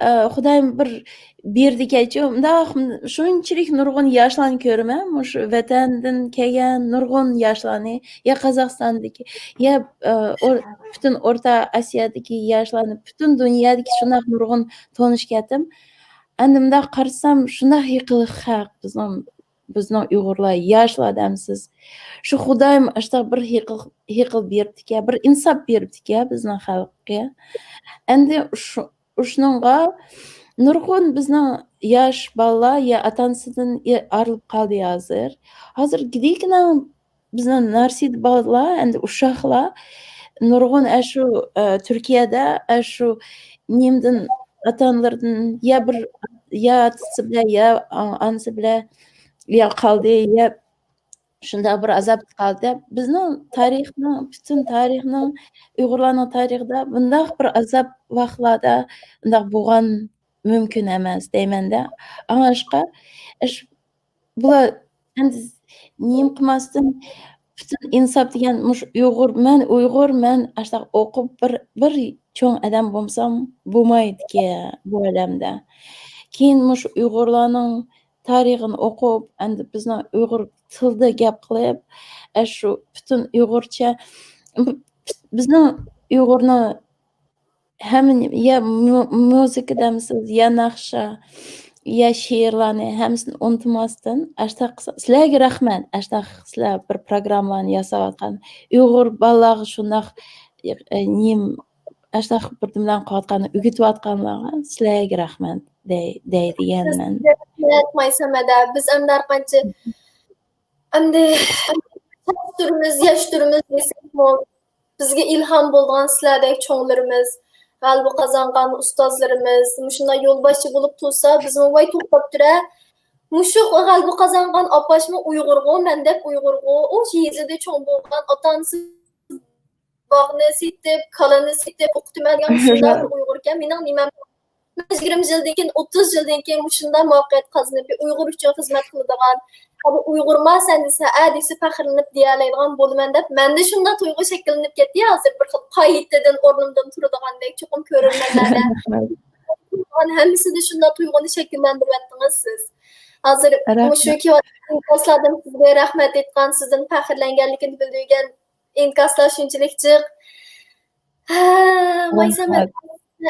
ئە، خۇدايىم بىر بېرىدىكەنچۇ. مۇنداق، شۇنچىلىك نۇرغۇن ياشلارنى كۆرىمەن، مۇشۇ ۋەتەندىن كەلگەن نۇرغۇن ياشلارنى، يا قازاقىستاندىكى، يا، ئە، ئور-، پۈتۈن ئورتا ئاسىيادىكى ياشلارنى، پۈتۈن دۇنيادىكى شۇنداق نۇرغۇن تونۇشقا كەتتىم. ئەمدى مۇنداق قارىسام، شۇنداق ھېقىلىق خەق بىزنىڭ بىزنىڭ ئۇيغۇرلار ياشلار دەمسىز. شۇ خۇدايىم ئاشۇنداق بىر ھېقىل، ھېقىل بېرىپتىكەن، بىر ئىنساپ بېرىپتىكەن بىزنىڭ خەلققە. ئەمدى شۇ، شۇنىڭغا نۇرغۇن بىزنىڭ ياش بالىلار يا ئاتا-ئانىسىدىن ئايرىلىپ قالدى ھازىر. ھازىر گىدىكىنە بىزنىڭ نارسىدا بالىلار، ئەمدى ئۇششاقلار نۇرغۇن ئەشۇ، ئە، تۈركىيەدە ئەشۇ نېمىدىن، ئاتا-ئانىلىرىدىن يا بىر، يا ئاتىسى بىلەن، يا ئانىسى بىلەن يا قالدى، يا شۇنداق بىر ئازابتا قالدى. بىزنىڭ تارىخنىڭ، پۈتۈن تارىخنىڭ، ئۇيغۇرلارنىڭ تارىخىدا بۇنداق بىر ئازاب ۋاقىتلاردا بۇنداق بولغان مۇمكىن ئەمەس دەيمەن-دە. ئاڭلاشقا، ئىش، بۇلار ئەمدى نېمە قىلماستىن، پۈتۈن ئىنساپ دېگەن مۇشۇ ئۇيغۇر، مەن ئۇيغۇر، مەن ئاشۇنداق ئوقۇپ بىر، بىر چوڭ ئادەم بولمىسام بولمايدىكەن بۇ ئالەمدە. كېيىن مۇشۇ ئۇيغۇرلارنىڭ تارىخىنى ئوقۇپ، ئەمدى بىزنىڭ ئۇيغۇر تىلىدا گەپ قىلىپ، ئاشۇ پۈتۈن ئۇيغۇرچە، بىزنىڭ ئۇيغۇرنىڭ ھەممە نېمە، يا مۇ-، مۇزىكا دەمسىز، يا ناخشا، يا شېئىرلارنى ھەممىسىنى ئۇنتۇماستىن، ئاشتاق قىلسا-، سىلەرگە رەھمەت، ئاشتاق سىلەر بىر پروگراممىلارنى ياساۋاتقان، ئۇيغۇر بالىلارغا شۇنداق، ئە، نېمە، ئاشتاق بىر نېمىلەرنى قىلىۋاتقان، ئۆگىتىۋاتقانلارغا سىلەرگە رەھمەت دەي-، دەيدىغەن مەن. رەھمەت، مايسەمەدە. بىز ئەمدى ھەر قانچە ئەمدى ياش تۇرىمىز، ياش تۇرىمىز دېسەكمۇ، بىزگە ئىلھام بولىدىغان سىلەردەك چوڭلىرىمىز، غەلىبە قازانغان ئۇستازلىرىمىز مۇشۇنداق يولباشچى بولۇپ تۇرسا، بىزمۇ ۋاي توختاپ تۇرە. مۇشۇ غەلىبە قازانغان ئاپاشمۇ ئۇيغۇرغۇ، مەندەك ئۇيغۇرغۇ، ئۇ يېزىدا چوڭ بولغان، ئاتا-ئانىسى باغنى سېتىپ، كالىنى سېتىپ ئوقۇتىمەن دېگەن مۇشۇنداق بىر ئۇيغۇركەن. مېنىڭ نېمەم يىگىرمە يىلدىن كېيىن، ئوتتۇز يىلدىن كېيىن مۇشۇنداق مۇۋەپپەقىيەت قازىنىپ، ئۇيغۇر ئۈچۈن خىزمەت قىلىدىغان، ھەدە ئۇيغۇرما سەن دېسە، ئە دېسە پەخىرلىنىپ دېيەلەيدىغان بولىمەن دەپ، مەندە شۇنداق تۇيغۇ شەكىللىنىپ كەتتى. ھازىر بىر خىل قايتىدىن ئورنۇمدىن تۇرىدىغاندەك، چوقۇم كۆرۈرمەنلەردە ھەممىسىدە شۇنداق تۇيغۇنى شەكىللەندۈرۈۋەتتىڭىز سىز. ھازىر مۇشۇ كېلىۋاتقان ئىنكاسلاردىن سىزگە رەھمەت ئېيتقان، سىزدىن پەخىرلەنگەنلىكىنى بىلدۈرگەن ئىنكاسلار شۇنچىلىك جىق. ھە، مايسەم،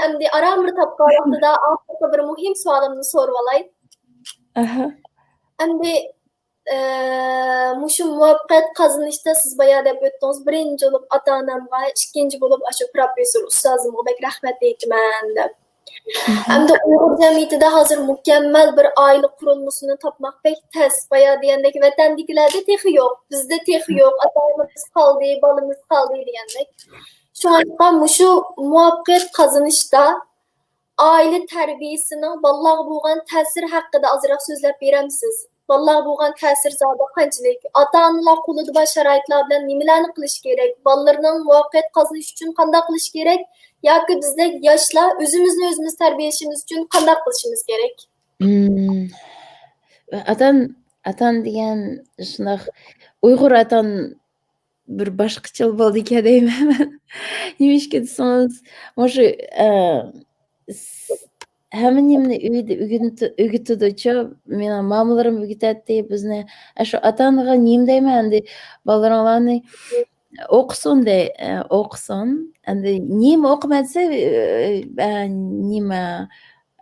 ئەمدى ئاران بىر تاپقان ۋاقتىدا ئاخىرقى بىر مۇھىم سوئالىمنى سورىۋالاي. ئەمدى، ئە، مۇشۇ مۇۋەپپەقىيەت قازىنىشتا سىز بايا دەپ ئۆتتىڭىز، بىرىنچى بولۇپ ئاتا-ئانامغا، ئىككىنچى بولۇپ ئاشۇ پروفېسسور ئۇستازىمغا بەك رەھمەت ئېيتىمەن دەپ. ئەمدى ئۇيغۇر جەمئىيىتىدە ھازىر مۇكەممەل بىر ئائىلە قۇرۇلمىسىنى تاپماق بەك تەس. بايا دېگەندەك ۋەتەندىكىلەردە تېخى يوق، بىزدە تېخى يوق، ئاتا-ئانىمىز قالدى، بالىمىز قالدى دېگەندەك. شۇڭا مۇشۇ مۇۋەپپەقىيەت قازىنىشتا ئائىلە تەربىيەسىنىڭ بالىلارغا بولغان تەسىرى ھەققىدە ئازراق سۆزلەپ بېرەمسىز؟ بالىلارغا بولغان تەسىرى زادى قانچىلىك؟ ئاتا-ئانىلار قولىدا بار شارائىتلار بىلەن نېمىلەرنى قىلىش كېرەك؟ بالىلىرىنىڭ مۇۋەپپەقىيەت قازىنىشى ئۈچۈن قانداق قىلىش كېرەك؟ ياكى بىزدەك ياشلار ئۆزىمىزنى ئۆزىمىز تەربىيەلىشىمىز ئۈچۈن قانداق قىلىشىمىز كېرەك؟ مم. ئاتان، ئاتان دېگەن شۇنداق ئۇيغۇر ئاتان بىر باشقىچىلا بولىدىكەن دەيمەن مەن. نېمىشقا دېسىڭىز، مۇشۇ، ئە، س-، ھەممە نېمىنى ئۆيدە ئۆگىنىتى-، ئۆگىتىدۇچۇ. مېنىڭ مامىلىرىم ئۆگىتەتتى بىزنى. ئە، شۇ ئاتا-ئانىغا نېمە دەيمەن ئەمدى، بالىلىرىڭلارنى ئوقۇسۇن دەي، ئە، ئوقۇسۇن. ئەمدى نېمە ئوقۇماي دېسە، ئە، ئە، نېمە،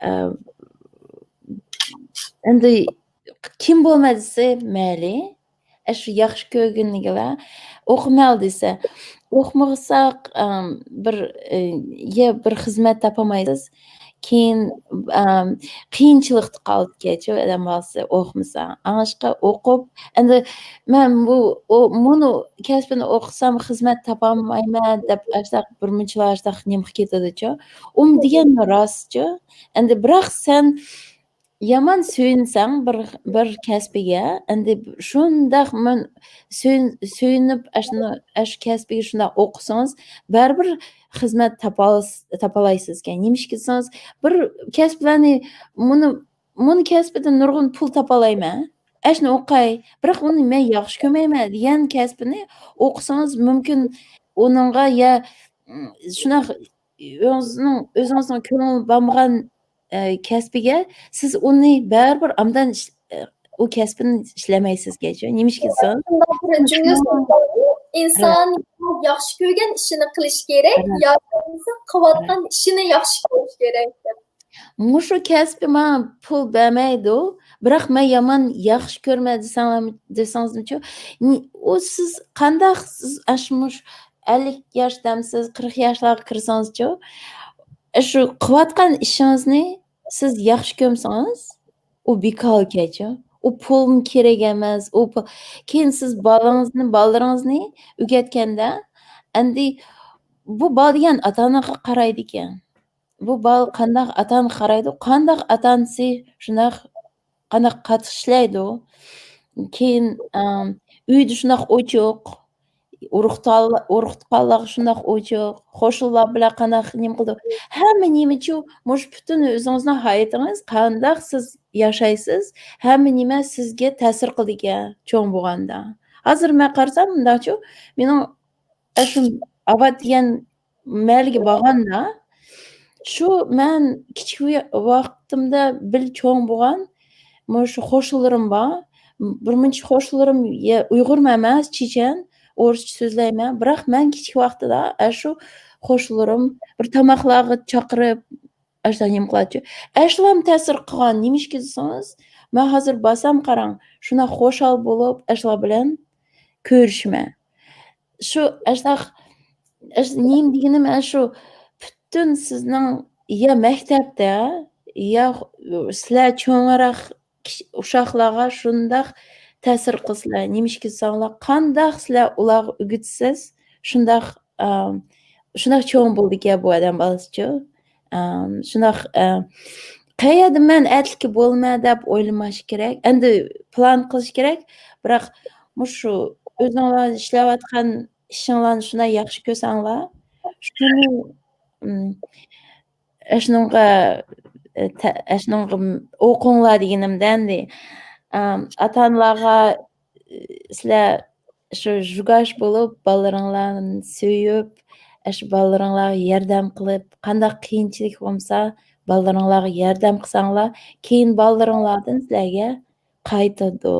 ئە، ئەمدى كىم بولماي دېسە، مەيلى. ئە، شۇ ياخشى كۆرگىنىگىلا ئوقۇماي دېسە، ئوقۇمىساق، ئەم، بىر، ئە، يا بىر خىزمەت تاپالمايسىز. كېيىن، ئەم، قىيىنچىلىقتا قالىدىكەنچۇ ئادەم بالىسى ئوقۇمىسا. ئاڭلاشقا ئوقۇپ، ئەمدى مەن بۇ، ئۇ، مۇنۇ كەسپىنى ئوقۇسام خىزمەت تاپالمايمەن دەپ، ئاشۇنداق بىر مۇنچىلا ئاشۇنداق نېمە قىلىپ كېتىدىچۇ. ئۇمۇ دېگەنمۇ راستچۇ. ئەمدى بىراق سەن يامان سۆيۈنسەڭ بىر، بىر كەسپىگە، ئەمدى شۇنداق مەن سۆيۈن-، سۆيۈنۈپ ئاشۇنى، ئاشۇ كەسپىگە شۇنداق ئوقۇسىڭىز، بەرىبىر خىزمەت تاپالس-، تاپالايسىزكەن. نېمىشقا دېسىڭىز، بىر كەسىپلەرنى مۇنۇ، مۇنۇ كەسپىدىن نۇرغۇن پۇل تاپالايمەن، ئاشۇنى ئوقاي، بىراق ئۇنى مەن ياخشى كۆرمەيمەن دېگەن كەسپىنى ئوقۇسىڭىز مۇمكىن ئۇنىڭغا يا، شۇنداق ئۆزىنىڭ، ئۆزىڭىزنىڭ كۆڭۈل بارمىغان، ئە، كەسپىگە سىز ئۇنى بەرىبىر ئاندىن ئىش-، ئە، ئۇ كەسپىنى ئىشلەمەيسىزكەنچۇ. نېمىشقا دېسىڭىز، شۇنداق بىر جۈملە سۆزلەپ، ئىنسان ياخشى كۆرگەن ئىشىنى قىلىش كېرەك، ياكى بولمىسا قىلىۋاتقان ئىشىنى ياخشى كۆرۈش كېرەك دەپ. مۇشۇ كەسپى ماڭا پۇل بەرمەيدۇ، بىراق مەن يامان ياخشى كۆرمەن دېسەڭلار، دېسىڭىزمۇچۇ؟ نى-، ئۇ سىز قانداق، سىز ئاشۇ مۇش ئەللىك ياش دەمسىز، قىرىق ياشلارغا كىرسىڭىزچۇ؟ شۇ قىلىۋاتقان ئىشىڭىزنى سىز ياخشى كۆرمىسىڭىز، ئۇ بىكاركەنچۇ. ئۇ پۇلمۇ كېرەك ئەمەس، ئۇ پۇ-، كېيىن سىز بالىڭىزنى، بالىلىرىڭىزنى ئۆگەتكەندە، ئەمدى بۇ بالا دېگەن ئاتا-ئانىغا قارايدىكەن. بۇ بالا قانداق ئاتا-ئانىغا قارايدۇ، قانداق ئاتا-ئانىسى شۇنداق، قانداق قاتتىق ئىشلەيدۇ. كېيىن، ئەم، ئۆيدە شۇنداق ئوچۇق، ئۇرۇق-تۇغقانلار، ئۇرۇق-تۇغقانلارغا شۇنداق ئوچۇق، قوشنىلار بىلەن قانداق نېمە قىلىدۇ. ھەممە نېمىچۇ، مۇشۇ پۈتۈن ئۆزىڭىزنىڭ ھاياتىڭىز، قانداق سىز ياشايسىز، ھەممە نېمە سىزگە تەسىر قىلىدىكەن، چوڭ بولغاندا. ھازىر مەن قارىسام، مۇنداقچۇ، مېنىڭ ئاشۇ ئاۋات دېگەن مەھەللىگە بارغاندا، شۇ مەن كىچىك ۋاقتىمدا بىللە چوڭ بولغان مۇشۇ قوشنىلىرىم بار. بىر مۇنچە قوشنىلىرىم يا ئۇيغۇرمۇ ئەمەس، چېچەن، ئورۇسچە سۆزلەيمەن. بىراق مەن كىچىك ۋاقتىدا ئاشۇ قوشنىلىرىم بىر تاماقلارغا چاقىرىپ، ئاشۇنداق نېمە قىلاتتى. ئاشۇلارمۇ تەسىر قىلغان. نېمىشقا دېسىڭىز، مەن ھازىر بارسام قاراڭ، شۇنداق خۇشال بولۇپ، ئاشۇلار بىلەن كۆرۈشىمەن. شۇ ئاشۇنداق، ئاش-، نېمە دېگىنىم، ئاشۇ پۈتۈن سىزنىڭ يا مەكتەپتە، يا سىلەر چوڭراق كىش-، ئۇششاقلارغا شۇنداق تەسىر قىلسىلەر. نېمىشقا دېسەڭلار، قانداق سىلەر ئۇلارغا ئۆگىتىسىز، شۇنداق، ئام، شۇنداق چوڭ بولىدىكەن بۇ ئادەم بالىسىچۇ. ئام، شۇنداق، ئە، قەيەردە مەن ئەتىلىككە بولىمەن دەپ ئويلىماش كېرەك. ئەمدى پىلان قىلىش كېرەك. بىراق مۇشۇ ئۆزۈڭلار ئىشلەۋاتقان ئىشىڭلارنى شۇنداق ياخشى كۆرسەڭلار، شۇنى، ئىم، شۇنىڭغا ئە، تە-، ئەشۇنىڭغا ئوقۇڭلار دېگىنىمدە ئەمدى، ئەم، ئاتا-ئانىلارغا، ئە، سىلەر شۇ ژۇگاش بولۇپ، بالىلىرىڭلارنى سۆيۈپ، ئەشۇ بالىلىرىڭلارغا ياردەم قىلىپ، قانداق قىيىنچىلىق بولمىسا، بالىلىرىڭلارغا ياردەم قىلساڭلار، كېيىن بالىلىرىڭلاردىن سىلەرگە قايتىدۇ.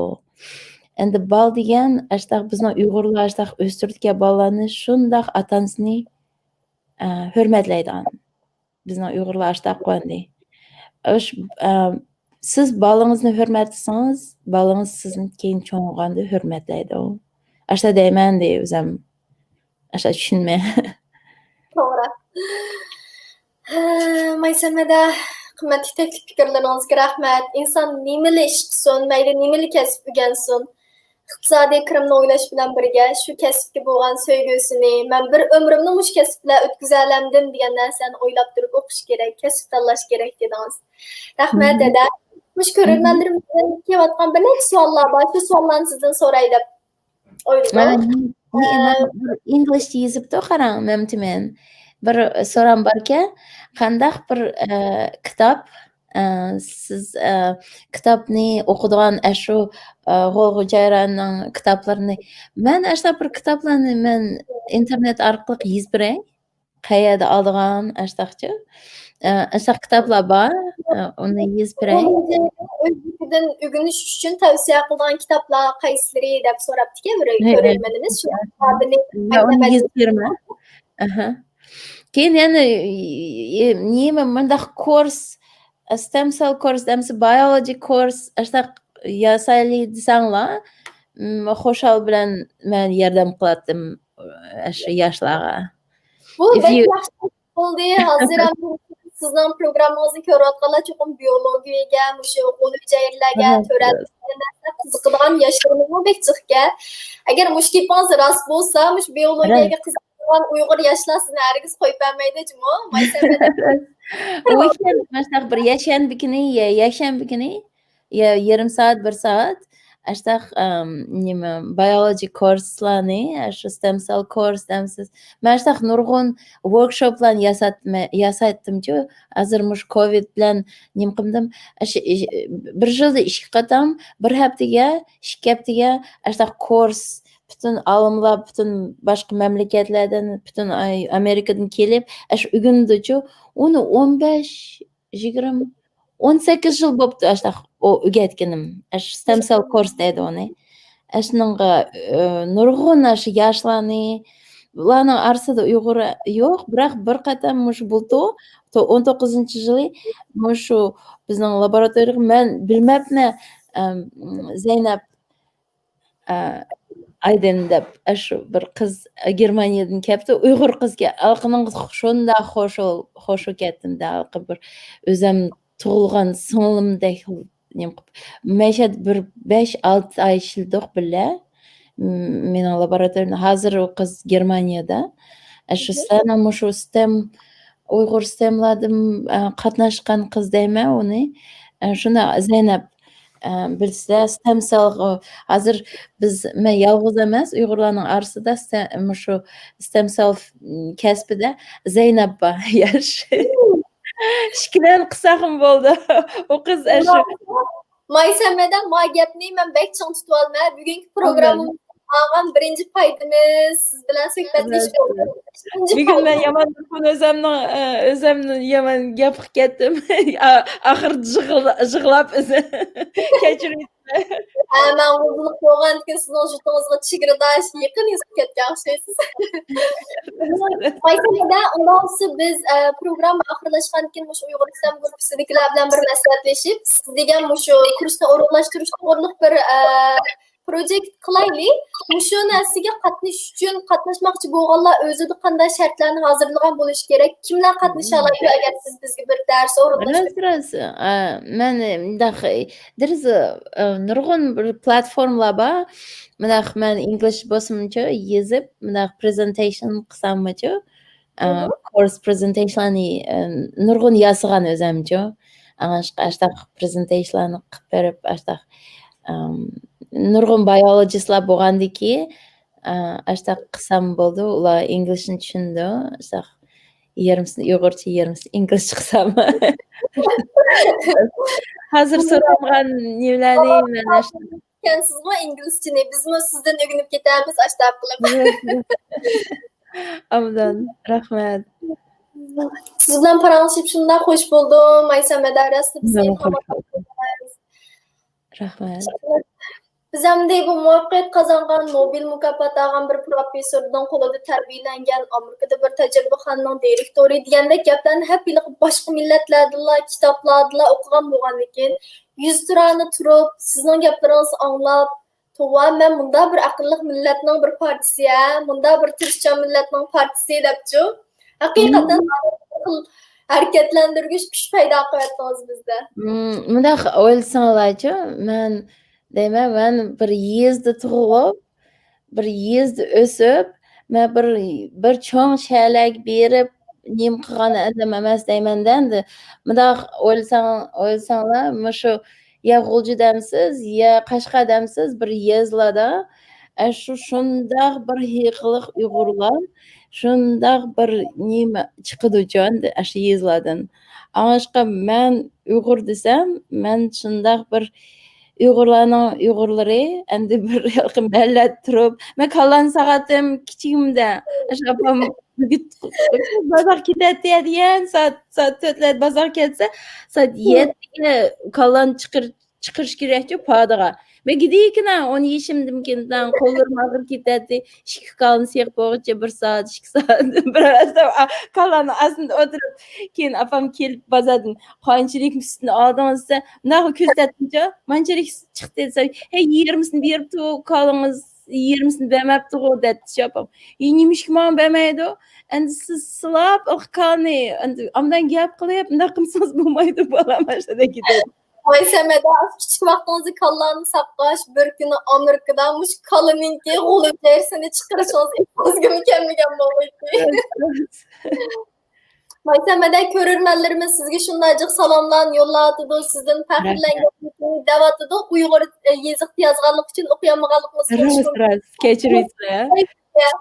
ئەمدى بال دېگەن، ئاشتاق بىزنىڭ ئۇيغۇرلار ئاشتاق ئۆستۈرىدىكەن بالىلارنى شۇنداق ئاتا-ئانىسىنى، ئە، ھۆرمەتلەيدىغان. بىزنىڭ ئۇيغۇرلار ئاشتاق قويغاننى. ئاش-، ئە، سىز بالىڭىزنى ھۆرمەتلىسىڭىز، بالىڭىز سىزنى كېيىن چوڭ بولغاندا ھۆرمەتلەيدۇ. ئاشتا دەيمەن دەي ئۆزۈم. ئاشتا چۈشىنىمەن. توغرا. ھە، مايسەمەدە، قىممەتلىك تەكلىپ پىكىرلىرىڭىزگە رەھمەت. ئىنسان نېمىلا ئىش قىلسۇن، مەيلى نېمىلا كەسىپ ئۆگەنسۇن، ئىقتىسادىي كىرىمنى ئويلاش بىلەن بىرگە، شۇ كەسىپكە بولغان سۆيگۈسىنى، مەن بىر ئۆمرۈمنى مۇشۇ كەسىپ بىلەن ئۆتكۈزەلەمدىم دېگەن نەرسىلەرنى ئويلاپ تۇرۇپ ئوقۇش كېرەك، كەسىپ تاللاش كېرەك دېدىڭىز. رەھمەت، دەدە. مۇشۇ كۆرۈرمەنلىرىمىزدىن كېلىۋاتقان بىر نەچچە سوئاللار بار، شۇ سوئاللارنى سىزدىن سوراي دەپ ئويلىدىم. مانا نى-، نى-، ئە، مانا بىر ئىنگلىشچە يېزىپتۇ، قاراڭ، مەمتىمىن. بىر سورام باركەن، قانداق بىر، ئە، كىتاب، ئە، سىز، ئە، كىتابنى ئوقۇيدىغان ئەشۇ، ئە، غول غۇجايراننىڭ كىتابلىرىنى، مەن ئاشۇنداق بىر كىتابلارنى مەن ئىنتېرنېت ئارقىلىق يېزىپ بېرەي. قەيەردە ئالىدىغان ئاشتاقچۇ؟ ئە، ئاشتاق كىتابلار بار. ئە، ئۇنى يېزىپ بېرەي. ئۆزلۈكىدىن ئۆگىنىش ئۈچۈن تەۋسىيە قىلىدىغان كىتابلار قايسىلىرى دەپ سوراپتىكەن بىر ھە، ھە. كۆرۈرمەنىمىز. شۇ كىتابىنى مەن ئۇنى يېزىپ بېرىمەن. ئەھە. كېيىن يەنە، ئى، نېمە مۇنداق كورس، ئە، ستېم سېل كورس، ئەمسە بايولوجى كورس، ئاشتاق ياسايلى دېسەڭلار، م، خۇشال بىلەن مەن ياردەم قىلاتتىم، ئە، شۇ ياشلارغا. بۇ If بەك you ياخشى بولدى. ھازىر ھەم سىزنىڭ پروگراممىڭىزنى كۆرۈۋاتقانلار چوقۇم بىيولوگىيەگە، مۇشۇ غول ھۈجەيرىلەرگە، ھە، تۆرەلگەنلەرگە قىزىقىدىغان ياشلىرىمىزمۇ بەك جىقكەن. ئەگەر مۇشۇ گېپىڭىز راست بولسا، مۇشۇ بىيولوگىيەگە ھە. قىزىقىدىغان ئۇيغۇر ياشلار سىزنى ھەرگىز قويۇپ بەرمەيدۇ جۇمۇ، مايسەمەدە. ئۇ ئىكەن، ماشۇنداق بىر يەكشەنبە كۈنى، يە-، يەكشەنبە كۈنى يا-، يېرىم سائەت، بىر سائەت، ئاشتاق، ئام، نېمە، بايولوجى كورسلارنى، شۇ ستېم سېل كورس دەمسىز. مەن ئاشتاق نۇرغۇن ۋوركشوپلارنى ياساتمە-، ياسايتتىمچۇ. ھازىر مۇشۇ كوۋىد بىلەن نېمە قىلدىم؟ ئاشۇ، ئىش-، بىر يىلدا ئىككى قېتىم، بىر ھەپتىگە، ئىككى ھەپتىگە ئاشتاق كورس، پۈتۈن ئالىملار، پۈتۈن باشقا مەملىكەتلەردىن، پۈتۈن ئاي-، ئامېرىكىدىن كېلىپ، ئاشۇ ئۆگىنىدۇچۇ. ئۇنى ئون بەش، يىگىرمە، ئون سەككىز يىل بوپتۇ ئاشتاق ئۇ ئۆگەتكىنىم. ئاشۇ ستېم سېل كورس دەيدۇ ئۇنى. ئاشۇنىڭغا، ئى، نۇرغۇن ئاشۇ ياشلارنى، بۇلارنىڭ ئارىسىدا ئۇيغۇر يوق، بىراق بىر قېتىم مۇشۇ بۇلتۇر، تو-، ئون توققۇزىنچى يىلى مۇشۇ بىزنىڭ لابوراتورىيەگە مەن بىلمەپمەن، ئەم، زەينەپ ئە، ئايدىن دەپ، ئاشۇ بىر قىز گېرمانىيەدىن كەپتۇ، ئۇيغۇر قىزكەن. ھېلىقىنىڭ شۇنداق خوش بول-، خوش بولۇپ كەتتىم دە، ھېلىقى بىر ئۆزۈم تۇغۇلغان سىڭلىمدەك نېمە قىلىپ. مەشەدە بىر بەش، ئالتە ئاي ئىشلىدۇق بىللە. م-، مېنىڭ لابوراتورىيەمدە. ھازىر ئۇ قىز گېرمانىيەدە. ئە، شۇ سىلەرنىڭ مۇشۇ ستېم، ئۇيغۇر ستېملاردىن، ئە، قاتناشقان قىز دەيمەن ئۇنى. ئە، شۇنداق، زەينەپ، ئە، بىلسە، ستېم سېل، ئۇ، ھازىر بىز، مەن يالغۇز ئەمەس، ئۇيغۇرلارنىڭ ئارىسىدا ستە-، مۇشۇ ستېم سېل كەسپىدە زەينەپ بار، ياش. ئىككىلەن قىلساقمۇ بولىدۇ. ئۇ قىز ئەشۇ. مايسەمەدە ما گەپنى مەن بەك چىڭ تۇتۇۋالىمەن. بۈگۈنكى پروگراممىمىزدىن ئالغان بىرىنچى پايدىمىز سىز بىلەن سۆھبەتلىشىپ بولدى. ئىككىنچى بۈگۈن مەن پايدىمىز. يامان بىر كۈن ئۆزۈمنىڭ، ئە، ئۆزۈمنى يامان گەپ قىلىپ كەتتىم. ئا-، ئاخىرىدا يىغلا-، يىغلاپ ئۆزۈم. كەچۈرۈڭ. ھە، مەن غۇلغۇلۇق بولغاندىكىن سىزنىڭ جۇتىڭىزغا چېگرىداش يېقىن يېزىپ كەتكەن ئوخشايسىز. مايسەمەدە، ئۇنداق بولسا بىز، ئە، پروگرامما ئاخىرلاشقاندىن كېيىن مۇشۇ ئۇيغۇر ئىسلام گۇرۇپپىسىدىكىلەر بىلەن بىر مەسلىھەتلىشىپ، سىز دېگەن مۇشۇ كۇرسنى ئورۇنلاشتۇرۇش توغرىلىق بىر، ئە، پروجېكت قىلايلى. مۇشۇ نەرسىگە قاتنىشىش ئۈچۈن قاتناشماقچى بولغانلار ئۆزىدە قانداق شەرتلەرنى ھازىرلىغان بولۇشى كېرەك؟ كىملەر قاتنىشالايدۇ، ئەگەر سىز بىزگە بىر دەرس ئورۇنلاشتۇرۇپ راست، راست. ئا، مەن مۇنداق، دەرس، ئا، نۇرغۇن بىر پلاتفورمىلار بار. مۇنداق مەن ئىنگلىش بولسىمۇچۇ يېزىپ، مۇنداق پرېزېنتېيشن قىلساممۇچۇ، ئا، كورس پرېزېنتېيشنلارنى، ئا، نۇرغۇن ياسىغان ئۆزەمچۇ. ئاشتاق پرېزېنتېيشنلارنى قىلىپ بېرىپ، ئاشتاق، ئام، نۇرغۇن بايولوجىستلار بولغاندىكى، ئا، ئاشتاق قىلسام بولدى، ئۇلار ئىنگلىشنى چۈشىنىدۇ، ئاشتاق يېرىمىسىنى ئۇيغۇرچە، يېرىمىسىنى ئىنگلىزچە قىلسام. ھازىر سورالغان نېمىلەرنى مەن ئاشۇ ئىكەنسىزغۇ ئىنگلىزچىنى. بىزمۇ سىزدىن ئۆگىنىپ كېتەمىز، ئاشتاق قىلىپ. ئابدان، رەھمەت. سىز بىلەن پاراڭلىشىپ شۇنداق خوش بولدۇم، مايسەم مەدە، راستلا بىزنى مەنمۇ خوش بولدۇم. رەھمەت. بىز ئەمدى بۇ مۇۋەپپەقىيەت قازانغان، نوبېل مۇكاپاتى ئالغان بىر پروفېسسورنىڭ قولىدا تەربىيەلەنگەن، ئامېرىكىدا بىر تەجرىبىخانىنىڭ دىرېكتورى دېگەندەك گەپلەرنى ھەپ ھېلىقى باشقا مىللەتلەردىنلا، كىتابلاردىنلا ئوقۇغان بولغاندىكىن، يۈزتۇرانە تۇرۇپ، سىزنىڭ گەپلىرىڭىزنى ئاڭلاپ، توۋا، مەن مۇنداق بىر ئەقىللىق مىللەتنىڭ بىر پارچىسى، ھە، مۇنداق بىر تىرىشچان مىللەتنىڭ پارچىسى دەپچۇ. ھەقىقەتەن مم. بىر خىل ھەرىكەتلەندۈرگۈچ كۈچ پەيدا قىلىۋەتتىڭىز بىزدە. مم، مۇنداق ئويلىساڭلارچۇ، مەن دەيمەن، مەن بىر يېزىدا تۇغۇلۇپ، بىر يېزىدا ئۆسۈپ، مەن بىر، بىر چوڭ شەھەرلەرگە بېرىپ، نېمە قىلغان ئادەم ئەمەس دەيمەن-دە، ئەمدى. مۇنداق ئويلىساڭ-، ئويلىساڭلار، مۇشۇ يا غۇلجا دەمسىز، يا قەشقەر دەمسىز، بىر يېزىلاردا، ئە، شۇ، شۇنداق بىر ھېلىقى ئۇيغۇرلار، شۇنداق بىر نېمە چىقىدۇچۇ ئەمدى ئاشۇ يېزىلاردىن. ئاڭلاشقا مەن ئۇيغۇر دېسەم، مەن شۇنداق بىر ئۇيغۇرلارنىڭ ئۇيغۇرلىرى، ئەمدى بىر ھېلىقى مەھەللىدە تۇرۇپ، مەن كاللامنى ساغاتتىم كىچىكىمدە. ئاشۇ ئاپام بازارغا كېتەتتى، دېگەن سائەت، سائەت تۆتلەردە بازارغا كەتسە، سائەت يەتتىگە كاللانى چىقىر-، چىقىرىش كېرەكچۇ پادىغا. مەن گىدىكىنا، ئون يېشىمدىمكىن، قوللىرىم ئاغرىپ كېتەتتى. ئىككى كاللىنى سېغىپ بولغۇچە بىر سائەت، ئىككى سائەت، بىر ئاز كاللانىڭ ئاستىدا ئولتۇرۇپ، كېيىن ئاپام كېلىپ بازاردىن قانچىلىك سۈتنى ئالدىڭىز دېسە، مۇنداق كۆرسەتتىمچۇ، مانچىلىك چىقتى دېسە، ھەي، يېرىمىسىنى بېرىپتۇ، كاللىڭىز يېرىمىسىنى بەرمەپتىغۇ دەپتىچۇ ئاپام. ئى، نېمىشقا ماڭا بەرمەيدۇ؟ ئەمدى سىز سىلاپ، ئۇ كاللىنى، ئەمدى ئاندىن گەپ قىلىپ، مۇنداق قىلمىسىڭىز بولمايدۇ، بالام، ئاشۇنداق كېتىدۇ. مايسەمەدە ئاشۇ كىچىك ۋاقتىڭىزدا كاللانى ساقلاش، بىر كۈنى ئامېرىكىدا مۇشۇ كاللىنىڭكى غۇلى تېرىسىنى چىقىرىشىڭىز ئېسىڭىزگىمۇ كەلمىگەن بولغىيتى. مايسەمەدە كۆرۈرمەنلىرىمىز سىزگە شۇنداق جىق سالاملارنى يوللاۋاتىدۇ، سىزدىن پەخىرلەنگەنلىكىنى دەۋاتىدۇ. ئۇيغۇر، ئە، يېزىقتا يازغانلىقى ئۈچۈن ئوقۇيالمىغانلىقىمىز كېلىشى راست، مۇمكىن. راست. كەچۈرۈۋېتىڭلار.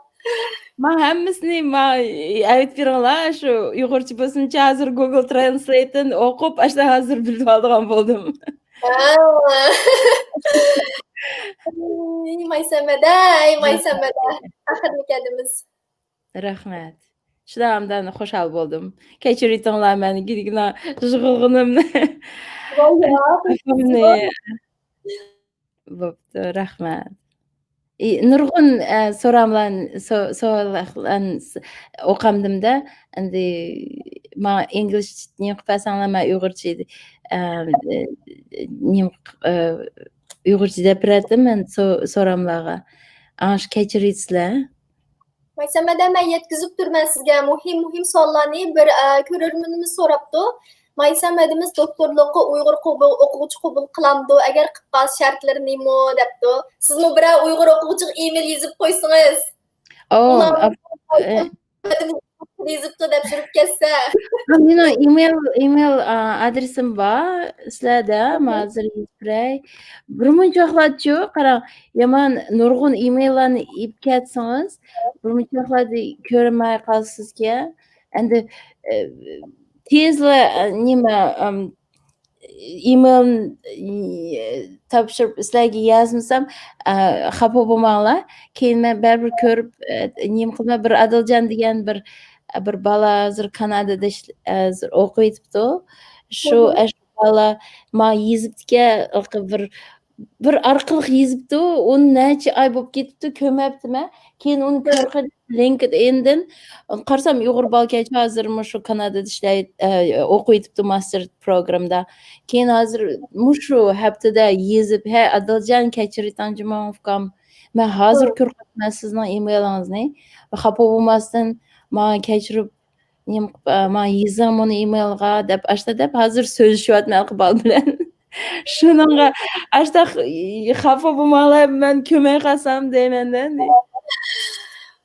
ما ھەممىسىنى ما ئەۋېتىپ بېرىڭلار، شۇ ئۇيغۇرچە بولسۇنچە ھازىر گۇگل ترانسلېيتتىن ئوقۇپ، ئاشۇنداق ھازىر بىلىۋالىدىغان بولدۇم. ھە. ئەي، مايسەمەدە، ئەي، مايسەمەدە. پەخىرلىك ئادىمىز. رەھمەت. شۇنداق ئاندىن خۇشال بولدۇم. كەچۈرۈۋېتىڭلار مەن گىدىگىنا يىغلىغىنىمنى. بولدى. بوپتۇ، رەھمەت. ئى، نۇرغۇن، ئە، سوراملارنى، سو-، سوئاللارنى س-، ئوقامدىم-دە، ئەمدى ماڭا ئىنگلىزچە نېمە قىلىپ بەرسەڭلار، مەن ئۇيغۇرچە، ئە، نېمە، ئە، ئۇيغۇرچە دەپ بېرەتتىم مەن سو-، سوراملارغا. ئاڭا شۇ كەچۈرۈۋېتىسىلەر. مايسەمەدە، مەن يەتكۈزۈپ تۇرىمەن سىزگە مۇھىم، مۇھىم سوئاللارنى. بىر، ئە، كۆرۈرمىنىمىز سوراپتۇ. مايسەمەدىمىز دوكتورلۇققا ئۇيغۇر قوبۇل، ئوقۇغۇچى قوبۇل قىلامدۇ؟ ئەگەر قىلىپ قالسا شەرتلىرى نېمە دەپتۇ. سىزمۇ بىرەر ئۇيغۇر ئوقۇغۇچىغا ئىمېيل يېزىپ قويسىڭىز. ئۇلار ئاپ-، ئە، يېزىپتۇ دەپ سۈرۈپ كەتسە. مېنىڭ ئىمېيل، ئىمېيل، ئا، ئادرېسىم بار سىلەردە، مەن ھازىر يېزىپ بېرەي. بىر مۇنچە ۋاقىتلارچۇ، قاراڭ، يامان نۇرغۇن ئىمېيللارنى ئېلىپ كەتسىڭىز، بىر مۇنچە ۋاقىتلاردا كۆرمەي قالىسىزكەن. ئەمدى، ئە، تېزلا، ئە، نېمە، ئەم، ئىمېيل، ئى، تاپشۇرۇپ سىلەرگە يازمىسام، ئە، خاپا بولماڭلار. كېيىن مەن بەرىبىر كۆرۈپ، ئە، نېمە قىلىمەن، بىر ئادىلجان دېگەن بىر، بىر بالا ھازىر كانادادا ئىشل-، ھازىر ئوقۇۋېتىپتۇ. شۇ، ئاشۇ بالا ماڭا يېزىپتىكەن، بىر، بىر ئارقىلىق يېزىپتۇ. ئۇ نەچچە ئاي بولۇپ كېتىپتۇ، كۆرمەپتىمەن. كېيىن ئۇنى كۆرۈپ، لىنكىدىندىن قارىسام، ئۇيغۇر بالىكەنچۇ ھازىر مۇشۇ كانادادا ئىشلەي-، ئە، ئوقۇۋېتىپتۇ ماستېر پروگرامدا. كېيىن ھازىر مۇشۇ ھەپتىدە يېزىپ، ھە، ئادىلجان، كەچۈرۈۋېتىڭ جۇمۇ ئۇكام. مەن ھازىر كۆرۈپ قاپتىمەن سىزنىڭ ئىمېيلىڭىزنى. خاپا بولماستىن، ماڭا كەچۈرۈپ، نېمە قىپ، ئە، ماڭا يېزىڭ مۇنۇ ئىمېيلغا دەپ، ئاشتا دەپ، ھازىر سۆزلىشىۋاتىمەن ھېلىقى بالا بىلەن. شۇنىڭغا ئاشتا خاپا بولماڭلار، مەن كۆرمەي قالسام دەيمەن-دە.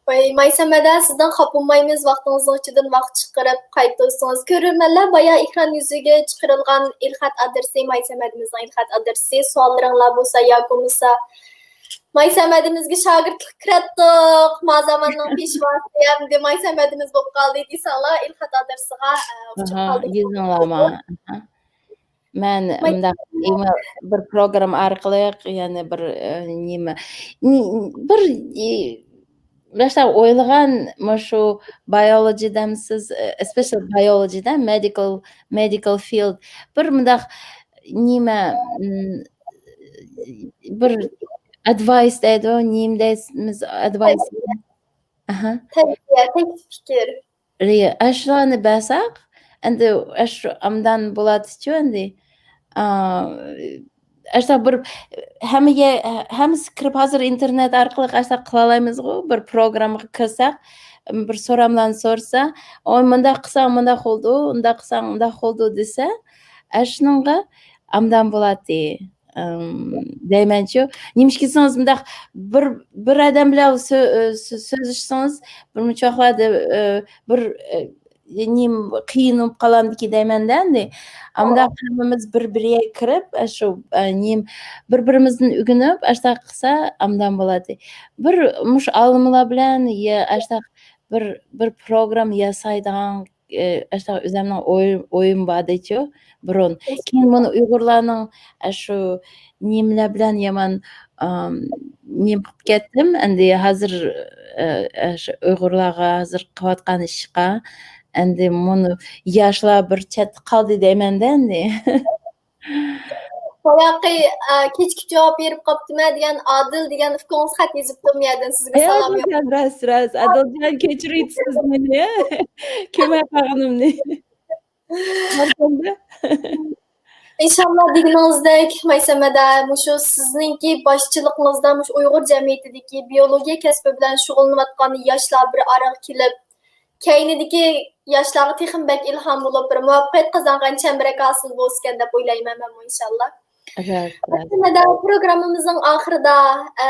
ۋاي، مايسەمەدە، سىزدىن خاپا بولمايمىز، ۋاقتىڭىزنىڭ ئىچىدىن ۋاقىت چىقىرىپ قايتۇرسىڭىز. كۆرۈرمەنلەر، بايا ئېكران يۈزىگە چىقىرىلغان ئېلخەت ئادرېسى، مايسەمەدىمىزنىڭ ئېلخەت ئادرېسى، سوئاللىرىڭلار بولسا ياكى بولمىسا مايسەمەدىمىزگە شاگىرتلىق كىرەتتۇق. ما زاماننىڭ پېشۋاسى ئەمدى مايسەمەدىمىز بولۇپ قالدى دېسەڭلار، ئىلخات ئادرېسىغا، ئە، ئوخشاپ ئاھا، قالدى. يېزىڭلارما. ئاھا. مەن ماي- مۇنداق ئىمېل، بىر پروگرامما ئارقىلىق، يەنى بىر، ئە، نېمە، نى-، بىر، ئى، باشتا ئويلىغان مۇشۇ biology دەمسىز، ئە، especially biology دە، medical، medical field. بىر مۇنداق نېمە، ئىم، بىر advice دەيدۇ، نېمە دەيمىز، advice. ئاھا. تەۋسىيە، تەكلىپ پىكىر. ئاشۇلارنى بەرسەك، ئەمدى ئاشۇ ئامدان بولاتتىچۇ ئەمدى. ئا، ئاشۇنداق بىر ھەممىگە، ھەممىسى كىرىپ ھازىر ئىنتېرنېت ئارقىلىق ئاشۇنداق قىلالايمىزغۇ، بىر پروگراممىغا كىرسەك، بىر سوراملارنى سورىسا، ئوي، مۇنداق قىلساڭ مۇنداق بولىدۇ، ئۇنداق قىلساڭ ئۇنداق بولىدۇ دېسە، ئاشۇنىڭغا ئامدان بولاتتى. ئىم، دەيمەنچۇ. نېمىشقا دېسىڭىز، مۇنداق بىر، بىر ئادەم بىلەن سۆ-، سۆ-، سۆزلىشسىڭىز، بىر مۇنچە ۋاقىتلاردا، ئى، بىر، ئى، نېمە، قىيىن بولۇپ قالامدىكى دەيمەندە ئەمدى. ئامدا ھەممىمىز بىر-بىرگە كىرىپ، ئاشۇ، ئە، نېمە، بىر-بىرىمىزدىن ئۆگىنىپ، ئاشۇنداق قىلسا ئامدان بولاتتى. بىر مۇشۇ ئالىملار بىلەن يا ئاشۇنداق بىر، بىر پروگرامما ياسايدىغان، ئى، ئاشۇنداق ئۆزۈمنىڭ ئوي-، ئويۇم بار ئىدىچۇ بۇرۇن. كېيىن مانا ئۇيغۇرلارنىڭ ئاشۇ نېمىلەر بىلەن يامان، ئام، نېمە قىلىپ كەتتىم. ئەمدى ھازىر، ئە، ئاشۇ ئۇيغۇرلارغا ھازىر قىلىۋاتقان ئىشقا، ئەمدى مۇنۇ ياشلار بىر چەتتە قالدى دەيمەندە ئەمدى. باياقى، ئە، كېچىكىپ جاۋاب بېرىپ قاپتىمەن دېگەن ئادىل دېگەن ئۇكىڭىز خەت يېزىپتۇ، مۇ يەردىن سىزگە سالام يوللاپ. راست، راست. ئادىلجان، كېچۈرۈۋېتىسىز مېنى. كۆرمەي قالغىنىمنى. ئىنشاللا دېگىنىڭىزدەك، مەيسەمەدە مۇشۇ سىزنىڭكى باشچىلىقىڭىزدا مۇشۇ ئۇيغۇر جەمئىيىتىدىكى بىيولوگىيە كەسپى بىلەن شۇغۇللىنىۋاتقان ياشلار بىر ئارىغا كېلىپ، كەينىدىكى ياشلارغا تېخىمۇ بەك ئىلھام بولۇپ، بىر مۇۋەپپەقىيەت قازانغان چەمبىرەك ھاسىل بولسىكەن دەپ ئويلايمەن مەنمۇ، ئىنشاللا. راست، راست. مەيسەمەدە پروگراممىمىزنىڭ ئاخىرىدا، ئە،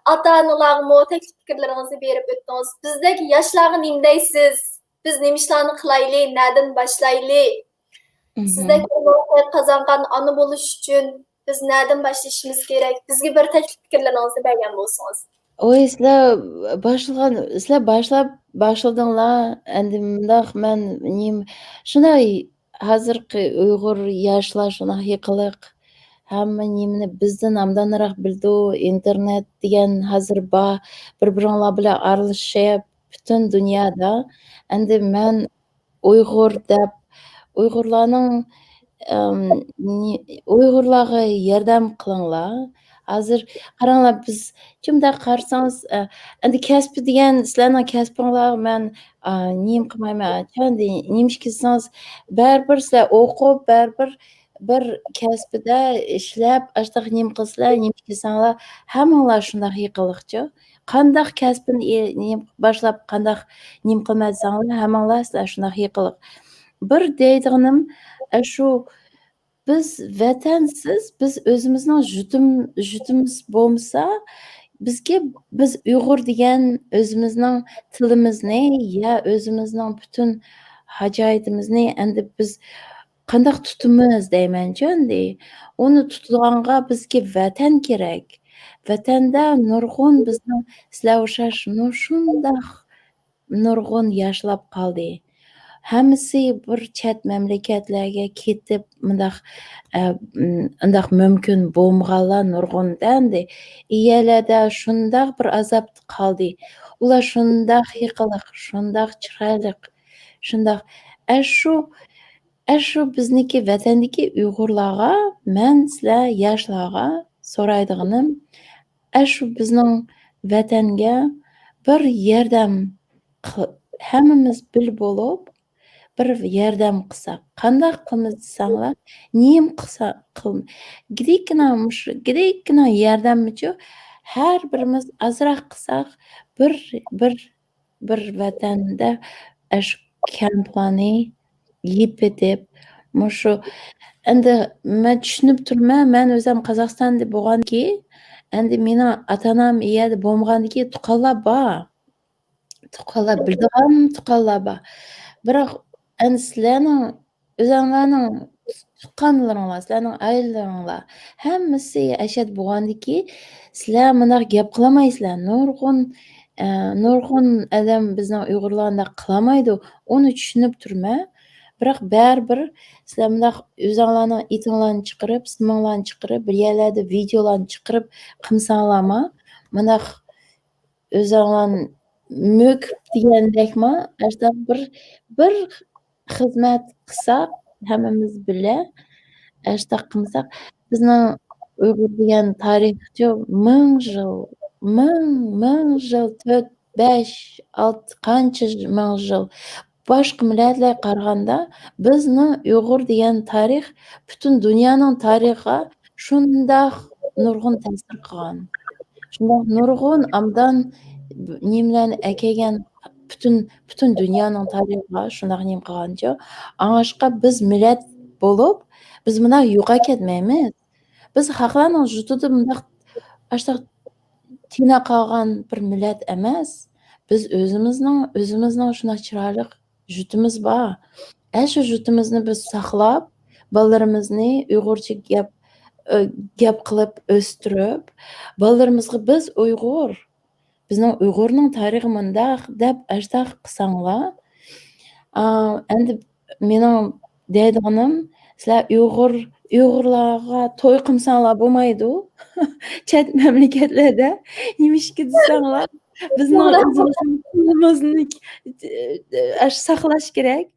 ئاتا-ئانىلارغىمۇ تەكلىپ پىكىرلىرىڭىزنى بېرىپ ئۆتتىڭىز. بىزدەك ياشلارغا نېمە دەيسىز؟ بىز نېمە ئىشلارنى قىلايلى؟ نەدىن باشلايلى؟ مهم. سىزدەك بىر مۇۋەپپەقىيەت قازانغان ئانا بولۇش ئۈچۈن بىز نەدىن باشلىشىمىز كېرەك؟ بىزگە بىر تەكلىپ پىكىرلىرىڭىزنى بەرگەن بولسىڭىز. ئوي، سىلەر باشلىغان، سىلەر باشلاپ، باشلىدىڭلار. ئەمدى مۇنداق، مەن نېمە، شۇنداق، ھازىرقى ئۇيغۇر ياشلار شۇنداق ھېيقىلىق. ھەممە نېمىنى بىزدىن ئامدانراق بىلىدۇ. ئىنتېرنېت دېگەن ھازىر بار. بىر-بىرىڭلار بىلەن ئارىلىشىپ، پۈتۈن دۇنيادا. ئەمدى مەن ئۇيغۇر دەپ، ئۇيغۇرلارنىڭ، ئەم، نى-، ئۇيغۇرلارغا ياردەم قىلىڭلار. ھازىر قاراڭلار، بىز شۇنداق قارىسىڭىز، ئە، ئەمدى كەسپى دېگەن، سىلەرنىڭ كەسپىڭلارغا مەن، ئا، نېمە قىلمايمەن. چۈنكى نېمىشقا دېسىڭىز، بەرىبىر سىلەر ئوقۇپ، بەرىبىر بىر كەسپىدە ئىشلەپ، ئاشتاق نېمە قىلسىلەر، نېمە دېسەڭلار، ھەممىڭلار شۇنداق ھېيقىلىقچۇ. قانداق كەسپىنى ئى-، نېمە باشلاپ، قانداق نېمە قىلماي دېسەڭلار، ھەممىڭلار سىلەر شۇنداق ھېيقىلىق. بىر دەيدىغىنىم، ئە، شۇ، بىز ۋەتەنسىز، بىز ئۆزىمىزنىڭ ژۇتىم-، ژۇتىمىز بولمىسا، بىزگە، بىز ئۇيغۇر دېگەن ئۆزىمىزنىڭ تىلىمىزنى يا ئۆزىمىزنىڭ پۈتۈن ھاجايىتىمىزنى ئەمدى بىز قانداق تۇتىمىز دەيمەنچۇ ئەمدى. ئۇنى تۇتىدىغانغا بىزگە ۋەتەن كېرەك. ۋەتەندە نۇرغۇن بىزنىڭ سىلەر ئوخشاش نۇ-، شۇنداق نۇرغۇن ياشلاپ قالدى. ھەممىسى بىر چەت مەملىكەتلەرگە كېتىپ، مۇنداق، ئە، ئۇنداق مۇمكىن بولمىغانلار نۇرغۇن دەمدى. ئىيەلەردە شۇنداق بىر ئازابتا قالدى. ئۇلار شۇنداق ھېيقىلىق، شۇنداق چىرايلىق، شۇنداق. ئەشۇ، ئەشۇ بىزنىڭكى ۋەتەندىكى ئۇيغۇرلارغا، مەن سىلەر ياشلارغا سورايدىغىنىم، ئەشۇ بىزنىڭ ۋەتەنگە بىر ياردەم قىل-، ھەممىمىز بىر بولۇپ، بىر ياردەم قىلساق. قانداق قىلىمىز دېسەڭلار، نېمە قىلسا، قىل-، گىدىككىنە مۇشۇ، گىدىككىنە ياردەممىچۇ، ھەر بىرىمىز ئازراق قىلساق، بىر، بىر، بىر ۋەتەندە ئەشۇ كەمپلارنى يېپىتىپ، مۇشۇ، ئەمدى مەن چۈشىنىپ تۇرىمەن، مەن ئۆزۈم قازاقىستاندا بولغاندىكى، ئەمدى مېنىڭ ئاتا-ئانام ئۇ يەردە بولمىغاندىكى تۇغقانلار بار. تۇغقانلار بىلىدىغان تۇغقانلار بار. بىراق، ئەمدى سىلەرنىڭ، ئۆزۈڭلارنىڭ تۇغقانلىرىڭلار، سىلەرنىڭ ئائىلىلىرىڭلار، ھەممىسى ئەشەدە بولغاندىكى، سىلەر مۇنداق گەپ قىلالمايسىلەر. نۇرغۇن، ئە، نۇرغۇن ئادەم بىزنىڭ ئۇيغۇرلار ئۇنداق قىلالمايدۇ. ئۇنى چۈشىنىپ تۇرمەن. بىراق بەرىبىر سىلەر مۇنداق ئۆزۈڭلارنىڭ ئېتىڭلارنى چىقىرىپ، سىمىڭلارنى چىقىرىپ، بىر يەرلەردە ۋىدېئولارنى چىقىرىپ قىلمىساڭلارمۇ، مۇنداق ئۆزۈڭلار مۆكۈپ دېگەندەكمۇ، ئاشۇنداق بىر، بىر خىزمەت قىلساق، ھەممىمىز بىللە ئاشۇنداق قىلمىساق، بىزنىڭ ئۇيغۇر دېگەن تارىخچۇ مىڭ يىل، مىڭ، مىڭ يىل، تۆت، بەش، ئالتە، قانچە مىڭ يىل. باشقا مىللەتلەرگە قارىغاندا، بىزنىڭ ئۇيغۇر دېگەن تارىخ پۈتۈن دۇنيانىڭ تارىخىغا شۇنداق نۇرغۇن تەسىر قىلغان. شۇنداق نۇرغۇن ئابدان نېمىلەرنى ئەكەلگەن پۈتۈن، پۈتۈن دۇنيانىڭ تارىخىغا شۇنداق نېمە قىلغانچۇ. ئاڭلاشقا بىز مىللەت بولۇپ، بىز مۇنداق يوقاپ كەتمەيمىز. بىز خەقلەرنىڭ يۇرتىدا مۇنداق، ئاشۇنداق تىنا قالغان بىر مىللەت ئەمەس. بىز ئۆزىمىزنىڭ، ئۆزىمىزنىڭ شۇنداق چىرايلىق يۇرتىمىز بار. ئەشۇ يۇرتىمىزنى بىز ساقلاپ، بالىلىرىمىزنى ئۇيغۇرچە گەپ، ئۆ-، گەپ قىلىپ ئۆستۈرۈپ، بالىلىرىمىزغا بىز ئۇيغۇر، بىزنىڭ ئۇيغۇرنىڭ تارىخى مۇنداق دەپ ئاشۇنداق قىلساڭلار، ئا، ئەمدى مېنىڭ دەيدىغىنىم، سىلەر ئۇيغۇر، ئۇيغۇرلارغا توي قىلمىساڭلار بولمايدۇ. چەت مەملىكەتلەردە نېمىشقا دېسەڭلار، بىزنىڭ ئۆزىمىزنىڭ تىلىمىزنى، ئاشۇ ساقلاش كېرەك.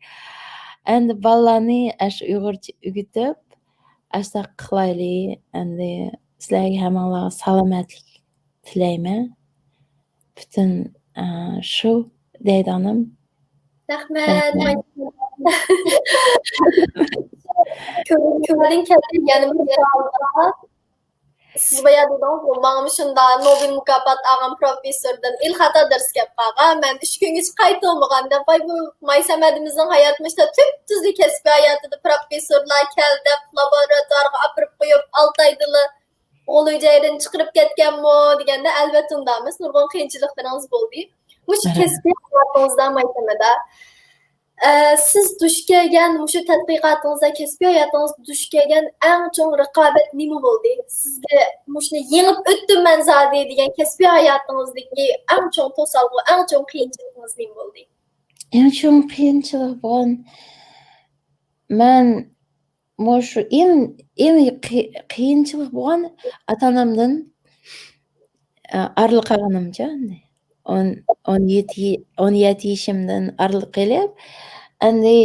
ئەمدى بالىلارنى ئاشۇ ئۇيغۇرچە ئۆگىتىپ، ئاشۇنداق قىلايلى. ئەمدى سىلەرگە ھەممىڭلارغا سالامەتلىك تىلەيمەن. پۈتۈن، ئە، شۇ دەيدىغىنىم. رەھمەت. رەھمەت. كۆڭلۈمدىن كەلدى، يەنە بىر سوئال. سىز بايا دېدىڭىزغۇ، ماڭىمۇ شۇنداق نوبېل مۇكاپات ئالغان پروفېسسوردىن ئېلخەت ئادرېسى كەپ قالغان. مەن ئۈچ كۈنگىچە قايتۇرمىغان دەپ، ۋاي، بۇ مايسەمەدىمىزنىڭ ھاياتى مۇشۇنداق تۈپتۈزلا كەسپىي ھاياتىدا پروفېسسورلار كەل دەپ، لابوراتوارغا ئاپىرىپ قويۇپ، ئالتە ئايدىلا غۇلجا جايىدىن چىقىرىپ كەتكەنمۇ دېگەندە، ئەلۋەتتە ئۇنداق ئەمەس، نۇرغۇن قىيىنچىلىقلىرىڭىز بولدى. مۇشۇ ئەھە. كەسپىي ھاياتىڭىزدا مايسەمەدە، ئە، سىز دۇچ كەلگەن مۇشۇ تەتقىقاتىڭىزدا، كەسپىي ھاياتىڭىزدا دۇچ كەلگەن ئەڭ چوڭ رىقابەت نېمە بولدى؟ سىزگە مۇشۇنى يېڭىپ ئۆتتۈم مەن زادى دېگەن كەسپىي ھاياتىڭىزدىكى ئەڭ چوڭ توسالغۇ، ئەڭ چوڭ قىيىنچىلىقىڭىز نېمە بولدى؟ ئەڭ چوڭ قىيىنچىلىق بولغان، مەن مۇشۇ ئەڭ، ئەڭ قى-، قىيىنچىلىق بولغان ئاتا-ئانامدىن، ئە، ئايرىلىپ قالغىنىمچە ئەمدى. ئون، ئون يەتتە، ئون يەتتە يېشىمدىن ئايرىلىپ قېلىپ، ئەمدى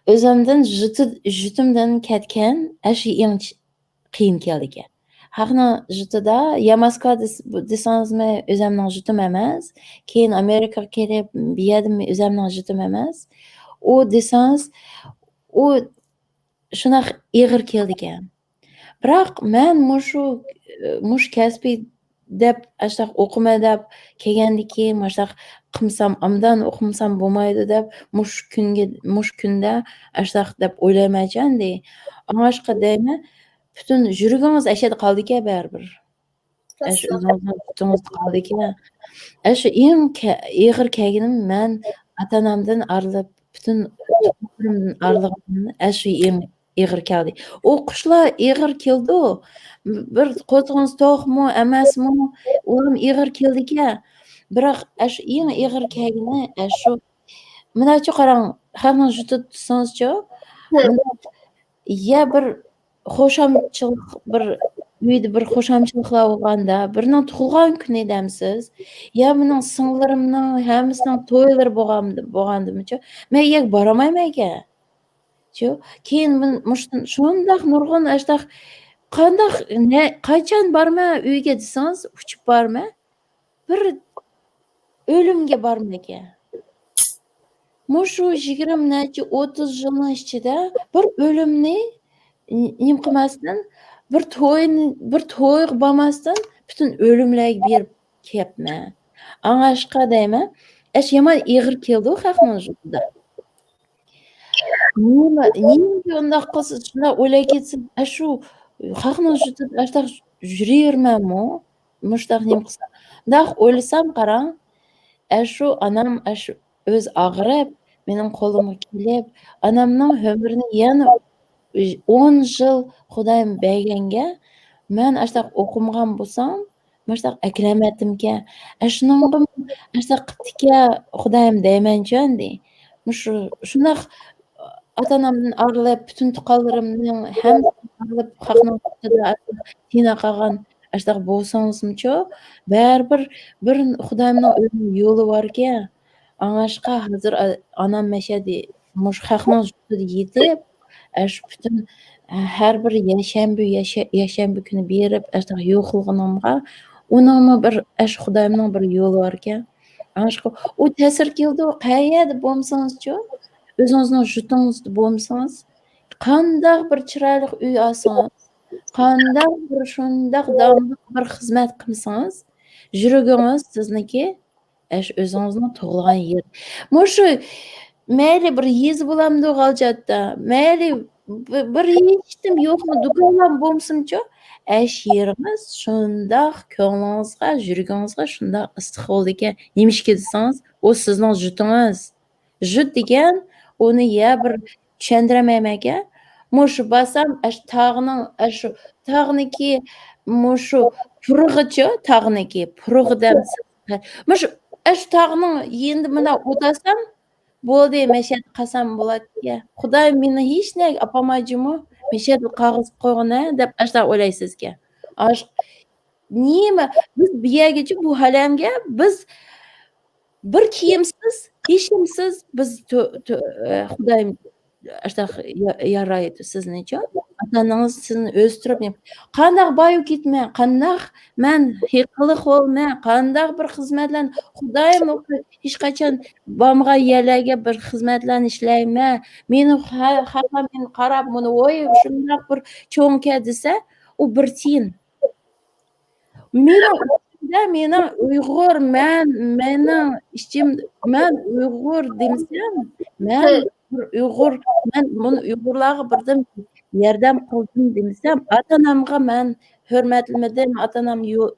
ئۆزۈمدىن، يۇرتى-، يۇرتۇمدىن كەتكەن، ئاشۇ ئەڭ چ-، قىيىن كەلدىكەن. خەقنىڭ يۇرتىدا يا موسكۋا دېس-، دېسىڭىزمۇ ئۆزۈمنىڭ يۇرتۇم ئەمەس. كېيىن ئامېرىكىغا كېلىپ، بۇ يەردىمۇ ئۆزۈمنىڭ يۇرتۇم ئەمەس. ئۇ دېسىڭىز، ئۇ شۇنداق ئېغىر كېلىدىكەن. بىراق مەن مۇشۇ، مۇشۇ كەسپىي دەپ، ئاشۇنداق ئوقۇمەن دەپ كەلگەندىكىن، مۇشۇنداق قىلمىسام، ئامدان ئوقۇمىسام بولمايدۇ دەپ، مۇشۇ كۈنگە، مۇشۇ كۈندە ئاشۇنداق دەپ ئويلايمەنچۇ ئەمدى. ئاڭلاشقا دەيمەن، پۈتۈن يۈرىكىڭىز ئەشەدە قالىدىكەن بەرىبىر. ئەشۇ ئۆزىڭىزنىڭ پۇتىڭىزدا قالىدىكەن. ئەشۇ ئەڭ كە-، ئېغىر كەلگىنىم مەن ئاتا-ئانامدىن ئايرىلىپ، پۈتۈن تۇغقانلىرىمدىن ئايرىلغىنىم ئەشۇ ئەڭ ئېغىر كەلدى. ئوقۇشلار ئېغىر كېلىدۇ. بىر قوزغىنىڭىز توقمۇ، ئەمەسمۇ، ئۇلارمۇ ئېغىر كېلىدىكەن. بىراق ئەشۇ ئەڭ ئېغىر كەلگىنى ئەشۇ. مۇنداقچۇ قاراڭ، خەقنىڭ يۇرتىدا تۇرسىڭىزچۇ، مۇنداق يا بىر خۇشامچىلىق، بىر ئۆيدە بىر خۇشامچىلىقلار بولغاندا، بىرىنىڭ تۇغۇلغان كۈنى دەمسىز، يا مېنىڭ سىڭىللىرىمنىڭ ھەممىسىنىڭ تويلىرى بولغان، بولغاندىمۇچۇ، مەن ئۇ يەرگە بارالمايمەنكەن. چۇ، كېيىن مەن مۇشۇ، شۇنداق نۇرغۇن ئاشۇنداق، قانداق، نە، قاچان بارىمەن ئۆيگە دېسىڭىز، ئۇچۇپ بارىمەن. بىر ئۆلۈمگە بارمىكەن؟ مۇشۇ يىگىرمە نەچچە، ئوتتۇز يىلنىڭ ئىچىدە بىر ئۆلۈمنى نېمە قىلماستىن، بىر توينى، بىر تويغا بارماستىن، پۈتۈن ئۆلۈملەرگە بېرىپ كەپمەن. ئاڭلاشقا دەيمەن، ئەش يامان ئېغىر كېلىدۇ خەقنىڭ يۈزىدە. نېمە، نېمىگە ئۇنداق قىلسىز، شۇنداق ئويلاپ كەتسىز، ئاشۇ خەقنىڭ يۈزىدە ئاشۇنداق يۈرۈۋېرىمەنمۇ؟ مۇشۇنداق نېمە قىلسام؟ مۇنداق ئويلىسام، قاراڭ، ئاشۇ ئانام ئاشۇ ئۆزى ئاغرىپ، مېنىڭ قولۇمغا كېلىپ، ئانامنىڭ ئۆمرىنى يەنە ئون يىل خۇدايىم بەرگەنگە، مەن ئاشتاق ئوقۇمىغان بولسام، ماشتاق ئەكىرەلمەيتتىمكەن. ئەشۇنىڭغا ئاشتاق قىپتىكە خۇدايىم دەيمەنچۇ ئەمدى. مۇشۇ، شۇنداق ئاتا-ئانامدىن ئايرىلىپ، پۈتۈن تۇغقانلىرىمنىڭ ھەممىسىدىن ئايرىلىپ، خەقنىڭ ئىچىدە تىنا قالغان ئاشتاق بولسىڭىزمۇچۇ، بەرىبىر بىر خۇدايىمنىڭ ئۆزىنىڭ يولى باركەن. ئاڭاشقا ھازىر ئا-، ئانام مەشەدە مۇشۇ خەقنىڭ يۇرتىدا يېتىپ، ئاشۇ پۈتۈن، ھەر بىر يەكشەنبە، يەشە-، يەكشەنبە كۈنى بېرىپ، ئاشۇنداق يوقلىغىنىمغا، ئۇنىڭمۇ بىر، ئاشۇ خۇدايىمنىڭ بىر يولى باركەن. ئاشۇ، ئۇ تەسىر كېلىدۇ، قەيەردە بولمىسىڭىزچۇ، ئۆزىڭىزنىڭ يۇرتىڭىزدا بولمىسىڭىز، قانداق بىر چىرايلىق ئۆي ئالسىڭىز، قانداق بىر شۇنداق داۋاملىق بىر خىزمەت قىلمىسىڭىز، يۈرىكىڭىز سىزنىڭكى ئەش ئۆزىڭىزنىڭ تۇغۇلغان يېرى. مۇشۇ مەيلى بىر يېزا بولامدۇ غالجاتتا، مەيلى بىر، بىر ھېچنېمە يوقمۇ، دۇكانلارمۇ بولمىسۇنچۇ، ئەش يېرىڭىز شۇنداق كۆڭلىڭىزغا، يۈرىكىڭىزگە شۇنداق ئىسسىق بولىدىكەن. نېمىشقا دېسىڭىز، ئۇ سىزنىڭ يۇرتىڭىز. يۇرت دېگەن، ئۇنى يا بىر چۈشەندۈرەلمەيمەنكەن. مۇشۇ بارسام، ئەش تاغنىڭ، ئەشۇ تاغنىكى مۇشۇ پۇرىقىچۇ، تاغنىكى پۇرىقى دەمسىز. مۇشۇ ئەشۇ تاغنىڭ يېنىدا مانا ئولتۇرسام، بولدى، مەشەدە قالسام بولاتتى. خۇدايىم مېنى ھېچ نەگە ئاپارماي جۇمۇ، مەشەدە قالغۇزۇپ قويغىنە دەپ ئاشۇنداق ئويلايسىزكەن. ئاش-، نېمە، بىز بۇ يەرگىچە، بۇ ئالەمگە بىز بىر كىيىمسىز، ھېچكىمسىز بىز تۆ-، تۆ-، ئە، خۇدايىم ئاشۇنداق يا-، يارايدۇ سىزنىچۇ. ئاتا-ئانىڭىز سىزنى ئۆستۈرۈپ، نېمە، قانداق بايىۋ كېتىمەن، قانداق مەن ھېقىلىق بولىمەن، قانداق بىر خىزمەتلەرنى، خۇدايىم ھېچقاچان بارمىغان يەرلەرگە بىر خىزمەتلەرنى ئىشلەيمەن، مېنى خە-، خەقلەر مېنى قاراپ، مۇنى، ۋوي، شۇنداق بىر چوڭكەن دېسە، ئۇ بىر تىيىن. مېنىڭ ئىچىمدە مېنىڭ ئۇيغۇر، مەن، مېنىڭ ئىچىم، مەن ئۇيغۇر دېمىسەم، مەن بىر ئۇيغۇر، مەن مۇنۇ ئۇيغۇرلارغا بىردىن ياردەم قىلدىم دېمىسەم، ئاتا-ئانامغا مەن ھۆرمەتلىمىدىم، ئاتا-ئانام يو-،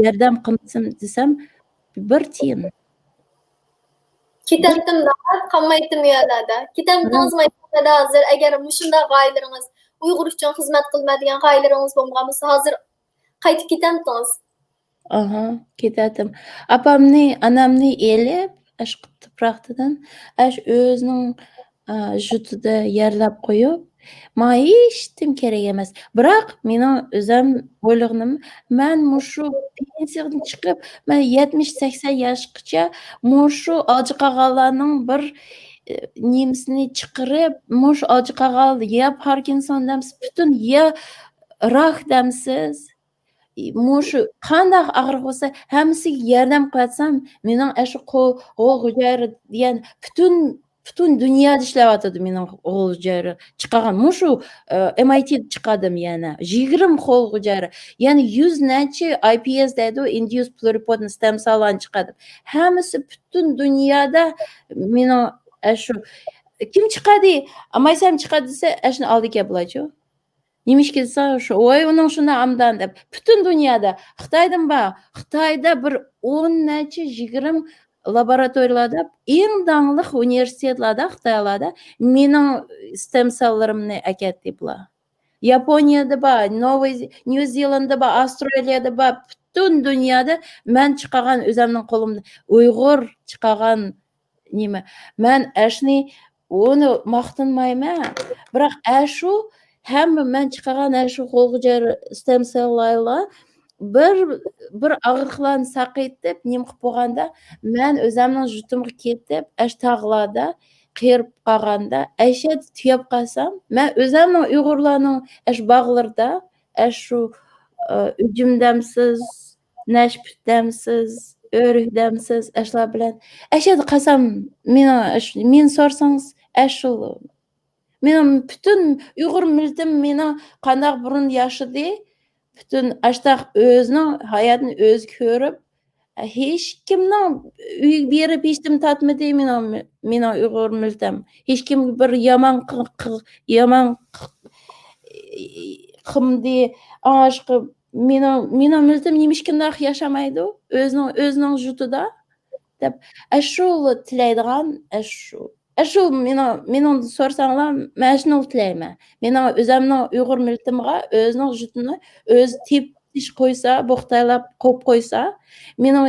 ياردەم قىلمىسۇن دېسەم، بىر تىيىن. كېتەتتىم، قالمايتتىم يەرلەردە. كېتەمتىڭىزمۇ يەرلەردە ھازىر، ئەگەر مۇشۇنداق غايىلىرىڭىز، ئۇيغۇر ئۈچۈن خىزمەت قىلىمەن دېگەن غايىلىرىڭىز بولمىغان بولسا، ھازىر قايتىپ كېتەمتىڭىز؟ ئاھا، كېتەتتىم. ئاپامنى، ئانامنى ئېلىپ، ئاشۇ تۇپراقتىن، ئاشۇ ئۆزىنىڭ، ئا، يۇرتىدا يەرلەپ قويۇپ، ماڭا ھېچنېمە كېرەك ئەمەس. بىراق، مېنىڭ ئۆزۈم ئويلىغىنىم، مەن مۇشۇ پېنسىيەدىن چىقىپ، مەن يەتمىش، سەكسەن ياشقىچە مۇشۇ ئاجىقالغانلارنىڭ بىر، ئى، نېمىسىنى چىقىرىپ، مۇشۇ ئاجىقالغان يا پاركىنسون دەمسىز، پۈتۈن يا راك دەمسىز، مۇشۇ قانداق ئاغرىق بولسا، ھەممىسىگە ياردەم قىلىۋەتسەم، مېنىڭ ئەشۇ قول، قول غۇجايرا دېگەن پۈتۈن، پۈتۈن دۇنيادا ئىشلەۋاتىدۇ مېنىڭ قول غۇجايرا. چىقارغان مۇشۇ، ئە، ئېم ئاي تىدا چىقاردىم يەنە. يىگىرمە قول غۇجايرا. يەنە يۈز نەچچە ئاي پى ئېس دەيدۇ، induced pluripotent stem cell لارنى چىقاردىم. ھەممىسى پۈتۈن دۇنيادا مېنىڭ ئەشۇ، كىم چىقاردى؟ ئامايسام چىقاردى دېسە، ئەشۇنى ئالدى كەپ بولايچۇ. نېمىشقا دېسە، شۇ، ۋاي، ئۇنىڭ شۇنداق ئامدان دەپ، پۈتۈن دۇنيادا، خىتايدىن بار، خىتايدا بىر ئون نەچچە، يىگىرمە لابوراتورىيىلاردا، ئەڭ داڭلىق ئۇنىۋېرسىتېتلاردا، خىتايلاردا مېنىڭ ستېم سېللىرىمنى ئەكەتتى بۇلار. ياپونىيەدە بار، نوۋى، نيۇ زېلانددا بار، ئاسترالىيەدە بار، پۈتۈن دۇنيادا مەن چىقارغان ئۆزەمنىڭ قولۇمدا ئۇيغۇر چىقارغان نېمە، مەن ئەشنى، ئۇنى ماختىنمايمەن، بىراق ئەشۇ ھەممە مەن چىقارغان ئەشۇ غولغۇجار ستېم سېللارلا بىر، بىر ئاغرىقلارنى ساقىيتىپ، نېمە قىلىپ بولغاندا، مەن ئۆزەمنىڭ يۇرتۇمغا كېتىپ، ئەش تاغلاردا قېرىپ قالغاندا، ئەشەدە تۈگەپ قالسام، مەن ئۆزەمنىڭ ئۇيغۇرلارنىڭ ئەش باغلىرىدا، ئەشۇ، ئە، ئۈجۈمدەمسىز، نەشپۈتتەمسىز، ئۆرۈكدەمسىز، ئەشۇلار بىلەن. ئەشەدە قالسام، مېنىڭ ئەش-، مېنى سورىسىڭىز، ئەشۇ. مېنىڭ پۈتۈن ئۇيغۇر مىللىتىم مېنىڭ قانداق بۇرۇن ياشىدى، پۈتۈن ئاشتاق ئۆزىنىڭ ھاياتىنى ئۆزى كۆرۈپ، ھېچكىمنىڭ ئۆيىگە بېرىپ ھېچنېمە تارتمىدى مېنىڭ، مېنىڭ ئۇيغۇر مىللىتىم. ھېچكىمگە بىر يامان قىل-، قىل-، يامان قىلمىدى. ئاشقا مېنىڭ، مېنىڭ مىللىتىم نېمىشقىنداق ياشىمايدۇ؟ ئۆزىنىڭ، ئۆزىنىڭ يۇرتىدا دەپ، ئەشۇلا تىلەيدىغان، ئەشۇ ئاشۇ مېنىڭ، مېنىڭدىن سورىساڭلار، مەن شۇنى تىلەيمەن. مېنىڭ ئۆزۈمنىڭ ئۇيغۇر مىللىتىمغا ئۆزىنىڭ جۇتىنى ئۆزى تېپىپ قويسا، بوختايلاپ قويۇپ قويسا، مېنىڭ،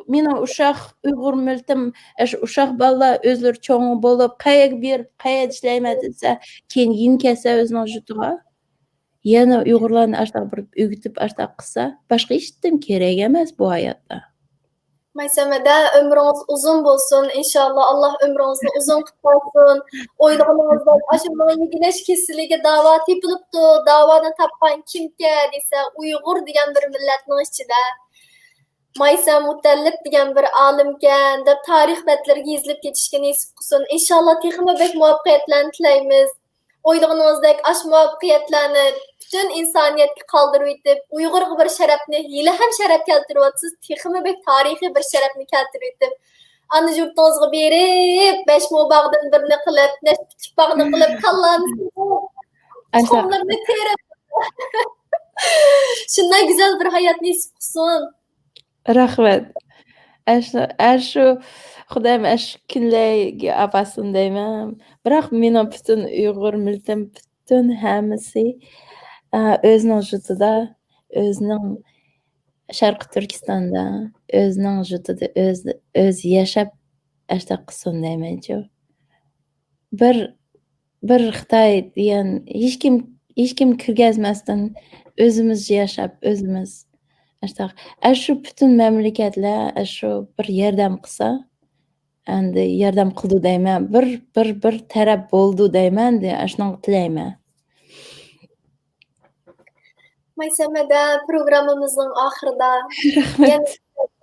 مېنىڭ ئۇششاق ئۇيغۇر مىللىتىم، ئاشۇ ئۇششاق بالىلار ئۆزلىرى چوڭ بولۇپ، قەيەرگە بېرىپ، قەيەردە ئىشلەيمەن دېسە، كېيىن يېنىپ كەلسە ئۆزىنىڭ جۇتىغا، يەنە ئۇيغۇرلارنى ئاشۇنداق بىر ئۆگىتىپ، ئاشۇنداق قىلسا، باشقا ھېچنېمە كېرەك ئەمەس بۇ ھاياتتا. مايسەمەدە، ئۆمرىڭىز ئۇزۇن بولسۇن، ئىنشاللا، ئاللا ئۆمرىڭىزنى ئۇزۇن قىلىپ قويسۇن. ئويلىغىنىڭىزدەك، ئاشۇ مېنىڭ يۆگىنىش كېسىلىگە داۋا تېپىلىپتۇ، داۋانى تاپقان كىمكەن دېسە، ئۇيغۇر دېگەن بىر مىللەتنىڭ ئىچىدە. مايسەم مۇتەللىپ دېگەن بىر ئالىمكەن، دەپ تارىخ بەتلىرىگە يېزىلىپ كېتىشىگە نېسىپ قىلسۇن. ئىنشاللا، تېخىمۇ بەك مۇۋەپپەقىيەتلەرنى تىلەيمىز. ئويلىغىنىڭىزدەك ئاشۇ مۇۋەپپەقىيەتلەرنى پۈتۈن ئىنسانىيەتكە قالدۇرۇۋېتىپ، ئۇيغۇرغا بىر شەرەپنى، ھېلىھەم شەرەپ كەلتۈرۈۋاتىسىز، تېخىمۇ بەك تارىخىي بىر شەرەپنى كەلتۈرۈۋېتىپ، ئانا يۇرتىڭىزغا بېرىپ، بەش مو باغدىن بىرنى قىلىپ، نەشپۈتلۈك باغنى قىلىپ، كاللانى سېتىپ، ئاشۇنداق. تۇخۇملىرىنى تېرىپ، شۇنداق گۈزەل بىر ھايات نېسىپ قىلسۇن. رەھمەت. ئەشۇ، ئەشۇ، خۇدايىم ئەشۇ كۈنلەرگە ئاپارسۇن دەيمەن. بىراق مېنىڭ پۈتۈن ئۇيغۇر مىللىتىم، پۈتۈن ھەممىسى، ئە، ئۆزىنىڭ يۇرتىدا، ئۆزىنىڭ شەرقىي تۈركىستاندا، ئۆزىنىڭ يۇرتىدا ئۆز، ئۆزى ياشاپ، ئاشۇنداق قىلسۇن دەيمەنچۇ. بىر، بىر خىتاي دېگەن ھېچكىم، ھېچكىم كىرگۈزمەستىن ئۆزىمىز ياشاپ، ئۆزىمىز ئاشۇنداق. ئەشۇ پۈتۈن مەملىكەتلەر ئەشۇ بىر ياردەم قىلسا، ئەمدى ياردەم قىلدى دەيمەن، بىر، بىر، بىر تەرەپ بولدى دەيمەن، ئەندى ئاشۇنىڭغا تىلەيمەن. مايسەمەدە، پروگراممىمىزنىڭ ئاخىرىدا رەھمەت.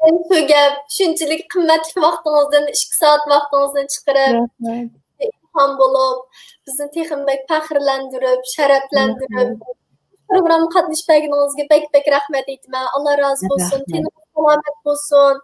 يەنە سۆزلەپ، شۇنچىلىك قىممەتلىك ۋاقتىڭىزدىن ئىككى سائەت ۋاقتىڭىزنى چىقىرىپ، رەھمەت. ئىلھام بولۇپ، بىزنى تېخىمۇ بەك پەخىرلەندۈرۈپ، شەرەپلەندۈرۈپ، رەھمەت. پروگراممىغا قاتنىشىپ بەرگىنىڭىزگە بەك، بەك رەھمەت ئېيتىمەن. ئاللا رازى بولسۇن. رەھمەت. تېنىڭىز سالامەت بولسۇن.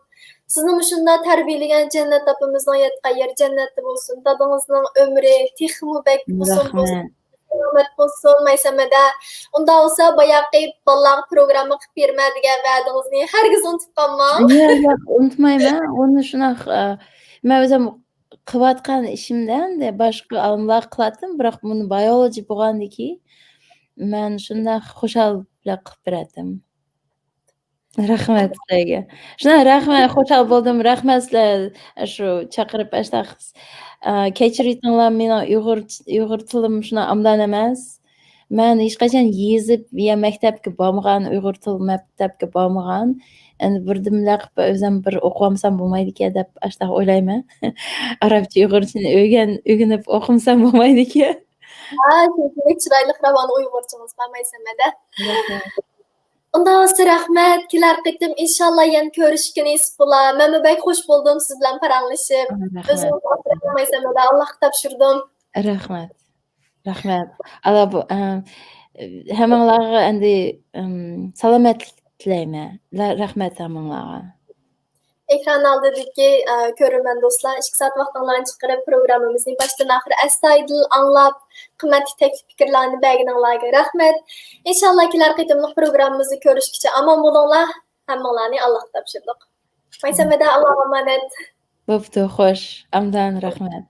سىزنى مۇشۇنداق تەربىيەلىگەن جەننەت ئاپىمىزنىڭ ياتقان يېرى جەننەتتە بولسۇن. دادىڭىزنىڭ ئۆمرى تېخىمۇ بەك ئۇزۇن بولسۇن. رەھمەت. سالامەت بولسۇن، مەيسەمەدە. ئۇنداق بولسا، باياقى بالىلارغا پروگرامما قىلىپ بېرىمەن دېگەن ۋەدىڭىزنى ھەرگىز ئۇنتۇپ قالماڭ. ياق، ياق، ئۇنتۇمايمەن. ئۇنى شۇنداق، ئە، مەن ئۆزۈم قىلىۋاتقان ئىشىمدە ئەمدى باشقا ئالىملار قىلاتتىم، بىراق بۇنى بايولوگى بولغاندىكى مەن شۇنداق خۇشال بىلەن قىلىپ بېرەتتىم. رەھمەت سىلەرگە. شۇنداق رەھمەت، خۇشال بولدۇم. رەھمەت سىلەر شۇ چاقىرىپ ئاشتاق، ئە، كەچۈرۈۋېتىڭلار، مېنىڭ ئۇيغۇر، ئۇيغۇر تىلىم شۇنداق ئامدان ئەمەس. مەن ھېچقاچان يېزىپ يا مەكتەپكە بارمىغان، ئۇيغۇر تىل مەكتەپكە بارمىغان. ئەمدى بىردىنلا قىلىپ ئۆزۈم بىر ئوقۇۋالمىسام بولمايدىكەن دەپ ئاشتاق ئويلايمەن. ئەرەبچە، ئۇيغۇرچىنى ئۆگەن-، ئۆگىنىپ ئوقۇمىسام بولمايدىكەن. ھا، شۇنچىلىك چىرايلىق راۋان ئۇيغۇرچىڭىز بار، مەيسەمەدە. رەھمەت. ئۇنداق بولسا رەھمەت، كېلەر قېتىم ئىنشاللا يەنە كۆرۈشكە نېسىپ بولا. مەنمۇ بەك خۇش بولدۇم سىز بىلەن پاراڭلىشىپ. رەھمەت. ئۆزۈڭىزنى ئاسراڭ، مەيسەمەدە، ئاللاھقا تاپشۇردۇم. رەھمەت. رەھمەت. ئالا بۇ، ئە، ھەممىڭلارغا ئەمدى، ئىم، سالامەتلىك تىلەيمەن. رە-، رەھمەت ھەممىڭلارغا. ئېكران ئالدىدىكى، ئە، كۆرۈرمەن دوستلار، ئىككى سائەت ۋاقتىڭلارنى چىقىرىپ، پروگراممىمىزنى باشتىن ئاخىر ئەستايىدىل ئاڭلاپ، قىممەتلىك تەكلىپ پىكىرلەرنى بەرگىنىڭلارغا رەھمەت. ئىنشاللا كېلەر قېتىملىق پروگراممىمىزدا كۆرۈشكىچە ئامان بولۇڭلار. ھەممىڭلارنى ئاللاھقا تاپشۇردۇق. مەيسەمەدە، ئاللاغا ئامانەت. بوپتۇ، خوش. ئامدان، رەھمەت.